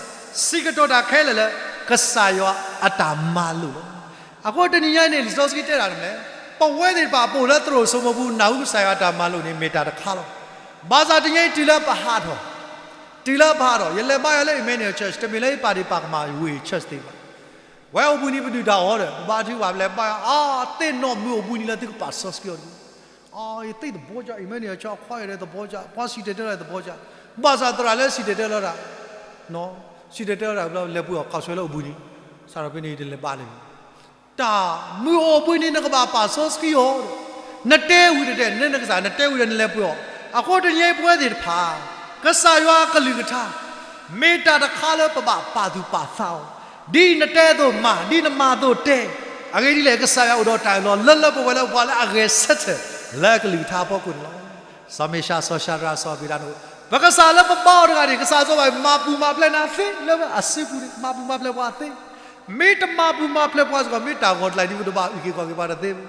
စံးကတိၤတၢ်ခဲလၢာ်လၢ ကစၢ်ယွၤအတၢ်မၤလိာ်လီၤ. အဃိတနံၤညါအံၤန့ၣ် လံာ်စီဆှံတဲဒၣ်န့ၣ်လဲၣ်, ပဝဲသ့ၣ်တဖၣ်ပအိၣ်လၢသရိာ်စိမိးပူၤ နၢ်ဟူကစၢ်ယွၤအတၢ်မၤလိာ်န့ၣ် မ့ၢ်တၢ်တခါလီၤ. ဘၣ်ဆၣ်တနံၤညါအံၤတုၤလၢပဟးထီၣ်, တုၤလၢပဟးထီၣ်, ယလဲၤဘါယွၤလၢ Emmanuel Church တမ့ၢ်လၢယပာ်ဒ့ၣ်ပာ်ကမၣ်ဝ့ၢ် church သ့ၣ်တဖၣ်, ဝဲအိၣ်ဘှံးနံၤပဒုၣ်တၢ်အီၤဒီး ပဘါထုကဖၣ် ပလဲၤဘါယွၤ, အါ, သ့ၣ်နီၣ်မုၢ်အိၣ်ဘှံးနံၤလၢသုကပာ်စီဆှံအီၤတဂ့ၤ. အါ, ယသ့ၣ်သဘီကၠၢ် Emmanuel Church အခွါယၤဒီးသဘီကၠၢ်, ပှၤစံၣ်တဲၤတဲလီၤသဘီကၠၢ်, ဘၣ်ဆၣ်သရၣ်လၢစံၣ်တဲၤတဲလီၤတၢ်, စံၣ်တဲၤတဲလီၤတၢ် လဲၤပှ့ၤအီၣ်ခးဆွဲလၢအိၣ်ဘှံးနံၤ, စးထီၣ်ဖဲန့ၣ်ယတလဲၤဘါလၢၤ, တၢ်မုၢ်အိၣ်ဘှံးနံၤ နကဘၣ်ပာ်စီဆှံအီၤ, နတဲဝံၤဒီး နကစၢ် နတဲဝံၤဒီးနလဲၤပှ့ၤအီၣ်, အဃိတနံၤညါအံၤပဝဲသ့ၣ်တဖၣ် ကစၢ်ယွၤအကလုၢ်ကထါ မ့ၢ်တၢ်တခါလၢပဘၣ်ပာ်သူၣ်ပာ်သးအီၤ, ဒ်နတဲအသိးမၤ, ဒ်နမၤအသိးတဲ, အဂ့ၢ်ဒ်လဲၣ် ကစၢ်ယွၤအိၣ်ဒီးတၢ်အၢၣ်လီၤလၢလၢပှဲၤပှဲၤလၢပှၤလၢအဂဲၤဆၢထၢၣ်လၢအကလုၢ်ကထါအဖီခိၣ်န့ၣ်လီၤ. စီၤမ့ၤၡး စီၤၡၤဒြး စီၤအဘ့းနဒိၣ်, ပကစၢ်လၢပဘါအီၤတဂၤန့ၣ် ကစၢ်စီၤပၤမၤပူၤမၤဖျဲးနၤသ့လၢအစုပူၤန့ၣ်, မၤပူၤမၤဖျဲးပှၤသ့, မ့ၢ်တမၤပူၤမၤဖျဲးပှၤစ့ၢ်ကီး မ့ၢ်တၢ်ဂီၤကျၢၤဒ်ပတဘၣ်အုၣ်က့ၤခီၣ်က့ၤပှၤတသ့ဘၣ်.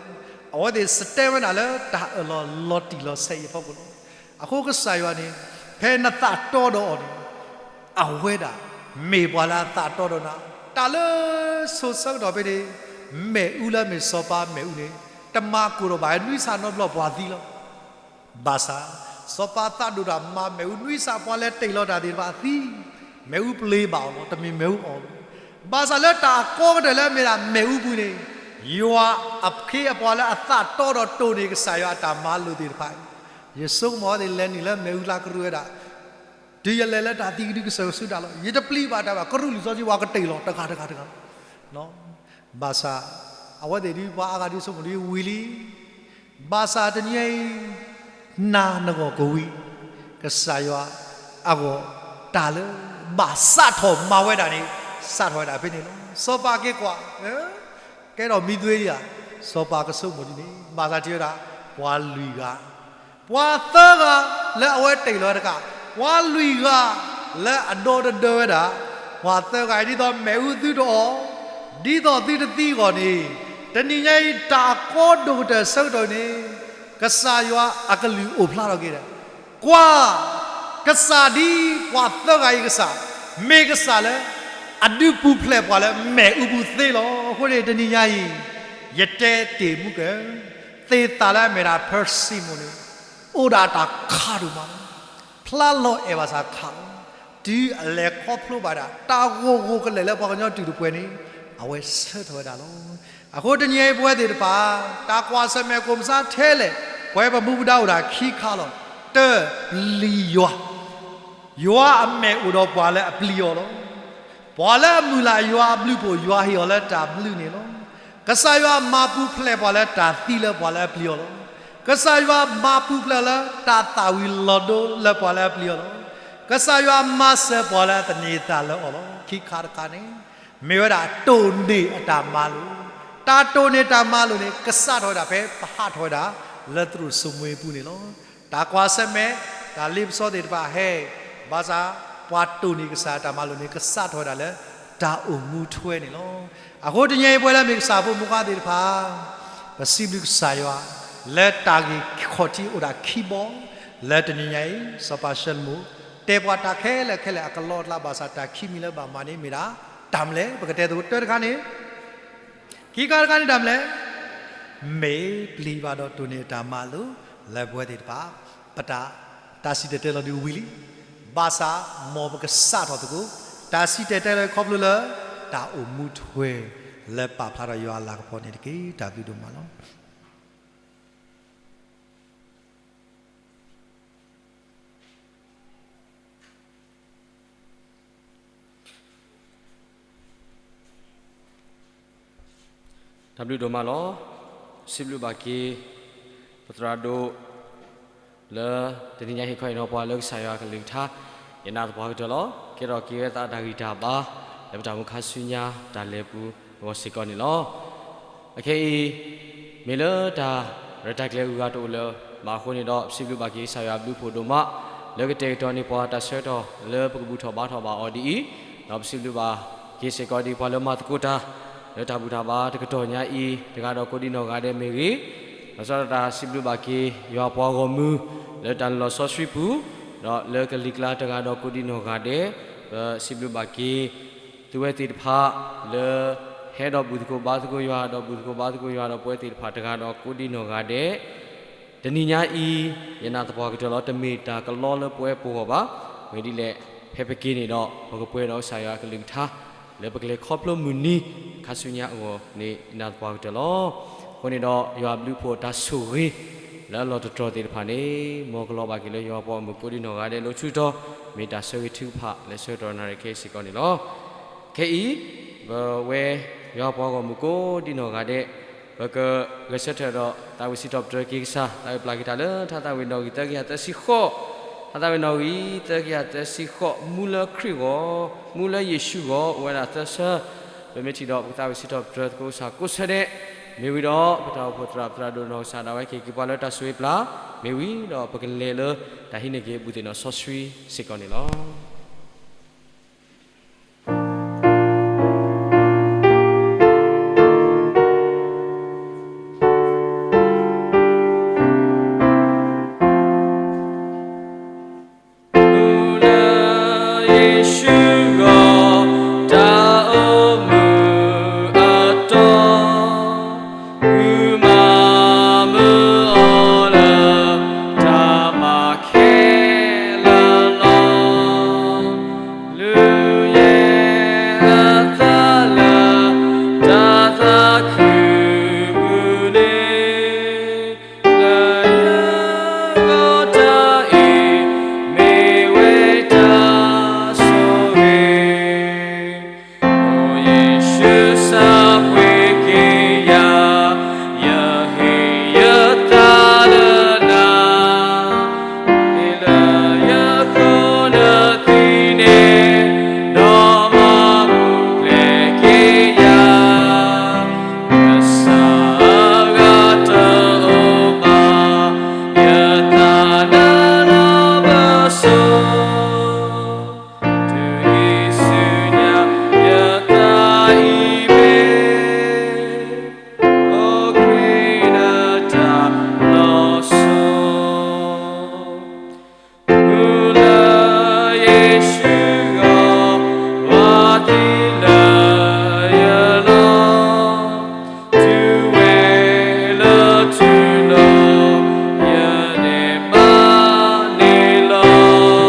အဝဲသ့ၣ်စတဲဝဲဒၣ်လၢတၢ်အၢၣ်လီၤလီၤတံၢ်လီၤဆဲးအံၤအဖီခိၣ်လီၤ. အဃိကစၢ်ယွၤန့ၣ် ဖဲနသးတီဒီးအီၤန့ၣ် အဝဲဒၣ်မ့ၢ်ပှၤလၢအသးတီဒီးနၤ, တၢ်လၢစိၤဆၢကတီၢ်ဖဲန့ၣ် မ့ၣ်အူလၢမ့ၢ်စီၤပၤမ့ၣ်အူန့ၣ် တမၤကိၢ်ဒီးဘၣ် နွံဆၣ်နီတဘျီပှၤသံလီၤ. ဘၣ်ဆၣ် စီၤပၤသးဒိၣ်တၢ်မၤမ့ၣ်အူ နွံဆၣ်ပှၤလဲၤတ့ၢ်လီၤတၢ်သ့ၣ်တဖၣ်သံ, မ့ၣ်အူပျ့ၤဘၣ်အီၤလီၤ, တမ့ၢ်မ့ၣ်အူအီၣ်လီၤ. ဘၣ်ဆၣ်လၢတၢ်အကီကတၢၢ်လၢအမ့ၢ်ဒၣ်မ့ၣ်အူပူၤန့ၣ် ယွၤအခ့အပှၤလၢအသးတီဒီးတိၢ်န့ၢ်ကစၢ်ယွၤအတၢ်မၤလိာ်သ့ၣ်တဖၣ်အံၤ, ယဆိကမိၣ်အဝဲသ့ၣ်လဲၤနုာ်လၢမ့ၣ်အူလၢကရူၢ်ဝဲဒၣ် တုၤယလဲၤလၢတၢ်သံကဒုကစၢၢ်ကဆူတၢ်လီၤ. ယတပျံၤဘၣ်တၢ်ဘၣ်, ကရူၢ်လံာ်စီဆှံပှၤကတ့ၢ်လီၤ တဂၤတဂၤတဂၤ. ဘၣ်ဆၣ် အဝဲသ့ၣ်ဒ်ပှၤအါဂၤဒ်ဆိကမိၣ်ဒ်ဝံၤလံ. ဘၣ်ဆၣ်တနံၤအံၤ နၤနဂီၢ်ကဝံၤ, ကစၢ်ယွၤအဂီၢ် တၢ်လၢဘၣ်စးထီၣ်မၤဝဲဒၣ်န့ၣ် စးထီၣ်ဝဲဒၣ်ဖဲန့ၣ်လီၤ. စီၤပၤက့ၤကွၢ် ကဲထီၣ်မံသွ့ဒံးဧါ, စီၤပၤကဆိကမိၣ်ဒ်န့ၣ်, ဘၣ်ဆၣ်ထံၣ်ဝဲဒၣ် ပှၤလွံၢ်ဂၤ ပှၤသၢဂၤလၢအဝဲတ့ၢ်လီၤတကး, ပှၤလွံၢ်ဂၤလၢအဒီတဒၢဝဲဒၣ်, ပှၤသၢဂၤအံၤ ဒ်သိးမ့ၣ်အူသုတအီၣ်, ဒ်သိးသုတသံအဂီၢ်န့ၣ်, တနံၤညါအံၤတၢ်အကီဒိၣ်ကတၢၢ်ဆၢကတီၢ်အံၤန့ၣ်, ကစၢ်ယွၤအကလုၢ်အိၣ်ဖျါထီၣ်က့ၤဒီး, ကွၢ်, ကစၢ်ဒ်ပှၤသၢဂၤအံၤကစၢ်, မ့ၢ်ကစၢ်လၢ အဒုးပူၤဖျဲးပှၤလၢမ့ၣ်အူပူၤသ့လီၤ. အဃိန့ၣ်တနံၤညါအံၤ, ယတဲတ့ၢ်မူကဲ, သ့ၣ်သၣ်လၢအမ့ၢ်ဒၣ် ဖၢစံမိၣ်န့ၣ်, အိၣ်ဒၣ်တၢ်ခးဒိၣ်မးလီၤ. ဖျါလီၤအဲၣ်ဘၣ်ဆၣ်ခးလီၤ. တုၤအလဲၤခီဖျိဘၣ်ဒၣ် တၢ်ဂိၢ်ဂိၢ်ကလဲာ်လၢပှၤကညီတုၤတပှဲၤန့ၣ်, အဝဲဆၢထၢၣ်ဝဲဒၣ်လီၤ. အဃိတနံၤအံၤပဝဲသ့ၣ်တဖၣ်, တၢ်ကွၢ်ဆၢၣ်မဲာ်ကိၣ်မဆါထဲလဲၣ်, ပဝဲပမူပဒါအိၣ်ဒၣ်ခံခါလီၤ. တၢ, ပျံၤယွၤ ယွၤအမဲာ်အိၣ်ဒီးပှၤလၢအပျံၤအီၤလီၤ. ပှၤလၢအမုၢ်လၢ်ယွၤအဘျုးအဖှိၣ် ယွၤဟ့ၣ်အီၤလၢတၢ်ဘျုးန့ၣ်လီၤ. ကစၢ်ယွၤမၤပူၤဖျဲးပှၤလၢတၢ်သံလၢပှၤလၢအပျံၤအီၤလီၤ. ကစၢ်ယွၤမၤပူၤဖျဲးလၢတၢ်သၣ်ဝံၤလီၤဒိလၢပှၤလၢအပျံၤအီၤလီၤ. ကစၢ်ယွၤမၤစၢၤပှၤလၢအသန့ၤအသးလၢအီၤလီၤ. ခံခါတခါန့ၣ် မ့ၢ်ဝဲဒၣ်တိၢ်န့ၢ်အတၢ်မၤလိာ်, တၢ်တိၢ်န့ၢ်တၢ်မၤလိာ်န့ၣ် ကစးထီၣ်ဝဲဒၣ်ဖဲပဟးထီၣ်ဝဲဒၣ် လၢသရိာ်စိမိးပူၤန့ၣ်လီၤ. တၢ်ကွၢ်ဆၢၣ်မဲာ်, တၢ်လ့ပစီသ့ၣ်တဖၣ်ဟဲ, ဘၣ်ဆၣ် ပှၤတိၢ်န့ၢ်ကစၢ်တၢ်မၤလိာ်န့ၣ် ကစးထီၣ်ဝဲဒၣ်လၢ တၢ်အိၣ်မူထွဲန့ၣ်လီၤ. အဃိတနံၤအံၤပဝဲလၢမ့ၢ်ကစၢ်ဖိမုၣ်ခွါသ့ၣ်တဖၣ်, ပစံးဘျုးကစၢ်ယွၤ လၢတၢ်ဂ့ၢ်ခီၣ်ထံးအိၣ်ဒၣ်ခံဘီ, လၢတနံၤညါအံၤ စီၤပၤၡဲလမိၣ် တဲပှၤတၢ်ခဲလၢာ်ခဲလၢာ်အကလီအကျါဘၣ်ဆၣ် တၢ်ခံမံၤလၢဘၣ်မၤန့ၣ်မ့ၢ်ဒၣ် တၢ်မနုၤလဲၣ် ပကတဲသကိးတၢတခါန့ၣ်, ခံခါတခါန့ၣ်တၢ်မနုၤလဲၣ်, မ့ၢ်ပျံၤဘၣ်ဒီးတိၢ်န့ၢ်အတၢ်မၤလိလၢပဝဲသ့ၣ်တဖၣ်, ပတၢ်, တၢ်စံၣ်တဲၤတဲလီၤဒုးဝံၤလံ, ဘၣ်ဆၣ်မ်ပကစးထီၣ်သကိး, တၢ်စံၣ်တဲၤတဲလီၤခီဖျိလၢ တၢ်အိၣ်မူထွဲ လၢပာ်ဖျါထီၣ်ယွၤအလၤကပီၤန့ၣ်တက့ၢ်. တၢ်ဘျုးဒိၣ်မးလီၤ. တၢ်ဘျုးဒိၣ်မးလီၤ. စံးဘျုးဘၣ်က့ၤ ပသရၣ်ဒိၣ် လၢတနံၤညါဟ့ၣ်ခီဟ့ၣ်နီၤပှၤလၢကစၢ်ယွၤအကလုၢ်ကထါ, ယနာ်သပှၢ်ကတၢၢ်လီၤ. ကဲထီၣ်က့ၤဝဲသးတၢ်ဂံၢ်တၢ်ဘါ လၢပတၢ်မူခါဆူညါတၢ်လဲၤပူၤအဂီၢ်စ့ၢ်ကီးန့ၣ်လီၤ. အခဲအံၤ မ့ၢ်လၢတၢ်ရဲၣ်တၢ်ကျဲၤအဂုၤအဂၤတအိၣ်လၢၤဘၣ်အဃိန့ၣ်ဒီး ပစံးဘျုးဘၣ်က့ၤကစၢ်ယွၤအဘျုးအဖှိၣ်ဒိၣ်မး လၢကတဲာ်ကတီၤန့ၢ်ပှၤတၢ်ဆၢကတီၢ်လၢပကဘူၣ်ထီၣ်ဘါထီၣ်ဘၣ်အီၤဒ်အံၤ, ဒီးပစံးဘျုးဘၣ်က့ၤစ့ၢ်ကီးဒ်ပှၤလၢမၤသကိးတၢ် လၢတၢ်ဘူၣ်တၢ်ဘါတကတီၢ်ညါအံၤ တဂၤဒီးကိးဒံနီၢ်ဂၤဒဲးမ့ၢ်ဂ့ၤ, ဒီးစးထီၣ်တၢ်စံးဘျုးဘၣ်က့ၤယွၤပှၤဂီၢ်မုၢ် လၢတၢ်လဲၤလီၤစီဆှံပူၤ, ဒီးလၢကလံၤကျါတဂၤဒီးကိးဒံနီၢ်ဂၤဒဲး, ပစံးဘျုးဘၣ်က့ၤ သုဝဲသ့ၣ်တဖၣ် လၢဟဲဒီးဘူၣ်သကိးဘါသကိးယွၤ ဒီးဘူၣ်သကိးဘါသကိးယွၤဒီးပဝဲသ့ၣ်တဖၣ်တဂၤဒီးကိးဒံနီၢ်ဂၤဒဲး, တနံၤညါအံၤ ယနာ်သပှၢ်ကတၢၢ်လီၤ တမ့ၢ်တၢ်ကလီလၢပဝဲပဂီၢ်ဘၣ်. မ့ၢ်ဒ်လဲၣ် ဖဲပက့ၤန့ၣ်ဒီး ပကပှဲၤဒီးကစၢ်ယွၤအကလုၢ်ကထါ လၢပကလဲၤခီဖျိမုၢ်နံၤခါဆူညါအဂီၢ်န့ၣ် ယနာ်သပှၢ်ကတၢၢ်လီၤ. အဃိန့ၣ်ဒီး ယွၤအဘျုးအဖှိၣ်တၢ်ဆိၣ်ဂ့ၤ လၢအလီၢ်တတြီၤသ့ၣ်တဖၣ်န့ၣ် မ်ကလီၤဘၣ်က့ၤလၢယွၤပှၤဂီၢ်မုၢ်ကိးဒံနီၢ်ဂၤဒဲး လၢဆူတီၤ မ့ၢ်တၢ်ဆၢဂ့ၤထုကဖၣ်လၢဆၢကတီၢ်နၣ်ရံၣ်ခဲအံၤစ့ၢ်ကီးန့ၣ်လီၤ. ခဲအံၤ ပဝဲယွၤပှၤဂီၢ်မုၢ်ကိးဒံနီၢ်ဂၤဒဲး ပကဂဲၤဆၢထၢၣ်ဒီးသးဝံၣ်စံးထီၣ်ပတြၢၤက့ၤကစၢ် သးဝံၣ်ပျၢ်က့ၤတၢ်လၢထါသးဝံၣ်နီၣ်ဂံၢ်သၢကယၤသၢဆံဃိး, ထါသးဝံၣ်နီၣ်ဂံၢ်သၢကယၤသၢဆံဃိး မူလၢခရံာ်အဂီၢ်, မူလၢယ့ၣ်ၡူးအဂီၢ် အိၣ်ဝဲဒၣ်သၢဆၢ, ပမ့ၢ်ထံၣ်ဒီးပကသးဝံၣ်စံးထီၣ်ပတြၢၤသကိးကစၢ်ကိးဆၢဒဲး, မ့ၢ်ဝံၤဒီး ပတၢ်အိၣ်ဖှိၣ်သရၣ်ပသရၣ်ဒိၣ်နီၢ်ကစၢ်ဒၣ်ဝဲက့ၤက့ၤပှၤလၢတၢ်ဆိၣ်ဂ့ၤပျၢ်, မ့ၢ်ဝံၤဒီးပကလဲၤလၢတၢ်ဟံးန့ၢ်က့ၤဘူၣ်သ့ၣ်နီၣ်စီဆှံစ့ၢ်ကီးန့ၣ်လီၤ. မူလၢယ့ၣ်ၡူးအဂီၢ် တၢ်အိၣ်မူအတီ မုၢ်မၤမုၢ်အီၤလၢ တၢ်ဘၣ်ခဲလၢာ်လီၤ. လုၢ်ယဲၢ်အသးလၢ တၢ်သးခုပူၤန့ၣ် လၢယဂီၢ်တၢ်အံၤ မ့ၢ်ဝဲတၢ်ဆိၣ်ဂ့ၤ အိၣ်ယ့ၣ်ၡူး ဆါပှ့ၤက့ၤယၤ, ယဟ့ၣ်ယသးလၢနၤ, မ့ၢ်လၢယဃိနသံန့ၣ်, ဒီးမၤပူၤဖျဲးက့ၤယၤ, ကစၢ်အဂၤတအိၣ်ဘၣ်, ယသးနၤလီၤပစိာ် တုၤယ့ၣ်ၡူးညါ ယသးအံၤမ့ၢ် အိၣ်ခရံာ်နတၢ်လီၤဆီ, မူလၢယ့ၣ်ၡူးအဂီၢ် ဘၣ်သံလၢယလီၢ် တုၤဝဲလၢထူလီၤ ယန့ၢ်ဘၣ်န့ၣ်လီၤ.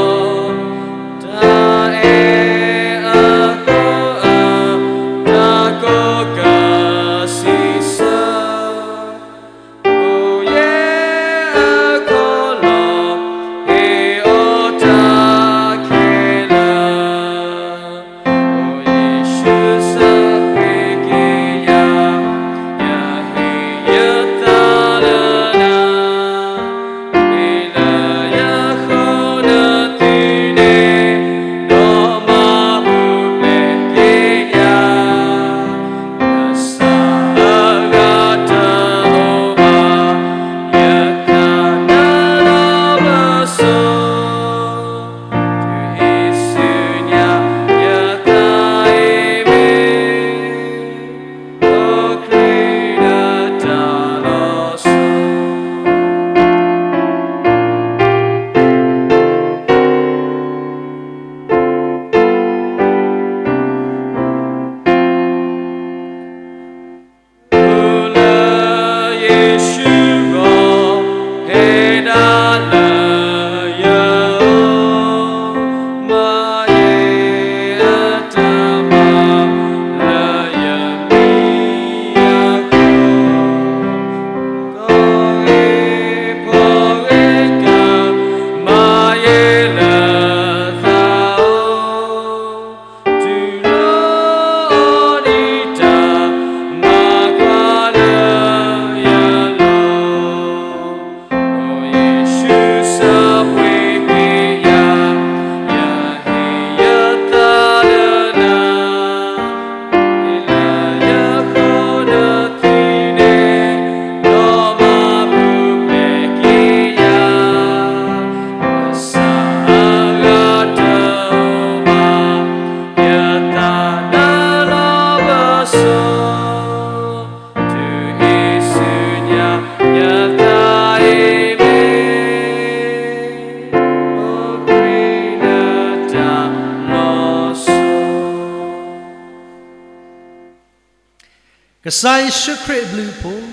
ကစၢ်ယ့ၣ်ၡူးခရံာ်အဘျုးအဖှိၣ်,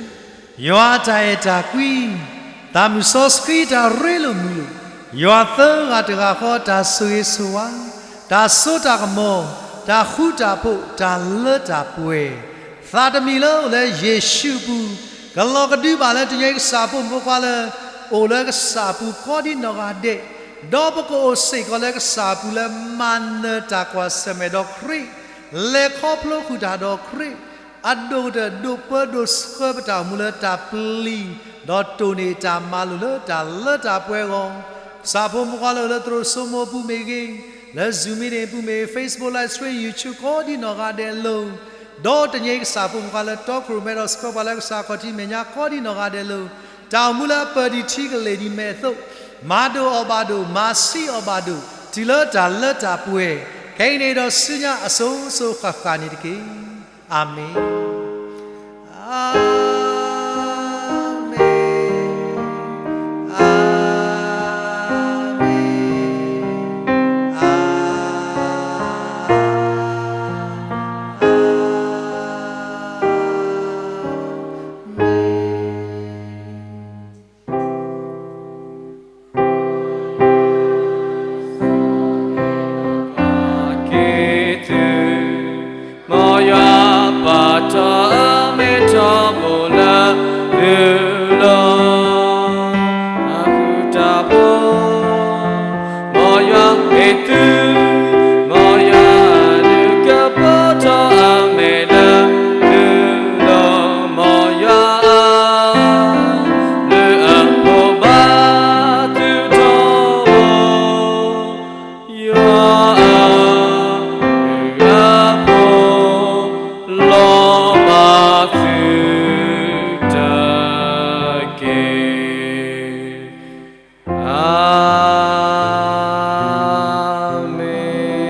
ယွၤအတၢ်အဲၣ်တၢ်ကွံ, သးမုၢ်စီဆှံတၢ်ရ့လိာ်မုာ်လိာ်, ယွၤသၢဂၤတဂၤဃီတၢ်ဆိၣ်ဂ့ၤဆိၣ်ဝါ, တၢ်စိတၢ်ကမီၤ, တၢ်ဃူတၢ်ဖိး, တၢ်လၢတၢ်ပှဲၤ, သးတမံၤလၢအိၣ်လၢယ့ၣ်ၡူးအပူၤ, ကလီၤကဒုဘၣ်လၢတနံၤအံၤကစၢ်ဖိမုၣ်ဖိခွါလၢ အိၣ်လၢကစၢ်အပူၤကိးဒံနီၢ်ဂၤဒဲး, ဒီးပကအိၣ်စ့ၢ်ကီးလၢကစၢ်အပူၤလၢမၤနၢၤတၢ်ကွၢ်ဆၢၣ်မဲာ်ဒီးခရံာ်, လဲၤခီဖျိဃုာ်တၢ်ဒီးခရံာ်, အဒိၣ်ကတၢၢ်ဒိၣ်ပၢဒိၣ်ဆှၢပတၢ်အိၣ်မူလၢတၢ်ပျံၤ, ဒီးတိၢ်န့ၢ်တၢ်မၤလိာ်လၢတၢ်လၢတၢ်ပှဲၤအဂီၢ်, ကစၢ်ဖိမုၣ်ဖိခွါလၢအိၣ်လၢသရိာ်စိမိၤအပူၤမ့ၢ်ဂ့ၤ, လၢ Zoom meeting အပူၤမ့ၢ်ဂ့ၤ, Facebook live stream, YouTube ကိးဒံနီၢ်ဂၤဒဲးအလိၤ, ဒီးတနံၤအံၤကစၢ်ဖိမုၣ်ဖိခွါလၢတီခိၣ်ရိၣ်မဲဒီးဆှၢပှၤလၢကစၢ်ခီၣ်ထံးမဲာ်ညါကိးဒံနီၢ်ဂၤဒဲးအလိၤ, တၢ်အိၣ်မူလၢအပၢၢ်ဒံးထံကလ့ၢ်ဒံးမဲာ်အသိး, မၤဒိၣ်အီၣ်ဘၣ်ဒိၣ်, မၤဆံးအီၣ်ဘၣ်ဒိၣ်, တုၤလၢတၢ်လၢတၢ်ပှဲၤ, ခဲအံၤန့ၣ်ဒီးဆူညါအစိၤစိၤဃၣ်ဃၣ်န့ၣ်တက့ၢ်. အၤမ့ၣ်.